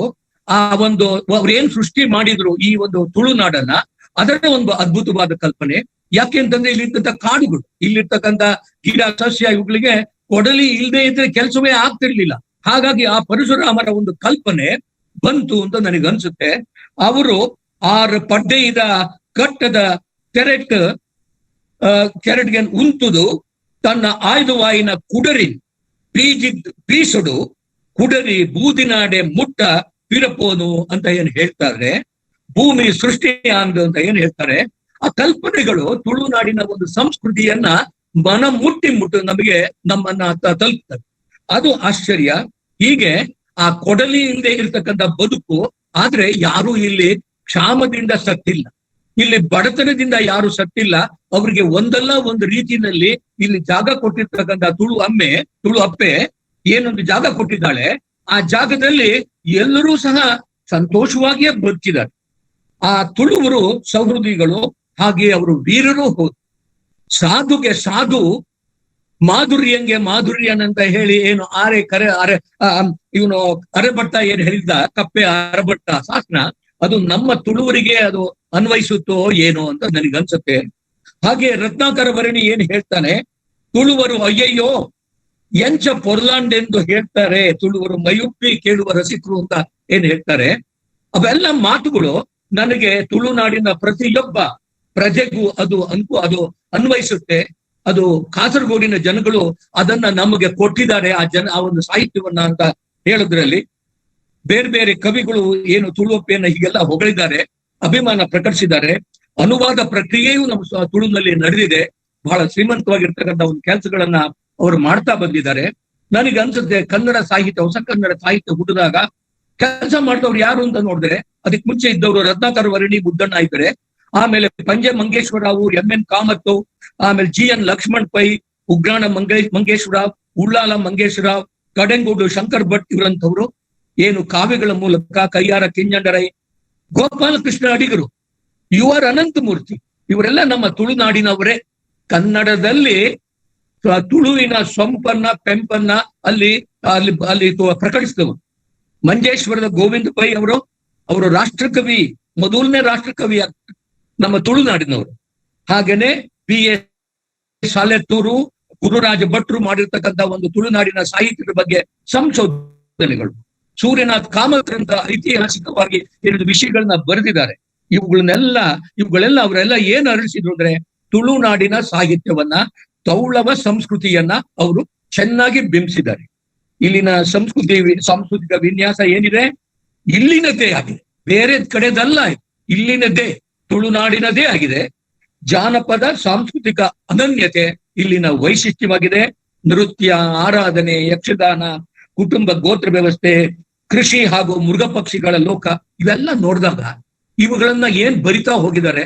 ಆ ಒಂದು ಅವ್ರೇನ್ ಸೃಷ್ಟಿ ಮಾಡಿದ್ರು ಈ ಒಂದು ತುಳುನಾಡನ್ನ, ಅದರ ಒಂದು ಅದ್ಭುತವಾದ ಕಲ್ಪನೆ. ಯಾಕೆ ಅಂತಂದ್ರೆ ಇಲ್ಲಿರ್ತಕ್ಕಂಥ ಕಾಡುಗಳು, ಇಲ್ಲಿರ್ತಕ್ಕಂಥ ಗಿಡ ಸಸ್ಯ ಇವುಗಳಿಗೆ ಕೊಡಲಿ ಇಲ್ಲದೆ ಇದ್ರೆ ಕೆಲಸವೇ ಆಗ್ತಿರ್ಲಿಲ್ಲ. ಹಾಗಾಗಿ ಆ ಪರಶುರಾಮರ ಒಂದು ಕಲ್ಪನೆ ಬಂತು ಅಂತ ನನಗೆ ಅನ್ಸುತ್ತೆ. ಅವರು ಆರು ಪಡ್ಡೆಯಿದ ಕಟ್ಟದ ಕೆರೆಟ್ ಕೆರೆಟ್ಗೆ ಉಂತುದು ತನ್ನ ಆಯ್ದುವಾಯಿನ ಕುಡರಿ ಬೀಜಿದ್ ಬೀಸುಡು ಕುಡರಿ ಬೂದಿನಾಡೆ ಮುಟ್ಟ ಪಿರಪೋನು ಅಂತ ಏನ್ ಹೇಳ್ತಾರೆ, ಭೂಮಿ ಸೃಷ್ಟಿ ಅಂದು ಅಂತ ಏನ್ ಹೇಳ್ತಾರೆ, ಆ ಕಲ್ಪನೆಗಳು ತುಳುನಾಡಿನ ಒಂದು ಸಂಸ್ಕೃತಿಯನ್ನ ಮನ ಮುಟ್ಟಿ ಮುಟ್ಟು ನಮಗೆ ನಮ್ಮನ್ನ ತಲುಪ್ತದೆ. ಅದು ಆಶ್ಚರ್ಯ. ಹೀಗೆ ಆ ಕೊಡಲಿ ಇಲ್ಲದೆ ಇರ್ತಕ್ಕಂಥ ಬದುಕು, ಆದ್ರೆ ಯಾರು ಇಲ್ಲಿ ಕ್ಷಾಮದಿಂದ ಸತ್ತಿಲ್ಲ, ಇಲ್ಲಿ ಬಡತನದಿಂದ ಯಾರು ಸತ್ತಿಲ್ಲ. ಅವರಿಗೆ ಒಂದಲ್ಲ ಒಂದು ರೀತಿಯಲ್ಲಿ ಇಲ್ಲಿ ಜಾಗ ಕೊಟ್ಟಿರ್ತಕ್ಕಂಥ ತುಳು ಅಮ್ಮೆ, ತುಳು ಅಪ್ಪೆ ಏನೊಂದು ಜಾಗ ಕೊಟ್ಟಿದ್ದಾಳೆ, ಆ ಜಾಗದಲ್ಲಿ ಎಲ್ಲರೂ ಸಹ ಸಂತೋಷವಾಗಿಯೇ ಬದುಕಿದ್ದಾರೆ. ಆ ತುಳುವರು ಸೌಹೃದಿಗಳು, ಹಾಗೆ ಅವರು ವೀರರೂ ಹೌದು. ಸಾಧುಗೆ ಸಾಧು, ಮಾಧುರ್ಯಂಗೆ ಮಾಧುರ್ಯನಂತ ಹೇಳಿ ಏನು ಆರೆ ಕರೆ ಅರೆ ಇವನು ಅರೆಭಟ್ಟ ಏನ್ ಹೇಳಿದ್ದ, ಕಪ್ಪೆ ಅರಭಟ್ಟ ಶಾಸನ, ಅದು ನಮ್ಮ ತುಳುವರಿಗೆ ಅದು ಅನ್ವಯಿಸುತ್ತೋ ಏನೋ ಅಂತ ನನಗನ್ಸುತ್ತೆ. ಹಾಗೆ ರತ್ನಾಕರ ವರ್ಣಿ ಏನ್ ಹೇಳ್ತಾನೆ, ತುಳುವರು ಅಯ್ಯಯ್ಯೋ ಎಂಚ ಪೊರ್ಲಾಂಡೆಂದು ಹೇಳ್ತಾರೆ, ತುಳುವರು ಮೈಯುಪ್ಪಿ ಕೇಳುವ ರಸಿಕರು ಅಂತ ಏನ್ ಹೇಳ್ತಾರೆ, ಅವೆಲ್ಲ ಮಾತುಗಳು ನನಗೆ ತುಳುನಾಡಿನ ಪ್ರತಿಯೊಬ್ಬ ಪ್ರಜೆಗೂ ಅದು ಅದು ಅನ್ವಯಿಸುತ್ತೆ. ಅದು ಕಾಸರಗೋಡಿನ ಜನಗಳು ಅದನ್ನ ನಮಗೆ ಕೊಟ್ಟಿದ್ದಾರೆ, ಆ ಜನ ಆ ಒಂದು ಸಾಹಿತ್ಯವನ್ನ ಅಂತ ಹೇಳೋದ್ರಲ್ಲಿ ಬೇರೆ ಬೇರೆ ಕವಿಗಳು ಏನು ತುಳುವಪ್ಪೆಯನ್ನ ಹೀಗೆಲ್ಲ ಹೊಗಳಿದ್ದಾರೆ, ಅಭಿಮಾನ ಪ್ರಕಟಿಸಿದ್ದಾರೆ. ಅನುವಾದ ಪ್ರಕ್ರಿಯೆಯು ನಮ್ಮ ತುಳುನಲ್ಲಿ ನಡೆದಿದೆ. ಬಹಳ ಶ್ರೀಮಂತವಾಗಿರ್ತಕ್ಕಂಥ ಒಂದು ಕೆಲಸಗಳನ್ನ ಅವರು ಮಾಡ್ತಾ ಬಂದಿದ್ದಾರೆ. ನನಗೆ ಅನ್ಸುತ್ತೆ ಕನ್ನಡ ಸಾಹಿತ್ಯ, ಹೊಸ ಕನ್ನಡ ಸಾಹಿತ್ಯ ಹುಟ್ಟಿದಾಗ ಕೆಲಸ ಮಾಡಿದವ್ರು ಯಾರು ಅಂತ ನೋಡಿದ್ರೆ ಅದಕ್ಕೆ ಮುಂಚೆ ಇದ್ದವರು ರತ್ನಾಕರ ವರ್ಣಿ, ಬುದ್ಧಣ್ಣ ಇದ್ದಾರೆ, ಆಮೇಲೆ ಪಂಜೆ ಮಂಗೇಶ್ವರರಾವ್, ಎಂ ಎನ್ ಕಾಮತ್ತು, ಆಮೇಲೆ ಜಿ ಎನ್ ಲಕ್ಷ್ಮಣ್ ಪೈ, ಉಗ್ರಾಣ ಮಂಗೇಶ್ವರರಾವ್, ಉಳ್ಳಾಲ ಮಂಗೇಶ್ವರರಾವ್, ಕಡೆಂಗೂಡು ಶಂಕರ್ ಭಟ್ ಇವರಂತವ್ರು ಏನು ಕಾವ್ಯಗಳ ಮೂಲಕ, ಕೈಯಾರ ಕಿಂಜಂಡರೈ, ಗೋಪಾಲಕೃಷ್ಣ ಅಡಿಗರು, you are Ananthamurthy, ಇವರೆಲ್ಲ ನಮ್ಮ ತುಳುನಾಡಿನವರೇ. ಕನ್ನಡದಲ್ಲಿ ತುಳುವಿನ ಸೊಂಪನ್ನ ಪೆಂಪನ್ನ ಅಲ್ಲಿ ಅಲ್ಲಿ ಅಲ್ಲಿ ಪ್ರಕಟಿಸಿದವರು. ಮಂಜೇಶ್ವರದ ಗೋವಿಂದ ಪೈ ಅವರು, ಅವರು ರಾಷ್ಟ್ರಕವಿ, ಮೊದಲನೇ ರಾಷ್ಟ್ರಕವಿ ನಮ್ಮ ತುಳುನಾಡಿನವರು. ಹಾಗೇನೆ ಬಿ ಎ ಸಾಲೆತ್ತೂರು, ಗುರುರಾಜ ಭಟ್ರು ಮಾಡಿರ್ತಕ್ಕಂಥ ಒಂದು ತುಳುನಾಡಿನ ಸಾಹಿತ್ಯದ ಬಗ್ಗೆ ಸಂಶೋಧನೆಗಳು, ಸೂರ್ಯನಾಥ್ ಕಾಮತ್ ಅಂತ ಐತಿಹಾಸಿಕವಾಗಿ ಎರಡು ವಿಷಯಗಳನ್ನ ಬರೆದಿದ್ದಾರೆ. ಇವುಗಳೆಲ್ಲ ಅವರೆಲ್ಲ ಏನ್ ಅರಳಿಸಿದ್ರು ಅಂದ್ರೆ ತುಳುನಾಡಿನ ಸಾಹಿತ್ಯವನ್ನ, ತೌಳವ ಸಂಸ್ಕೃತಿಯನ್ನ ಅವರು ಚೆನ್ನಾಗಿ ಬಿಂಬಿಸಿದ್ದಾರೆ. ಇಲ್ಲಿನ ಸಂಸ್ಕೃತಿ, ಸಾಂಸ್ಕೃತಿಕ ವಿನ್ಯಾಸ ಏನಿದೆ ಇಲ್ಲಿನದೇ ಆಗಿದೆ, ಬೇರೆ ಕಡೆದಲ್ಲ, ಇಲ್ಲಿನದೇ, ತುಳುನಾಡಿನದೇ ಆಗಿದೆ. ಜಾನಪದ ಸಾಂಸ್ಕೃತಿಕ ಅನನ್ಯತೆ ಇಲ್ಲಿನ ವೈಶಿಷ್ಟ್ಯವಾಗಿದೆ. ನೃತ್ಯ, ಆರಾಧನೆ, ಯಕ್ಷಗಾನ, ಕುಟುಂಬ ಗೋತ್ರ ವ್ಯವಸ್ಥೆ, ಕೃಷಿ ಹಾಗೂ ಮೃಗ ಪಕ್ಷಿಗಳ ಲೋಕ, ಇವೆಲ್ಲ ನೋಡಿದಾಗ ಇವುಗಳನ್ನ ಏನ್ ಬರಿತಾ ಹೋಗಿದ್ದಾರೆ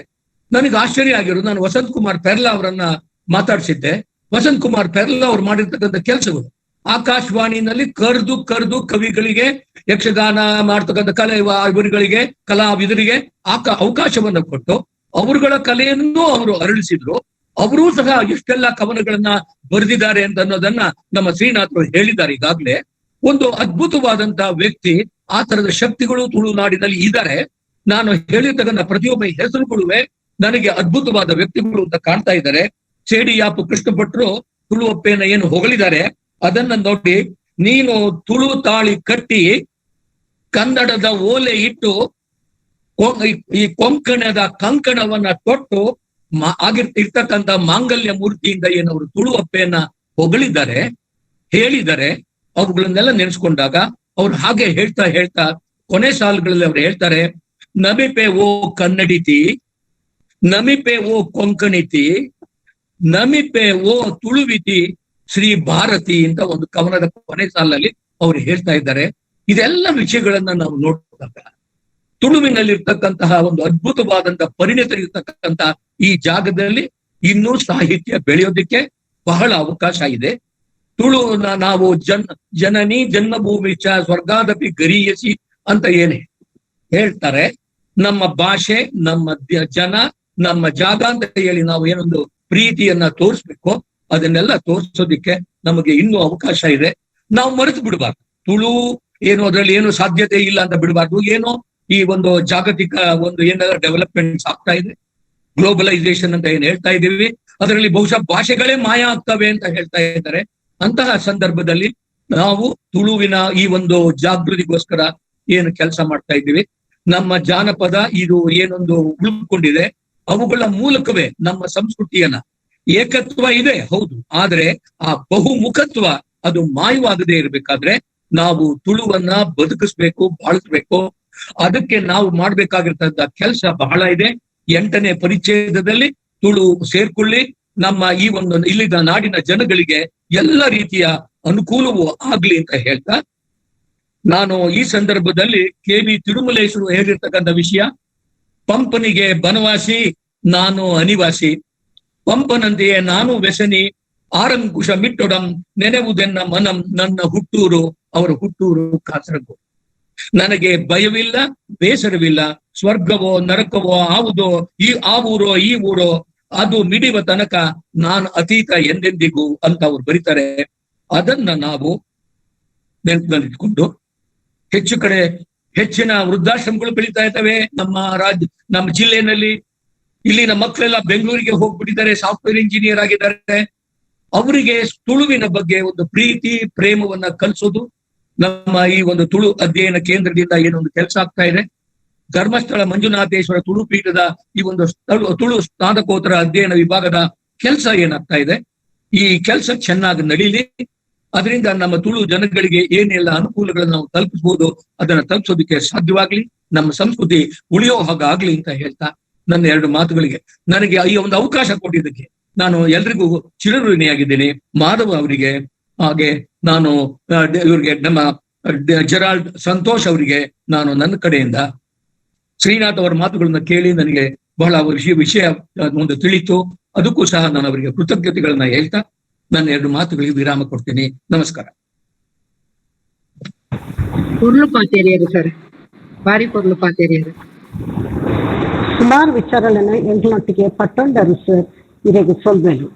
ನನಗೆ ಆಶ್ಚರ್ಯ ಆಗಿರೋದು. ನಾನು ವಸಂತ್ ಕುಮಾರ್ ಪೆರ್ಲಾ ಅವರನ್ನ ಮಾತಾಡ್ಸಿದ್ದೆ. ವಸಂತ್ ಕುಮಾರ್ ಪೆರ್ಲಾ ಅವ್ರು ಮಾಡಿರ್ತಕ್ಕಂಥ ಕೆಲಸಗಳು, ಆಕಾಶವಾಣಿನಲ್ಲಿ ಕರೆದು ಕರೆದು ಕವಿಗಳಿಗೆ, ಯಕ್ಷಗಾನ ಮಾಡ್ತಕ್ಕಂಥ ಕಲೆ ಇವರುಗಳಿಗೆ, ಕಲಾವಿದರಿಗೆ ಅವಕಾಶವನ್ನು ಕೊಟ್ಟು ಅವರುಗಳ ಕಲೆಯನ್ನು ಅವರು ಅರಳಿಸಿದ್ರು. ಅವರೂ ಸಹ ಎಷ್ಟೆಲ್ಲ ಕವನಗಳನ್ನ ಬರೆದಿದ್ದಾರೆ ಅಂತ ಅನ್ನೋದನ್ನ ನಮ್ಮ ಶ್ರೀನಾಥರು ಹೇಳಿದ್ದಾರೆ ಈಗಾಗ್ಲೇ. ಒಂದು ಅದ್ಭುತವಾದಂತಹ ವ್ಯಕ್ತಿ, ಆ ತರದ ಶಕ್ತಿಗಳು ತುಳುನಾಡಿನಲ್ಲಿ ಇದ್ದಾರೆ. ನಾನು ಹೇಳಿರ್ತಕ್ಕಂಥ ಪ್ರತಿಯೊಬ್ಬ ಹೆಸರುಗಳುವೆ ನನಗೆ ಅದ್ಭುತವಾದ ವ್ಯಕ್ತಿಗಳು ಅಂತ ಕಾಣ್ತಾ ಇದ್ದಾರೆ. ಸೇಡಿಯಾಪು ಕೃಷ್ಣ ಭಟ್ರು ತುಳುವಪ್ಪೆಯನ್ನ ಏನು ಹೊಗಳಿದ್ದಾರೆ ಅದನ್ನ ನೋಡಿ, ನೀನು ತುಳು ತಾಳಿ ಕಟ್ಟಿ ಕನ್ನಡದ ಓಲೆ ಇಟ್ಟು ಈ ಕೊಂಕಣದ ಕಂಕಣವನ್ನ ತೊಟ್ಟು ಇರ್ತಕ್ಕಂಥ ಮಾಂಗಲ್ಯ ಮೂರ್ತಿಯಿಂದ ಏನವರು ತುಳುವಪ್ಪೆಯನ್ನ ಹೊಗಳಿದ್ದಾರೆ, ಹೇಳಿದ್ದಾರೆ. ಅವುಗಳನ್ನೆಲ್ಲ ನೆನೆಸ್ಕೊಂಡಾಗ ಅವ್ರು ಹಾಗೆ ಹೇಳ್ತಾ ಹೇಳ್ತಾ ಕೊನೆ ಸಾಲುಗಳಲ್ಲಿ ಅವ್ರು ಹೇಳ್ತಾರೆ, ನಮಿಪೆ ಓ ಕನ್ನಡಿತಿ, ನಮಿಪೆ ಓ ಕೊಂಕಣಿತಿ, ನಮಿಪೆ ಓ ತುಳುವಿತಿ ಶ್ರೀ ಭಾರತಿ ಅಂತ ಒಂದು ಕವನದ ಕೊನೆ ಸಾಲಲ್ಲಿ ಅವ್ರು ಹೇಳ್ತಾ ಇದ್ದಾರೆ. ಇದೆಲ್ಲ ವಿಷಯಗಳನ್ನ ನಾವು ನೋಡಿದಾಗ ತುಳುವಿನಲ್ಲಿರ್ತಕ್ಕಂತಹ ಒಂದು ಅದ್ಭುತವಾದಂತಹ ಪರಿಣಿತರಿರ್ತಕ್ಕಂತಹ ಈ ಜಾಗದಲ್ಲಿ ಇನ್ನೂ ಸಾಹಿತ್ಯ ಬೆಳೆಯೋದಿಕ್ಕೆ ಬಹಳ ಅವಕಾಶ ಇದೆ. ತುಳು ನಾವು ಜನನಿ ಜನ್ಮಭೂಮಿ ಚ ಸ್ವರ್ಗಾದಪಿ ಗರೀಯಸಿ ಅಂತ ಏನ್ ಹೇಳ್ತಾರೆ, ನಮ್ಮ ಭಾಷೆ, ನಮ್ಮ ಜನ, ನಮ್ಮ ಜಾಗ ಅಂತ ಹೇಳಿ ನಾವು ಏನೊಂದು ಪ್ರೀತಿಯನ್ನ ತೋರಿಸ್ಬೇಕು, ಅದನ್ನೆಲ್ಲ ತೋರಿಸೋದಿಕ್ಕೆ ನಮಗೆ ಇನ್ನೂ ಅವಕಾಶ ಇದೆ. ನಾವು ಮರೆತು ಬಿಡಬಾರ್ದು. ತುಳು ಏನು ಅದರಲ್ಲಿ ಏನು ಸಾಧ್ಯತೆ ಇಲ್ಲ ಅಂತ ಬಿಡಬಾರ್ದು. ಏನೋ ಈ ಒಂದು ಜಾಗತಿಕ ಒಂದು ಏನಾದ್ರು ಡೆವಲಪ್ಮೆಂಟ್ಸ್ ಆಗ್ತಾ ಇದೆ, Globalisation ಅಂತ ಏನ್ ಹೇಳ್ತಾ ಇದ್ದೀವಿ, ಅದರಲ್ಲಿ ಬಹುಶಃ ಭಾಷೆಗಳೇ ಮಾಯ ಆಗ್ತವೆ ಅಂತ ಹೇಳ್ತಾ ಇದ್ದಾರೆ. ಅಂತಹ ಸಂದರ್ಭದಲ್ಲಿ ನಾವು ತುಳುವಿನ ಈ ಒಂದು ಜಾಗೃತಿಗೋಸ್ಕರ ಏನು ಕೆಲಸ ಮಾಡ್ತಾ ಇದ್ದೀವಿ, ನಮ್ಮ ಜಾನಪದ ಇದು ಏನೊಂದು ಉಳ್ಕೊಂಡಿದೆ, ಅವುಗಳ ಮೂಲಕವೇ ನಮ್ಮ ಸಂಸ್ಕೃತಿಯನ್ನ, ಏಕತ್ವ ಇದೆ ಹೌದು, ಆದ್ರೆ ಆ ಬಹುಮುಖತ್ವ ಅದು ಮಾಯವಾಗದೇ ಇರಬೇಕಾದ್ರೆ ನಾವು ತುಳುವನ್ನ ಬದುಕಿಸ್ಬೇಕು, ಬಾಳಿಸ್ಬೇಕು. ಅದಕ್ಕೆ ನಾವು ಮಾಡ್ಬೇಕಾಗಿರ್ತಕ್ಕಂಥ ಕೆಲಸ ಬಹಳ ಇದೆ. 8ನೇ ಪರಿಚ್ಛೇದದಲ್ಲಿ ತುಳು ಸೇರ್ಕೊಳ್ಳಿ, ನಮ್ಮ ಈ ಒಂದು ಇಲ್ಲಿನ ನಾಡಿನ ಜನಗಳಿಗೆ ಎಲ್ಲ ರೀತಿಯ ಅನುಕೂಲವೂ ಆಗ್ಲಿ ಅಂತ ಹೇಳ್ತಾ ನಾನು ಈ ಸಂದರ್ಭದಲ್ಲಿ ಕೆ ವಿ ತಿರುಮಲೇಶ್ವರು ಹೇಳಿರ್ತಕ್ಕಂಥ ವಿಷಯ, ಪಂಪನಿಗೆ ಬನವಾಸಿ ನಾನು ಅನಿವಾಸಿ, ಪಂಪನಂತೆಯೇ ನಾನು ವ್ಯಸನಿ, ಆರಂಕುಶ ಮಿಟ್ಟೊಡಂ ನೆನೆವುದೆನ್ನ ಮನಂ ನನ್ನ ಹುಟ್ಟೂರು, ಅವರ ಹುಟ್ಟೂರು ಕಾಸರಗೋಡು. ನನಗೆ ಭಯವಿಲ್ಲ, ಬೇಸರವಿಲ್ಲ, ಸ್ವರ್ಗವೋ ನರಕವೋ ಆವುದೋ ಈ ಆ ಊರೋ ಈ ಊರೋ ಅದು ಮಿಡಿವ ತನಕ ನಾನು ಅತೀತ ಎಂದೆಂದಿಗೂ ಅಂತ ಅವ್ರು ಬರೀತಾರೆ. ಅದನ್ನ ನಾವು ನೆನಪಿನಲ್ಲಿಟ್ಕೊಂಡು ಹೆಚ್ಚು ಕಡೆ ಹೆಚ್ಚಿನ ವೃದ್ಧಾಶ್ರಮಗಳು ಬೆಳೀತಾ ಇದ್ದಾವೆ ನಮ್ಮ ರಾಜ್ಯ, ನಮ್ಮ ಜಿಲ್ಲೆನಲ್ಲಿ. ಇಲ್ಲಿನ ಮಕ್ಕಳೆಲ್ಲ ಬೆಂಗಳೂರಿಗೆ ಹೋಗ್ಬಿಟ್ಟಿದ್ದಾರೆ, ಸಾಫ್ಟ್ವೇರ್ ಇಂಜಿನಿಯರ್ ಆಗಿದ್ದಾರೆ. ಅವರಿಗೆ ತುಳುವಿನ ಬಗ್ಗೆ ಒಂದು ಪ್ರೀತಿ ಪ್ರೇಮವನ್ನ ಕಲಿಸೋದು ನಮ್ಮ ಈ ಒಂದು ತುಳು ಅಧ್ಯಯನ ಕೇಂದ್ರದಿಂದ ಏನೊಂದು ಕೆಲಸ ಆಗ್ತಾ ಇದೆ. ಧರ್ಮಸ್ಥಳ ಮಂಜುನಾಥೇಶ್ವರ ತುಳು ಪೀಠದ ಈ ಒಂದು ತುಳು ಸ್ನಾತಕೋತ್ತರ ಅಧ್ಯಯನ ವಿಭಾಗದ ಕೆಲಸ ಏನಾಗ್ತಾ ಇದೆ, ಈ ಕೆಲಸ ಚೆನ್ನಾಗಿ ನಡೀಲಿ. ಅದರಿಂದ ನಮ್ಮ ತುಳು ಜನಗಳಿಗೆ ಏನೆಲ್ಲ ಅನುಕೂಲಗಳನ್ನು ನಾವು ತಲುಪಿಸಬಹುದು ಅದನ್ನ ತಲುಪಿಸೋದಕ್ಕೆ ಸಾಧ್ಯವಾಗ್ಲಿ, ನಮ್ಮ ಸಂಸ್ಕೃತಿ ಉಳಿಯೋ ಹಾಗಾಗ್ಲಿ ಅಂತ ಹೇಳ್ತಾ ನನ್ನ ಎರಡು ಮಾತುಗಳಿಗೆ ನನಗೆ ಈ ಒಂದು ಅವಕಾಶ ಕೊಟ್ಟಿದ್ದಕ್ಕೆ ನಾನು ಎಲ್ರಿಗೂ ಚಿರಋಣಿಯಾಗಿದ್ದೇನೆ. ಮಾಧವ ಅವರಿಗೆ, ಹಾಗೆ ನಾನು ಇವ್ರಿಗೆ ನಮ್ಮ ಜೆರಾಲ್ಡ್ ಸಂತೋಷ್ ಅವರಿಗೆ ನಾನು ನನ್ನ ಕಡೆಯಿಂದ, ಶ್ರೀನಾಥ್ ಅವರ ಮಾತುಗಳನ್ನ ಕೇಳಿ ನನಗೆ ಬಹಳ ವಿಷಯ ಒಂದು ತಿಳಿತು, ಅದಕ್ಕೂ ಸಹ ನಾನು ಅವರಿಗೆ ಕೃತಜ್ಞತೆಗಳನ್ನ ಹೇಳ್ತಾ ನನ್ನ ಎರಡು ಮಾತುಗಳಿಗೆ ವಿರಾಮ ಕೊಡ್ತೀನಿ. ನಮಸ್ಕಾರ. ಸರ್, ಬಾರಿ ಪೊರ್ಲು ಪಾತೇರಿಯರು. ಸುಮಾರು ವಿಚಾರಗಳನ್ನು ಎಂಟ್ನೊಟ್ಟಿಗೆ ಪಟ್ಟೊಂಡರು ಸರ್, ಇರೆಗೆ ಸೊಲ್ವೆಲು.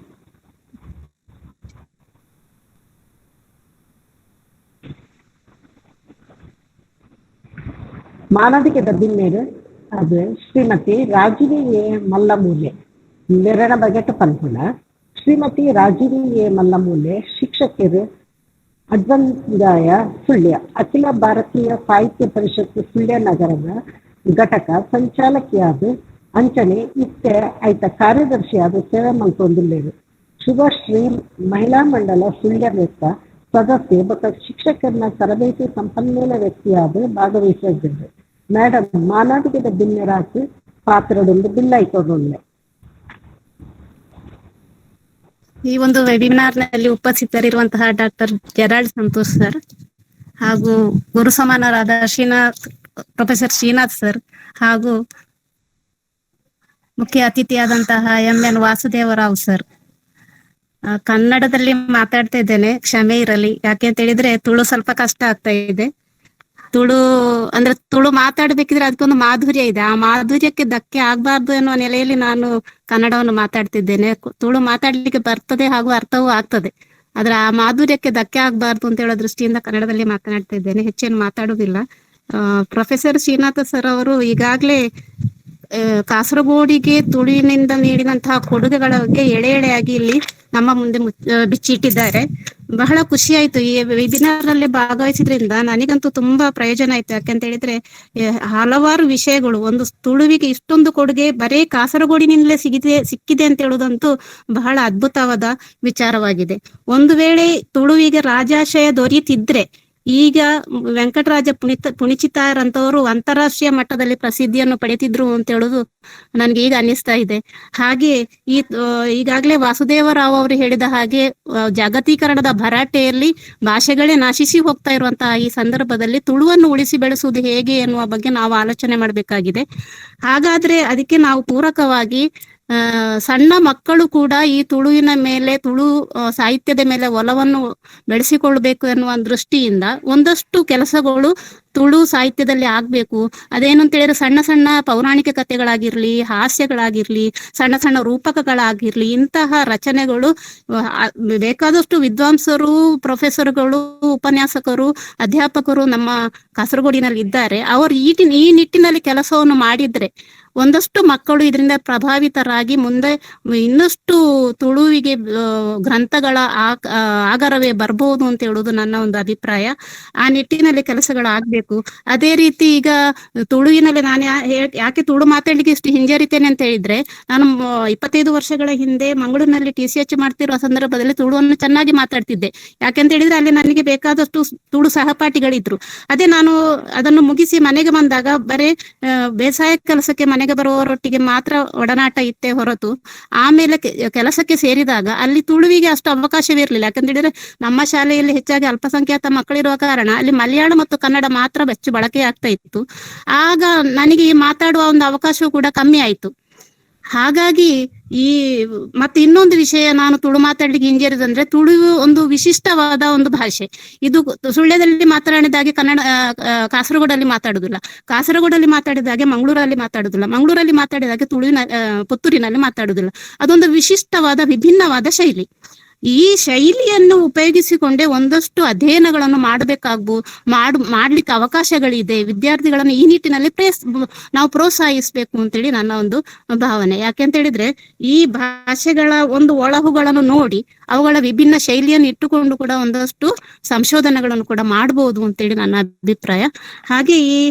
ಮಾನವಿಕದ ಬಿನ್ನೇರು ಅದು ಶ್ರೀಮತಿ ರಾಜೀವಿ ಎ ಮಲ್ಲಮೂಲೆ ಮೆರಣ ಬಗೆಟ ಪನ್ಪುಣ. ಶ್ರೀಮತಿ ರಾಜೀವಿ ಎ ಮಲ್ಲಮೂಲೆ ಶಿಕ್ಷಕರು, ಅಡ್ವಂದಾಯ ಸುಳ್ಯ, ಅಖಿಲ ಭಾರತೀಯ ಸಾಹಿತ್ಯ ಪರಿಷತ್ ಸುಳ್ಯ ನಗರದ ಘಟಕ ಸಂಚಾಲಕಿಯಾದ ಅಂಚನೆ ಇತ್ತೆ ಐತ ಕಾರ್ಯದರ್ಶಿಯಾದ ಸೇವೆ ಮಲ್ತೊಂದುಲ್ಲೇರು. ಶುಭಶ್ರೀ ಮಹಿಳಾ ಮಂಡಲ ಸುಳ್ಯ ಮೆತ್ತ ಸದಸ್ಯೆ ಬೊಕ್ಕ ಶಿಕ್ಷಕರನ್ನ ತರಬೇತಿ ಸಂಪನ್ಮೂಲ ವ್ಯಕ್ತಿಯಾದ ಭಾಗವಹಿಸಿದ್ದರು. ಮೇಡಮ್ ಮಾನವಿಕದ ಬಿನ್ನೆರಾಕಿ ಪಾತ್ರದೊಂದು ಬಿಲ್ಲೈಕೊಡುಳ್ಳೆ. ಈ ಒಂದು ವೆಬಿನಾರ್ ನಲ್ಲಿ ಉಪಸ್ಥಿತರಿರುವಂತಹ doctor Gerald Santosh sir ಹಾಗೂ ಗುರು ಸಮಾನರಾದ ಶ್ರೀನಾಥ್, ಪ್ರೊಫೆಸರ್ ಶ್ರೀನಾಥ್ ಸರ್ ಹಾಗೂ ಮುಖ್ಯ ಅತಿಥಿಯಾದಂತಹ M N Vasudevarao sir. ಕನ್ನಡದಲ್ಲಿ ಮಾತಾಡ್ತಾ ಇದ್ದೇನೆ, ಕ್ಷಮೆ ಇರಲಿ. ಯಾಕೆ ಅಂತ ಹೇಳಿದ್ರೆ ತುಳು ಸ್ವಲ್ಪ ಕಷ್ಟ ಆಗ್ತಾ ಇದೆ. ತುಳು ಅಂದ್ರೆ ತುಳು ಮಾತಾಡ್ಬೇಕಿದ್ರೆ ಅದಕ್ಕೊಂದು ಮಾಧುರ್ಯ ಇದೆ, ಆ ಮಾಧುರ್ಯಕ್ಕೆ ಧಕ್ಕೆ ಆಗ್ಬಾರ್ದು ಎನ್ನುವ ನೆಲೆಯಲ್ಲಿ ನಾನು ಕನ್ನಡವನ್ನು ಮಾತಾಡ್ತಿದ್ದೇನೆ. ತುಳು ಮಾತಾಡ್ಲಿಕ್ಕೆ ಬರ್ತದೆ ಹಾಗೂ ಅರ್ಥವೂ ಆಗ್ತದೆ, ಆದ್ರೆ ಆ ಮಾಧುರ್ಯಕ್ಕೆ ಧಕ್ಕೆ ಆಗ್ಬಾರ್ದು ಅಂತ ಹೇಳೋ ದೃಷ್ಟಿಯಿಂದ ಕನ್ನಡದಲ್ಲಿ ಮಾತನಾಡ್ತಾ ಇದ್ದೇನೆ, ಹೆಚ್ಚೇನು ಮಾತಾಡುದಿಲ್ಲ. ಪ್ರೊಫೆಸರ್ ಶ್ರೀನಾಥ ಸರ್ ಅವರು ಈಗಾಗ್ಲೇ ಕಾಸರಗೋಡಿಗೆ ತುಳುವಿನಿಂದ ನೀಡಿದಂತಹ ಕೊಡುಗೆಗಳ ಬಗ್ಗೆ ಎಳೆ ಎಳೆಯಾಗಿ ಇಲ್ಲಿ ನಮ್ಮ ಮುಂದೆ ಬಿಚ್ಚಿಟ್ಟಿದ್ದಾರೆ. ಬಹಳ ಖುಷಿ ಆಯ್ತು ಈ ವೆಬಿನಾರ್ ನಲ್ಲಿ ಭಾಗವಹಿಸಿದ್ರಿಂದ ನನಗಂತೂ ತುಂಬಾ ಪ್ರಯೋಜನ ಆಯ್ತು. ಯಾಕಂತ ಹೇಳಿದ್ರೆ ಹಲವಾರು ವಿಷಯಗಳು, ಒಂದು ತುಳುವಿಗೆ ಇಷ್ಟೊಂದು ಕೊಡುಗೆ ಬರೇ ಕಾಸರಗೋಡಿನಿಂದಲೇ ಸಿಕ್ಕಿದೆ ಅಂತ ಹೇಳುವುದಂತೂ ಬಹಳ ಅದ್ಭುತವಾದ ವಿಚಾರವಾಗಿದೆ. ಒಂದು ವೇಳೆ ತುಳುವಿಗೆ ರಾಜಾಶ್ರಯ ದೊರೆಯುತ್ತಿದ್ರೆ ಈಗ ವೆಂಕಟರಾಜ ಪುಣಿಚಿತಾರಂತವರು ಅಂತಾರಾಷ್ಟ್ರೀಯ ಮಟ್ಟದಲ್ಲಿ ಪ್ರಸಿದ್ಧಿಯನ್ನು ಪಡೆಯುತ್ತಿದ್ರು ಅಂತ ಹೇಳುದು ನನ್ಗೆ ಈಗ ಅನ್ನಿಸ್ತಾ ಇದೆ. ಹಾಗೆ ಈ ಈಗಾಗಲೇ ವಾಸುದೇವರಾವ್ ಅವರು ಹೇಳಿದ ಹಾಗೆ ಜಾಗತೀಕರಣದ ಭರಾಟೆಯಲ್ಲಿ ಭಾಷೆಗಳೇ ನಾಶಿಸಿ ಹೋಗ್ತಾ ಇರುವಂತಹ ಈ ಸಂದರ್ಭದಲ್ಲಿ ತುಳುವನ್ನು ಉಳಿಸಿ ಬೆಳೆಸುವುದು ಹೇಗೆ ಎನ್ನುವ ಬಗ್ಗೆ ನಾವು ಆಲೋಚನೆ ಮಾಡಬೇಕಾಗಿದೆ. ಹಾಗಾದ್ರೆ ಅದಕ್ಕೆ ನಾವು ಪೂರಕವಾಗಿ ಸಣ್ಣ ಮಕ್ಕಳು ಕೂಡ ಈ ತುಳುವಿನ ಮೇಲೆ, ತುಳು ಸಾಹಿತ್ಯದ ಮೇಲೆ ಒಲವನ್ನು ಬೆಳೆಸಿಕೊಳ್ಬೇಕು ಎನ್ನುವ ದೃಷ್ಟಿಯಿಂದ ಒಂದಷ್ಟು ಕೆಲಸಗಳು Tulu ಸಾಹಿತ್ಯದಲ್ಲಿ ಆಗ್ಬೇಕು. ಅದೇನು ಅಂತ ಹೇಳಿದ್ರೆ ಸಣ್ಣ ಸಣ್ಣ ಪೌರಾಣಿಕ ಕಥೆಗಳಾಗಿರ್ಲಿ, ಹಾಸ್ಯಗಳಾಗಿರ್ಲಿ, ಸಣ್ಣ ಸಣ್ಣ ರೂಪಕಗಳಾಗಿರ್ಲಿ, ಇಂತಹ ರಚನೆಗಳು ಬೇಕಾದಷ್ಟು ವಿದ್ವಾಂಸರು, ಪ್ರೊಫೆಸರ್ಗಳು, ಉಪನ್ಯಾಸಕರು, ಅಧ್ಯಾಪಕರು ನಮ್ಮ ಕಾಸರಗೋಡಿನಲ್ಲಿ ಇದ್ದಾರೆ. ಅವರು ಈ ನಿಟ್ಟಿನಲ್ಲಿ ಕೆಲಸವನ್ನು ಮಾಡಿದ್ರೆ ಒಂದಷ್ಟು ಮಕ್ಕಳು ಇದರಿಂದ ಪ್ರಭಾವಿತರಾಗಿ ಮುಂದೆ ಇನ್ನಷ್ಟು ತುಳುವಿಗೆ ಗ್ರಂಥಗಳ ಆಗರವೇ ಬರ್ಬೋದು ಅಂತ ಹೇಳುವುದು ನನ್ನ ಒಂದು ಅಭಿಪ್ರಾಯ. ಆ ನಿಟ್ಟಿನಲ್ಲಿ ಕೆಲಸಗಳಾಗ್ಬೇಕು. ಅದೇ ರೀತಿ ಈಗ ತುಳುವಿನಲ್ಲಿ ನಾನು ಯಾಕೆ ತುಳು ಮಾತಾಡ್ಲಿಕ್ಕೆ ಇಷ್ಟು ಹಿಂಜರಿತೇನೆ ಅಂತ ಹೇಳಿದ್ರೆ, ನಾನು 25 ವರ್ಷಗಳ ಹಿಂದೆ ಮಂಗಳೂರಿನಲ್ಲಿ TCH ಮಾಡ್ತಿರುವ ಸಂದರ್ಭದಲ್ಲಿ ತುಳುವನ್ನು ಚೆನ್ನಾಗಿ ಮಾತಾಡ್ತಿದ್ದೆ. ಯಾಕೆಂತ ಹೇಳಿದ್ರೆ ಅಲ್ಲಿ ನನಗೆ ಬೇಕಾದಷ್ಟು ತುಳು ಸಹಪಾಠಿಗಳಿದ್ರು. ಅದೇ ನಾನು ಅದನ್ನು ಮುಗಿಸಿ ಮನೆಗೆ ಬಂದಾಗ ಬರೇ ಬೇಸಾಯ ಕೆಲಸಕ್ಕೆ ಮನೆಗೆ ಬರುವವರೊಟ್ಟಿಗೆ ಮಾತ್ರ ಒಡನಾಟ ಇತ್ತೇ ಹೊರತು ಆಮೇಲೆ ಕೆಲಸಕ್ಕೆ ಸೇರಿದಾಗ ಅಲ್ಲಿ ತುಳುವಿಗೆ ಅಷ್ಟು ಅವಕಾಶವಿರಲಿಲ್ಲ. ಯಾಕಂತ ಹೇಳಿದ್ರೆ ನಮ್ಮ ಶಾಲೆಯಲ್ಲಿ ಹೆಚ್ಚಾಗಿ ಅಲ್ಪಸಂಖ್ಯಾತ ಮಕ್ಕಳಿರುವ ಕಾರಣ ಅಲ್ಲಿ ಮಲಯಾಳ ಮತ್ತು ಕನ್ನಡ ಮಾತ್ರ ಹೆಚ್ಚು ಬಳಕೆ ಆಗ್ತಾ ಇತ್ತು. ಆಗ ನನಗೆ ಮಾತಾಡುವ ಒಂದು ಅವಕಾಶವೂ ಕೂಡ ಕಮ್ಮಿ ಆಯ್ತು. ಹಾಗಾಗಿ ಈ ಮತ್ತೆ ಇನ್ನೊಂದು ವಿಷಯ, ನಾನು ತುಳು ಮಾತಾಡ್ಲಿಕ್ಕೆ ಹಿಂಜರಿದಂದ್ರೆ ತುಳು ಒಂದು ವಿಶಿಷ್ಟವಾದ ಒಂದು ಭಾಷೆ. ಇದು ಸುಳ್ಯದಲ್ಲಿ ಮಾತನಾಡಿದಾಗೆ ಕನ್ನಡ ಕಾಸರಗೋಡಲ್ಲಿ ಮಾತಾಡುದಿಲ್ಲ, ಕಾಸರಗೋಡಲ್ಲಿ ಮಾತಾಡಿದಾಗೆ ಮಂಗಳೂರಲ್ಲಿ ಮಾತಾಡುದಿಲ್ಲ, ಮಂಗಳೂರಲ್ಲಿ ಮಾತಾಡಿದಾಗೆ ತುಳುವಿನ ಪುತ್ತೂರಿನಲ್ಲಿ ಮಾತಾಡುದಿಲ್ಲ. ಅದೊಂದು ವಿಶಿಷ್ಟವಾದ ವಿಭಿನ್ನವಾದ ಶೈಲಿ. ಈ ಶೈಲಿಯನ್ನು ಉಪಯೋಗಿಸಿಕೊಂಡೇ ಒಂದಷ್ಟು ಅಧ್ಯಯನಗಳನ್ನು ಮಾಡ್ಲಿಕ್ಕೆ ಅವಕಾಶಗಳಿದೆ. ವಿದ್ಯಾರ್ಥಿಗಳನ್ನು ಈ ನಿಟ್ಟಿನಲ್ಲಿ ನಾವು ಪ್ರೋತ್ಸಾಹಿಸ್ಬೇಕು ಅಂತೇಳಿ ನನ್ನ ಒಂದು ಭಾವನೆ. ಯಾಕೆಂತ ಹೇಳಿದ್ರೆ ಈ ಭಾಷೆಗಳ ಒಂದು ಒಳಹುಗಳನ್ನು ನೋಡಿ ಅವುಗಳ ವಿಭಿನ್ನ ಶೈಲಿಯನ್ನು ಇಟ್ಟುಕೊಂಡು ಕೂಡ ಒಂದಷ್ಟು ಸಂಶೋಧನೆಗಳನ್ನು ಕೂಡ ಮಾಡಬಹುದು ಅಂತೇಳಿ ನನ್ನ ಅಭಿಪ್ರಾಯ. ಹಾಗೆ ಈ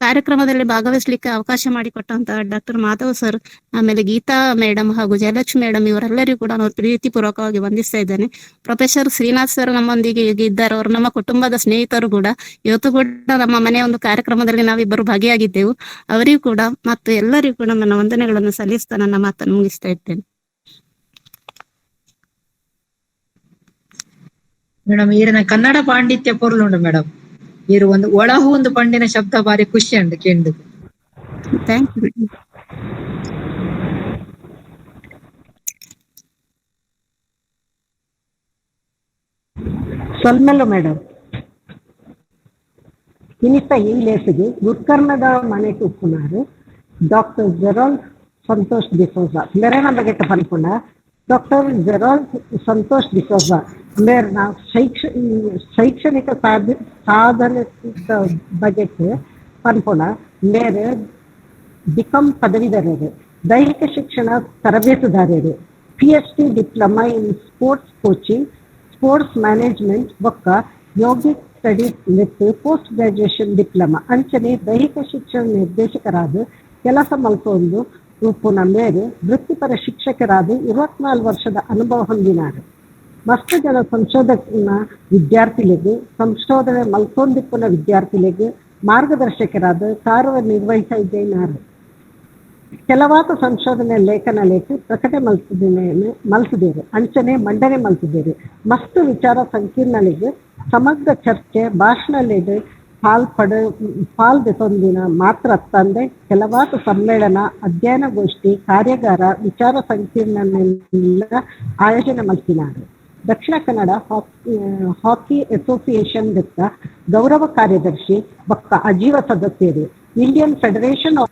ಕಾರ್ಯಕ್ರಮದಲ್ಲಿ ಭಾಗವಹಿಸ್ಲಿಕ್ಕೆ ಅವಕಾಶ ಮಾಡಿಕೊಟ್ಟಂತ ಡಾಕ್ಟರ್ ಮಾಧವ್ ಸರ್, ಆಮೇಲೆ ಗೀತಾ ಮೇಡಮ್ ಹಾಗೂ ಜಯಲಕ್ಷ್ಮಿ ಮೇಡಮ್ ಇವರೆಲ್ಲರಿಗೂ ಕೂಡ ನಾನು ಪ್ರೀತಿಪೂರ್ವಕವಾಗಿ ವಂದಿಸ್ತಾ ಇದ್ದೇನೆ. ಪ್ರೊಫೆಸರ್ ಶ್ರೀನಾಥ್ ಸರ್ ನಮ್ಮೊಂದಿಗೆ ಈಗ ಇದ್ದಾರೆ. ಅವರು ನಮ್ಮ ಕುಟುಂಬದ ಸ್ನೇಹಿತರು ಕೂಡ. ಇವತ್ತು ಕೂಡ ನಮ್ಮ ಮನೆಯ ಒಂದು ಕಾರ್ಯಕ್ರಮದಲ್ಲಿ ನಾವಿಬ್ಬರು ಭಾಗಿಯಾಗಿದ್ದೆವು. ಅವರಿಗೂ ಕೂಡ ಮತ್ತು ಎಲ್ಲರಿಗೂ ಕೂಡ ನನ್ನ ವಂದನೆಗಳನ್ನು ಸಲ್ಲಿಸ್ತಾ ನನ್ನ ಮಾತನ್ನು ಮುಗಿಸ್ತಾ ಇದ್ದೇನೆ. ಮೇಡಮ್, ಈರಿನ ಕನ್ನಡ ಪಾಂಡಿತ್ಯ ಪೊರ್ಲುಂಡು ಮೇಡಮ್. ಇರು ಒಂದು ಒಳಹು ಒಂದು ಪಂಡಿನ ಶಬ್ದ ಬಾರಿ ಖುಷಿ ಅಂಡ್ ಕೇಂದ್ರ. Thank you. ಸೊಲ್ಮೆಲು madam. ಇನ್ನಿತ್ತ ಈ ಲೇಸಿಗೆ ಗುರ್ಕರ್ಣದ ಮನೆ ಉಪ್ಪುನಾರು ಡಾಕ್ಟರ್ ಜೆರಾಲ್ಡ್ ಸಂತೋಷ್ ಡಿಸೋಜಾ ಮೆರೆನ ಬಗ್ಗೆ ಪನ್ಪುಂಡ. ಡಾಕ್ಟರ್ ಜೆರಾಲ್ಡ್ ಸಂತೋಷ್ ಡಿಸೋಜಾ ಮೇರ್ನ ಶೈಕ್ಷಣಿಕ ಸಾಧನೆ ಬಗ್ಗೆ ಪನ್ಪುಣ. ಮೇರೆ ಬಿಕಾಂ ಪದವೀಧರರು, ದೈಹಿಕ ಶಿಕ್ಷಣ ತರಬೇತುದಾರರು, PhD diploma in sports coaching, sports management ಬೊಕ್ಕ yogic studies with post graduation diploma ಅಂಚನೆ ದೈಹಿಕ ಶಿಕ್ಷಣ ನಿರ್ದೇಶಕರಾದ ಕೆಲಸ ಮಲ್ತೊಂದು ಉಪ್ಪುನ ಮೇರೆ ವೃತ್ತಿಪರ ಶಿಕ್ಷಕರಾದ 24 ವರ್ಷದ ಅನುಭವ ಹೊಂದಿನಾರು. ಮಸ್ತ್ ಜನ ಸಂಶೋಧಕನ ವಿದ್ಯಾರ್ಥಿಗಳಿಗೆ, ಸಂಶೋಧನೆ ಮಲ್ತೊಂದಿಪ್ಪುನ ವಿದ್ಯಾರ್ಥಿಗಳಿಗೆ ಮಾರ್ಗದರ್ಶಕರಾದ ಕಾರ್ಯನಿರ್ವಹಿಸಿದ್ದೇನಾರು. ಕೆಲವಾದ ಸಂಶೋಧನೆ ಲೇಖನ ಲೇಖ ಪ್ರಕಟ ಮಲ್ತಿದ್ದೇವೆ, ಅಂಚನೆ ಮಂಡನೆ ಮಲ್ತಿದ್ದೇವೆ. ಮಸ್ತ್ ವಿಚಾರ ಸಂಕೀರ್ಣಲಿಗೆ ಸಮಗ್ರ ಚರ್ಚೆ ಭಾಷಣಲಿಗೆ ಪಾಲ್ ದೆತೊಂದಿನ ಮಾತ್ರ ತಂದೆ ಕೆಲವಾದ ಸಮ್ಮೇಳನ, ಅಧ್ಯಯನಗೋಷ್ಠಿ, ಕಾರ್ಯಾಗಾರ, ವಿಚಾರ ಸಂಕೀರ್ಣನೆಲ್ಲ ಆಯೋಜನೆ ಮಲ್ತಿನಾರು. ದಕ್ಷಿಣ ಕನ್ನಡ ಹಾಕಿ ಅಸೋಸಿಯೇಷನ್ ದತ್ತ ಗೌರವ ಕಾರ್ಯದರ್ಶಿ ಬೊಕ್ಕ ಅಜೀವ ಸದಸ್ಯರು, Indian federation of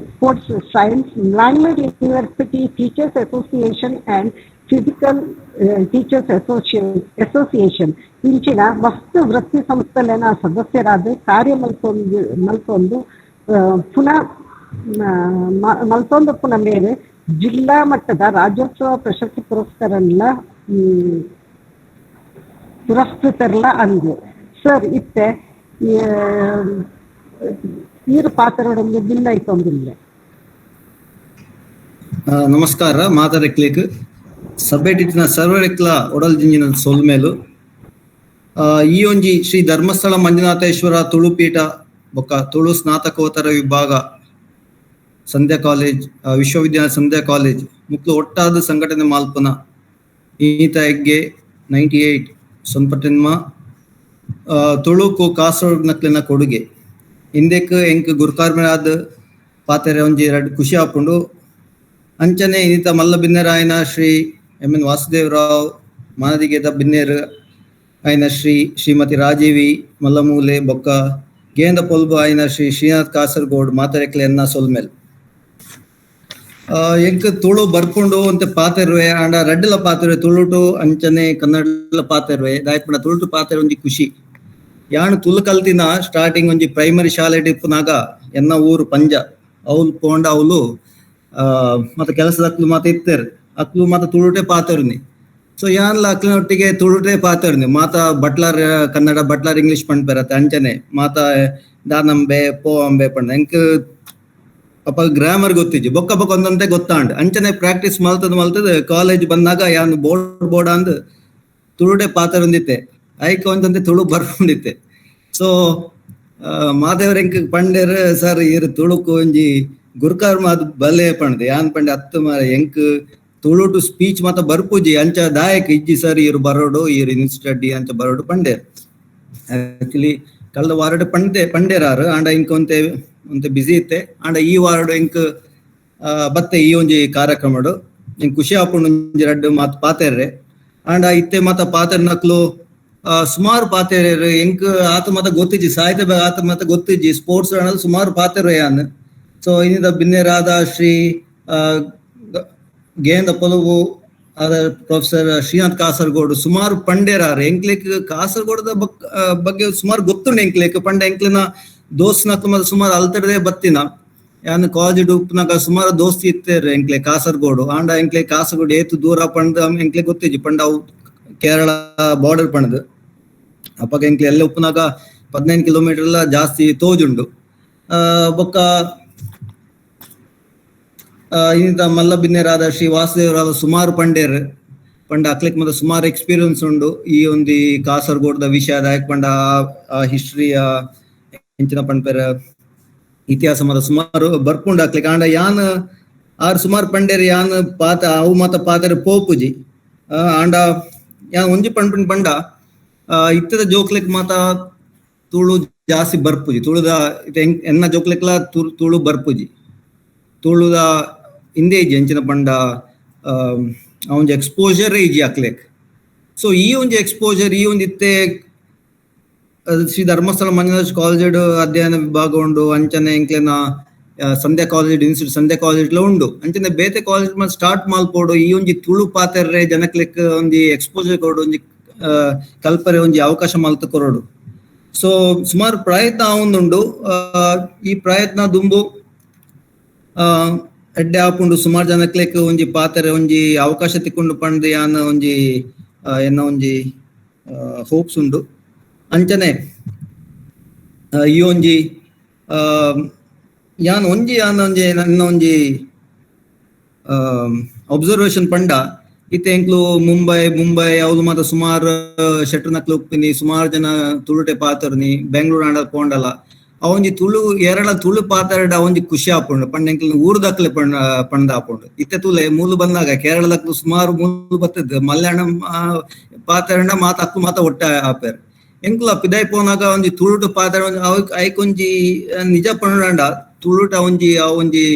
Sports Science, Mangalore University Teachers Association and Physical Teachers Association ಇಂಚಿನ ವಸ್ತು ವೃತ್ತಿ ಸಂಸ್ಥೆನ ಸದಸ್ಯರಾದ ಕಾರ್ಯ ಮಲ್ತೊಂದು ಪುನಃ ಮಲ್ತೊಂದು ಪುನಃ ಮೇಲೆ ಜಿಲ್ಲಾ ಮಟ್ಟದ ರಾಜ್ಯೋತ್ಸವ ಪ್ರಶಸ್ತಿ ಪುರಸ್ಕಾರ ಪುರಸ್ಕೃತರಲ್ಲ ಅಂದು ಸರ್. ಇತ್ತೆ ಈರು ಪಾತ್ರಗಳೊಂದು ಭಿನ್ನ ಇತ್ತೊಂದಿಲ್ಲ. ನಮಸ್ಕಾರ. ಮಾತಾಡಕ್ಲಿಕ್ ಸಭೆಟಿತ್ತಿನ ಸರ್ವರೆಕ್ಲ ಒಡಲ್ ಜಿಂಜಿನ ಸೊಲ್ಮೇಲು. ಈ ಒಂಜಿ ಶ್ರೀ ಧರ್ಮಸ್ಥಳ ಮಂಜುನಾಥೇಶ್ವರ ತುಳುಪೀಠ ಬೊಕ್ಕ ತುಳು ಸ್ನಾತಕೋತ್ತರ ವಿಭಾಗ ಸಂಧ್ಯಾ ಕಾಲೇಜ್, ವಿಶ್ವವಿದ್ಯಾಲಯ ಸಂಧ್ಯಾ ಕಾಲೇಜ್ ಮುಕ್ಲು ಒಟ್ಟಾದ ಸಂಘಟನೆ ಮಾಲ್ಪನ ಈತ ಹೆಗ್ಗೆ 98 ಸೊನ್ಪಟೆನ್ಮ ತುಳುಕು ಕಾಸರಗೋಡು ನಕ್ಲೆನ ಕೊಡುಗೆ ಇಂದೆಕ್ ಎಂಕ್ ಗುರುಕಾರ್ಮೆರಾದ್ ಪಾತೆರೆ ಒಂಜಿ ರಡ್ಡ್ ಖುಷಿ ಆಪುಂಡು. ಅಂಚನೆ ಇನ್ನಿತ ಮಲ್ಲ ಬಿನ್ನೆರಾಯನ ಶ್ರೀ ಎಂ ಎನ್ ವಾಸುದೇವ್ ರಾವ್, ಮಾನದಿಗೆದ ಬಿನ್ನೆರ್ ಆಯಿನ ಶ್ರೀ ಶ್ರೀಮತಿ ರಾಜೀವಿ ಮಲ್ಲಮೂಲೆ ಬೊಕ್ಕ ಗೇಂದ ಪೊಲ್ಬು ಆಯಿನ ಶ್ರೀ ಶ್ರೀನಾಥ್ ಕಾಸರಗೋಡ್ ಮಾತರೆಕ್ಲೆ ಎನ್ನ ಸೊಲ್ಮೆಲ್. ಎಂಕ್ ತುಳು ಬರ್ಪುಂಡು ಅಂತ ಪಾತೆರುವೆ, ಆಂಡ ರಡ್ಡಲ ಪಾತೆರುವೆ, ತುಳುಟು ಅಂಚನೆ ಕನ್ನಡಲ ಪಾತೆರುವೆ. ದಾಯೆಪಂಡ ತುಳುಟು ಪಾತೆರ ಒಂಜಿ ಖುಷಿ. ಯಾನ್ ತುಳು ಕಲ್ತಿನ ಸ್ಟಾರ್ಟಿಂಗ್ ಒಂಜಿ ಪ್ರೈಮರಿ ಶಾಲೆ ಇಪ್ಪುನಾಗ ಎನ್ನ ಊರು ಪಂಜ, ಅವ್ಲು ಪೋಂಡ ಅವ್ಲು ಮತ್ತೆ ಕೆಲಸದ ಅಕ್ಲು ಮಾತ ಇತ್ತೆರ್, ಅಕ್ಲು ಮಾತ ತುಳುಟೆ ಪಾತೆರುನಿ. ಸೊ ಯಾನ್ಲ ಅಕ್ಲಿನೊಟ್ಟಿಗೆ ತುಳುಟೆ ಪಾತೆರುನಿ. ಮಾತ ಬಟ್ಲರ್ ಕನ್ನಡ ಬಟ್ಲರ್ ಇಂಗ್ಲಿಷ್ ಪನ್ಪೆರತ್ತೆ, ಅಂಚನೆ ಮಾತ ದಾನಂಬೆ ಪೋ ಅಂಬೆ ಪಂಡ ಎಂಕ್ ಅಪ್ಪ ಗ್ರಾಮರ್ ಗೊತ್ತಿಜ್ಜಿ, ಬೊಕ್ಕ ಬೊಕ್ಕ ಒಂದಂತೆ ಗೊತ್ತಾಂಡ್. ಅಂಚನೆ ಪ್ರಾಕ್ಟೀಸ್ ಮಲ್ತದ್ ಮಲ್ತದ್ ಕಾಲೇಜ್ ಬಂದಾಗ ಯಾನ್ ಬೋರ್ಡ್ ಬೋರ್ಡ್ ಅಂದ್ ತುಳುಟೆ ಪಾತೆರೊಂದಿತ್ತೆ, ಐಕ್ ಒಂದಂತೆ ತುಳು ಬರ್ಪುಂಡಿತ್ತೆ. ಸೊ ಮಾದೇವ್ರ ಎಂಕ್ ಪಂಡೆರ್, ಸರ್ ಈರ್ ತುಳುಕು ಒಂಜಿ ಗುರುಕಾರ್ ಮಾತ್ ಬಲೆ ಪಂಡ್. ಯಾನ್ ಪಂಡೆ ಅತ್ತು ಮಾರ ಎಂಕ್ ತುಳುಟು ಸ್ಪೀಚ್ ಮಾತ ಬರ್ಪುಜಿ, ಅಂಚ ದಾಯಕ್ ಇಜ್ಜಿ ಸರ್ ಈರ್ ಬರೋಡು, ಈರ್ ಇನ್ಸ್ಟಿಟ್ಯೂಟ್ ಅಂಚ ಬರೋಡು ಪಂಡೇರ್. ಆಕ್ಚುಲಿ ಕಳೆದ ವಾರಡ್ ಪಂಡೇರಾರು, ಆಂಡ ಇಂಕ್ ಒಂತೆ ಒಂತೆ ಬಿಸಿ ಇತ್ತೆ. ಆಂಡ ಈ ವಾರಡ್ ಎಂಕ್ ಬತ್ತೆ ಈ ಒಂಜಿ ಕಾರ್ಯಕ್ರಮಡು ಎಂಕ್ ಖುಷಿ ಆಪುಂಡು ಒಂಜಿ ರಡ್ಡ್ ಮಾತ್ ಪಾತೆರ್ರೆ. ಆಂಡ ಇತ್ತೆ ಮಾತ ಪಾತೆರ್ನಕ್ಲು ಸುಮಾರು ಪಾತೆರ್ರು, ಎಂಕ್ ಆತ ಮಾತ ಗೊತ್ತಿಜ್ಜಿ, ಸಾಹಿತ್ಯ ಆತ ಮಾತ ಗೊತ್ತಿಜ್ಜಿ, ಸ್ಪೋರ್ಟ್ಸ್ ಸುಮಾರು ಪಾತೆರ್ರೆ ಯಾನ್. ಸೊ ಇನ್ನಿದ ಬಿನ್ನೆರಾದ ಶ್ರೀ ಗೇಂದ ಪೊಲವು ಆದ ಪ್ರೊಫೆಸರ್ ಶ್ರೀನಾಥ್ ಕಾಸರಗೋಡು ಸುಮಾರು ಪಂಡೇರಾರು. ಎಂಕ್ಲೇಕ್ ಕಾಸರಗೋಡದ ಬಗ್ಗೆ ಸುಮಾರು ಗೊತ್ತುಂಡು ಎಂಕ್ಲೇಕ್. ಪಂಡ ಎಂಕ್ಲೆನ ದೋಸ್ತಿನಕ್ಲು ಮಾತ ಸುಮಾರು ಅಲ್ತಡದೆ ಬತ್ತಿನ. ಯಾನ್ ಕಾಲೇಜ್ ಉಪ್ಪುನಾಗ ಸುಮಾರು ದೋಸ್ತಿ ಇತ್ತೇರ್ ಎಂಕ್ಲೆ ಕಾಸರಗೋಡು. ಆಂಡ ಎಂಕ್ಲೆ ಕಾಸರಗೋಡು ಏತು ದೂರ ಪಂಡ್ ಎಂಕ್ಲೆ ಗೊತ್ತಿಜ್ಜಿ, ಪಂಡ ಅವು ಕೇರಳ ಬಾರ್ಡರ್ ಪಂಡ್ದು. ಅಪ್ಪಗ ಎಂಕ್ಲೆ ಎಲ್ಲ ಉಪ್ಪುನಾಗ 15 ಕಿಲೋಮೀಟರ್ ಎಲ್ಲ ಜಾಸ್ತಿ ತೋಜುಂಡು. ಬೊಕ್ಕ ಇನ್ನಿತ ಮಲ್ಲ ಬಿನ್ನೆರಾದ ಶ್ರೀ ವಾಸುದೇವರಾದ ಸುಮಾರು ಪಂಡೇರ್ ಪಂಡ ಅಕ್ಲೆಕ್ ಮತ್ತೆ ಸುಮಾರು ಎಕ್ಸ್ಪೀರಿಯನ್ಸ್ ಉಂಡು ಈ ಒಂದು ಕಾಸರಗೋಡದ ವಿಷಯ. ದಾಯಕ್ ಪಂಡ ಆ ಹಿಸ್ಟ್ರಿಯ ಎಂಚಿನ ಪಂಡ್ಪೆರ ಇತಿಹಾಸ ಮಾತ ಸುಮಾರು ಬರ್ಪುಂಡು ಅಕ್ಲೆಕ್. ಆಂಡ ಯಾನ್ ಆರ್ ಸುಮಾರು ಪಂಡೇರ್ ಯಾನ್ ಪಾತ ಅವು ಮಾತ ಪಾತೆರ್ ಪೋಪುಜಿ. ಆಂಡ ಯಾನ್ ಒಂಜಿ ಪಂಡ್ಪಿನ ಪಂಡ ಇತ್ತದ ಜೋಕ್ಲೆಕ್ ಮಾತ ತುಳು ಜಾಸ್ತಿ ಬರ್ಪುಜಿ. ತುಳುದ ಎನ್ನ ಜೋಕ್ಲೆಕ್ಲ ತುಳು ಬರ್ಪುಜಿ. ತುಳುದ ಇಂದೇ ಇಜ್ಜಿ ಎಂಚಿನ ಪಂಡ ಒಂಜಿ ಎಕ್ಸ್ಪೋಜರ್ ಇಜ್ಜಿ ಅಕ್ಲೆಕ್. ಸೊ ಈ ಒಂಜಿ ಎಕ್ಸ್ಪೋಜರ್ ಈ ಒಂಜಿ ಇತ್ತೆ ಶ್ರೀ ಧರ್ಮಸ್ಥಳ ಮಂಜುನಾಥ್ ಕಾಲೇಜ್ ಅಧ್ಯಯನ ವಿಭಾಗ ಉಂಡು, ಅಂಚನೆ ಎಂಕ್ಲೆನ ಸಂಧ್ಯಾ ಕಾಲೇಜ್ ಇನ್ಸ್ಟಿಟ್ಯೂಟ್ ಸಂಧ್ಯಾ ಕಾಲೇಜ್ ಉಂಡು, ಅಂಚನೆ ಬೇತೆ ಕಾಲೇಜ್ ಸ್ಟಾರ್ಟ್ ಮಲ್ಪೋಡು. ಈ ಒಂಜಿ ತುಳು ಪಾತೆರ್ರೆ ಜನಕ್ಲೆಕ್ ಒಂಜಿ ಎಕ್ಸ್ಪೋಜರ್ ಕೊಡು, ಒಂಜಿ ಕಲ್ಪರೆ ಒಂಜಿ ಅವಕಾಶ ಮಲ್ತು ಕೊರಡು. ಸೊ ಸುಮಾರು ಪ್ರಯತ್ನ ಆವೊಂದುಂಡು. ಈ ಪ್ರಯತ್ನ ದುಂಬು ಎಡ್ಡೆ ಆಪುಂಡು. ಸುಮಾರು ಜನಕ್ಲೆಕ್ ಒಂಜಿ ಪಾತೆರೆ ಒಂಜಿ ಅವಕಾಶ ತಿಕ್ಕೊಂಡು ಪಂದ್ ಯಾನ್ ಒಂಜಿ ಎನ್ನ ಒಂಜಿ ಹೋಪ್ಸ್ ಉಂಡು. ಅಂಚನೆ ಈ ಒಂಜಿ ಯಾನ್ ಒಂಜಿ ಯಾನ್ ಒಂಜಿ ನನ್ನ ಒಂಜಿ ಅಬ್ಸರ್ವೇಷನ್ ಪಂಡ ಇತ್ತೆ ಎಂಕ್ಲು ಮುಂಬೈ ಮುಂಬೈ ಅವ್ಲು ಮಾತ ಸುಮಾರು ಶೆಟ್ರನಕ್ಲು ಉಪ್ಪಿನಿ, ಸುಮಾರು ಜನ ತುಳುಟೆ ಪಾತೆರ್ನಿ. ಬೆಂಗಳೂರು ಆಂಡ ಪೋಂಡಲ ಅವೊಂಜಿ ತುಳು ಎರಡ ತುಳು ಪಾತೆರಡ ಒಂಜಿ ಖುಷಿ ಆಪುಂಡು. ಪಂಡ ಎಂಕ್ಲು ಊರುದಕ್ಲೆ ಪಂಡ ಪಂಡ ಆಪುಂಡು. ಇತ್ತೆ ತುಲೆ ಮೂಲು ಬಂದಾಗ ಕೇರಳದಕ್ಲು ಸುಮಾರು ಮೂಲು ಬತ್ತದ್ ಮಲಯಾಳಂ ಪಾತೆರಡ ಮಾತ ಅಕ್ಲು ಮಾತ ಒಟ್ಟ ಆಪೇರ್. ಎಂಕ್ಲ ಪಿದಾಯ್ ಪೋನಾಗ ಒಂಜಿ ತುಳುಟು ಪಾತೆರ ಐಕ್ ಒಂಜಿ ನಿಜ ಪಂಡ ತುಳುಟ ಒಂಜಿ ಆ ಒಂಜಿ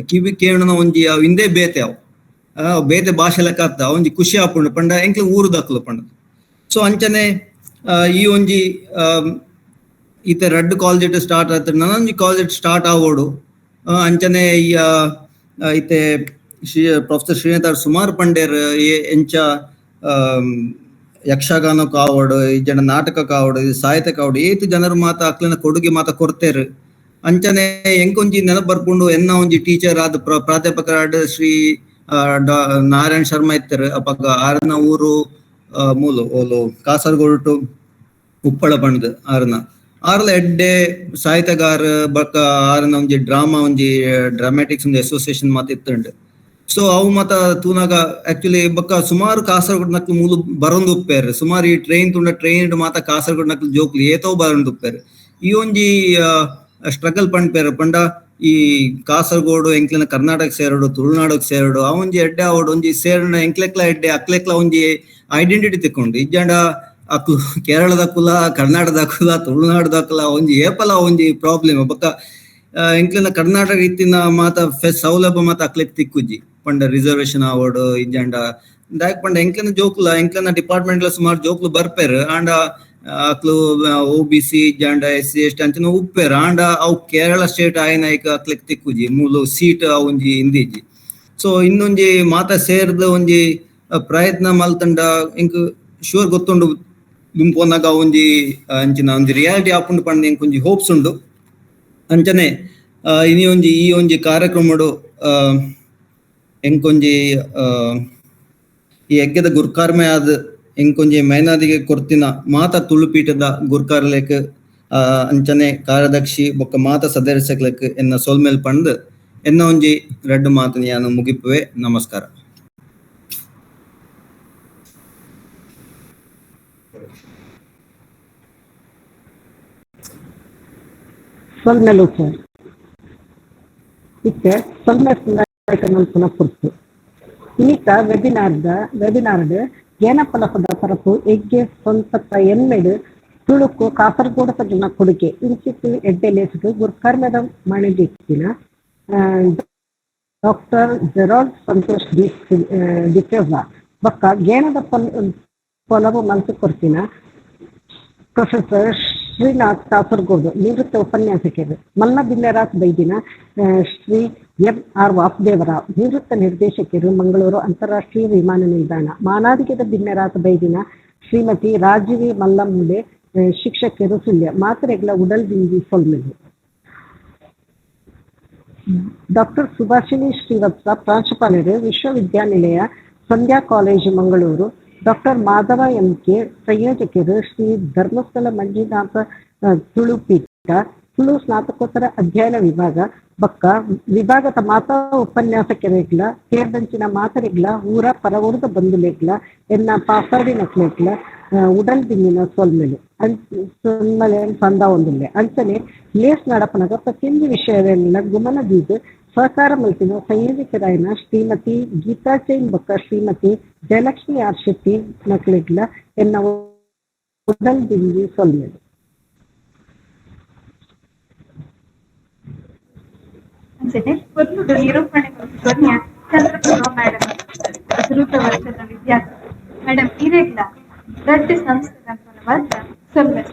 ಕಿವಿ ಕೇಣುನ ಒಂಜಿ ಅವ್ ಇಂದೇ ಬೇತೆ ಅವು ಬೇತೆ ಭಾಷೆ ಲೆಕ್ಕ ಅತ್ತ ಒಂಜಿ ಖುಷಿ ಆಪುಂಡು ಪಂಡ ಎಂಕ್ಲ ಊರುದಕ್ಲು ಪಂಡ. ಸೊ ಅಂಚನೆ ಈ ಒಂಜಿ ಈತ ರಡ್ಡ್ ಕಾಲೇಜ್ ಸ್ಟಾರ್ಟ್ ಆತ, ನನೊಂಜಿ ಕಾಲೇಜ್ ಸ್ಟಾರ್ಟ್ ಆವೋಡು. ಅಂಚನೆ ಈ ಇತ್ತೆ ಶ್ರೀ ಪ್ರೊಫೆಸರ್ ಶ್ರೀನಾಥ್ ಸುಮಾರು ಪಂಡೇರ್ ಎಂಚ ಯಕ್ಷಗಾನ ಕಾವಡು, ಈ ಜನ ನಾಟಕ ಕಾವಡು, ಸಾಹಿತ್ಯ ಕಾವಡು, ಏತ್ ಜನರು ಮಾತ ಅಕ್ಲೆನ ಕೊಡುಗೆ ಮಾತ ಕೊಡ್ತೇರು. ಅಂಚನೆ ಎಂಕೊಂಜಿ ನೆನಪು ಬರ್ಪುಂಡು ಎನ್ನ ಒಂಜಿ ಟೀಚರ್ ಆದ ಪ್ರಾಧ್ಯಾಪಕರಾದ ಶ್ರೀ ನಾರಾಯಣ್ ಶರ್ಮಾ ಇತ್ತರು. ಅಪಗ ಆರನ ಊರು ಮೂಲು ಓಲು ಕಾಸರಗೋಡು ಟು ಉಪ್ಪಳ ಪಂಡ್ದ್ ಆರನ ಆರ್ಲ ಎಡ್ಡೆ ಸಾಹಿತ್ಯಗಾರ. ಬೊಕ್ಕ ಆರನ ಒಂಜಿ ಡ್ರಾಮಾ ಒಂಜಿ ಡ್ರಾಮ್ಯಾಟಿಕ್ಸ್ ಒಂಜಿ ಅಸೋಸಿಯೇಷನ್ ಮಾತ ಇತ್ತುಂಡು. ಸೊ ಅವು ಮಾತ ತೂನಾಗ ಆಕ್ಚುಲಿ ಬೊಕ್ಕ ಸುಮಾರು ಕಾಸರಗೋಡ್ ನಕ್ಲು ಮೂಲು ಬರೊಂದು ಉಪ್ಪೇರ್. ಸುಮಾರು ಈ ಟ್ರೈನ್ ತುಂಡ ಟ್ರೈನ್ ಮಾತ ಕಾಸರಗೋಡ್ ನಕ್ಲು ಜೋಕ್ಲು ಏತೋ ಬರೊಂದು ಉಪ್ಪೇರ್. ಈ ಒಂಜಿ ಸ್ಟ್ರಗಲ್ ಪಂಡ್ಪೇರ್ ಪಂಡ ಈ ಕಾಸರಗೋಡು ಎಂಕ್ಲೆನ ಕರ್ನಾಟಕ ಸೇರಡು, ತುಳುನಾಡಕ್ ಸೇರಡು, ಆ ಒಂಜಿ ಎಡ್ಡೆ ಆವಡು ಒಂಜಿ ಸೇರಣ ಎಂಕ್ಲೆಕ್ಲ ಎಡ್ಡೆ ಅಕ್ಲೆಕ್ಲ ಒಂಜಿ ಐಡೆಂಟಿಟಿ ತಿಕ್ಕೊಂಡು. ಇಜ್ಜಾಂಡ ಅಕ್ಲು ಕೇರಳದ ಕುಲ, ಕರ್ನಾಟಕದ ಕುಲ, ತುಳುನಾಡದ ಕುಲ ಒಂಜಿ ಏಪಲ ಒಂಜಿ ಪ್ರಾಬ್ಲಮ್. ಬೊಕ್ಕ ಎಂಕ್ಲೆನ ಕರ್ನಾಟಕ ಇತ್ತಿನ ಮಾತ ಸೌಲಭ್ಯ ಮಾತ ಅಕ್ಲೆಗ್ ತಿಕ್ಕುಜಿ ಪಂಡ ರಿಸರ್ವೇಶನ್ ಆವಡ್ ಇಜ್ಜಾಂಡ ದಾಯೆ ಪಂಡ ಎಂಕ್ಲೆನ ಜೋಕುಲ ಎಂಕ್ಲೆನ ಡಿಪಾರ್ಟ್ಮೆಂಟ್ ಸುಮಾರು ಜೋಕ್ಲು ಬರ್ಪೆರ್ ಆಂಡ ಅಕ್ಲು ಒ ಬಿ ಸಿ ಇಜ್ಜಾಂಡ ಎಸ್ ಸಿ ಎಸ್ ಟಿ ಅಂಚನೆ ಉಪ್ಪೆರ್ ಆಂಡ ಅವು ಕೇರಳ ಸ್ಟೇಟ್ ಆಯಿನ ಅಕ್ಲೆಗ್ ತಿಕ್ಕುಜಿ ಮೂಲು ಸೀಟ್ ಒಂಜಿ ಇಂದಿಜ್ಜಿ. ಸೊ ಇನ್ನೊಂಜಿ ಮಾತ ಸೇರ್ದ್ ಒಂಜಿ ಪ್ರಯತ್ನ ಮಲ್ತಂಡ ಎಂಕ್ ಶೂರ್ ಗೊತ್ತುಂಡು ದುಂಪೋನಾಗ ಒಂಜಿ ಅಂಚಿನ ಒಂಜಿ ರಿಯಾಲಿಟಿ ಆಪುಂಡು ಪಂಡ ಎಂಕ್ ಒಂಜಿ ಹೋಪ್ಸ್ ಉಂಡು. ಅಂಚನೆ ಇನಿ ಒಂಜಿ ಈ ಒಂಜಿ ಕಾರ್ಯಕ್ರಮಡು ಎಂಕೊಂಜಿ ಈ ಯಜ್ಞದ ಗುರ್ಕಾರ್ಮೆ ಆದ್ ಎಂಕೊಂಜಿ ಮೈನಾದಿಗೆ ಕೊರ್ತಿನ ಮಾತ ತುಳುಪೀಠದ ಗುರ್ಕಾರ್ಲೇಕ್ ಅಂಚನೆ ಕಾರ್ಯದರ್ಶಿ ಬೊಕ್ಕ ಮಾತ ಸದಸ್ಯರ್ಲೆಕ್ ಎನ್ನ ಸೊಲ್ಮೆಲ್ ಪಂದ್ ಎನ್ನ ಒಂಜಿ ರಡ್ಡು ಮಾತನ್ ಯಾನು ಮುಗಿಪುವೆ. ನಮಸ್ಕಾರ. ಸೊಲ್ಮೆಲು ಸರ್. ಇತ್ತೆ ಸೊಲ್ಮೆ ಮಲ್ಪುನ ಪೊರ್ತು. ಇನ್ನಿತ ವೆಬಿನಾರ್ಡ್ ಗೇನಫಲಕದ ಪರಪು ಎಗ್ಗೆ ಸ್ವಂತ ಎನ್ಮೆಡ್ ತುಳುಕು ಕಾಸರಗೋಡು ತಜ್ಜನ ಕೊಡುಗೆ ಇಂಚಿತ್ತು ಎಡ್ಡೆ ಲೇಸ್ಗ್ ಗುರ್ಕಾರ್ಮೆದ ಮಣೆದಿತ್ತಿನ ಡಾಕ್ಟರ್ ಜೆರಾಲ್ಡ್ ಸಂತೋಷ್ ಡಿಸೋಜಾ ಬೊಕ್ಕ ಗೇಣದ ಪೊಲಬು ಮಲ್ತ್ ಕೊರ್ತಿನ ಪ್ರೊಫೆಸರ್ ಶ್ರೀನಾಥ್ ಕಾಸರಗೋಡು ನಿವೃತ್ತ ಉಪನ್ಯಾಸಕರು ಮಲ್ಲ ಬಿನ್ನೆರಾಸ್ ಬೈದಿನ ಶ್ರೀ ಎಂ ಆರ್ ವಾಸುದೇವರಾವ್ ನಿವೃತ್ತ ನಿರ್ದೇಶಕರು ಮಂಗಳೂರು ಅಂತಾರಾಷ್ಟ್ರೀಯ ವಿಮಾನ ನಿಲ್ದಾಣ ಮಾನಾದಿಗೆದ ಬಿನ್ನೆರಾಸ್ ಬೈದಿನ ಶ್ರೀಮತಿ ರಾಜೀವಿ ಮಲ್ಲಮೂಲೆ ಶಿಕ್ಷಕರು ಸುಳ್ಯ ಮಾತ್ರೆಗಳ ಉಡಲ್ ದಿಂಜಿ ಸೊಲ್ಮೆಲು. ಡಾಕ್ಟರ್ ಸುಭಾಷಿಣಿ ಶ್ರೀವತ್ಸ ಪ್ರಾಂಶುಪಾಲರು ವಿಶ್ವವಿದ್ಯಾನಿಲಯ Sandhya college Mangaluru. Doctor Madhava M K ಸಂಯೋಜಕರು ಶ್ರೀ ಧರ್ಮಸ್ಥಳ ಮಂಜುನಾಥ ತುಳುಪೀಠ ತುಳು ಸ್ನಾತಕೋತ್ತರ ಅಧ್ಯಯನ ವಿಭಾಗ ಬೊಕ್ಕ ವಿಭಾಗದ ಮಾತಾ ಉಪನ್ಯಾಸಕರಿಗ್ಲ ಸೇರ್ದಂಚಿನ ಮಾತರಿಗ್ಲ ಊರ ಪರವೂರದ ಬಂಧುಲೆಗ್ಲ ಎನ್ನ ಪಾಸಾಡಿನಕ್ಲೆಗ್ಲ ಉಡಲ್ ದಿಂಜಿನ ಸೊಲ್ಮೆಲು ಸೊಲ್ಮೆಲೆ ಸಂದ ಒಂದುಲ್ಲೆ. ಅಂಚನೆ ಲೇಸ್ ನಡಪನಗ ಪ್ರತಿಯೊಂದು ವಿಷಯವೆಲ್ಲ ಗುಮನ ದೀದ್ ಸಹಕಾರ ಮಲ್ತಿನ ಸಂಯೋಜಕರಾಯಿನ ಶ್ರೀಮತಿ ಗೀತಾ ಜೈನ್ ಬೊಕ್ಕ ಶ್ರೀಮತಿ ಜಯಲಕ್ಷ್ಮಿ ಆರ್ ಶೆಟ್ಟಿ ನಕ್ಲೆಗ್ಲ ಎನ್ನ ಉಡಲ್ ದಿಂಜಿ ಸೊಲ್ಮೆಲು. ಅಂಚನೆ ಪೊರ್ಲುಡು ನಿರೂಪಣೆ ಕೊರ್ನ ಚಂದ್ರಪ್ರಭಾ ಮೇಡಮ್ ಸುರುತ ವರ್ಷದ ವಿದ್ಯಾರ್ಥಿ ಮೇಡಮ್ ಇರೆಗ್ಲ ರಡ್ಡ್ ಸಂಸ್ಥೆದ ಪರವಾದ್ ಸೊಲ್ಮೆ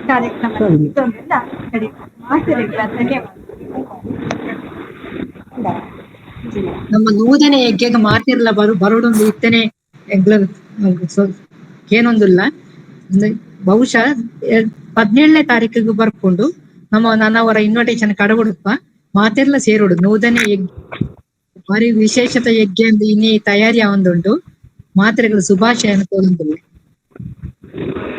ಕಾರ್ಯಕ್ರಮ ಸೊಲ್ಮೆಲ್ಲ ಮಾತರೆಗ್ಲ ಧನ್ಯವಾದ. ನಮ್ಮ ನೂತನ ಯಜ್ಞಕ್ಕೆ ಮಾತಿರ್ಲ ಬರೋಡೊಂದು ಇತ್ತನೆ ಏನೊಂದಿಲ್ಲ. ಬಹುಶಃ 17ನೇ ತಾರೀಕಿಗೆ ಬರ್ಕೊಂಡು ನಮ್ಮ ನನ್ನವರ ಇನ್ವಿಟೇಷನ್ ಕಡಗುಡುಪ್ಪ ಮಾತೆಲ್ಲ ಸೇರೋಡು ನೂತನ ಯಜ್ಞ ಭಾರಿ ವಿಶೇಷತೆ ಯಜ್ಞ ಇನ್ನಿ ತಯಾರಿ ಒಂದುಂಟು ಮಾತ್ರೆಗಳು ಶುಭಾಶಯ ಕೋರೊಂದುಲ್ಲೆ.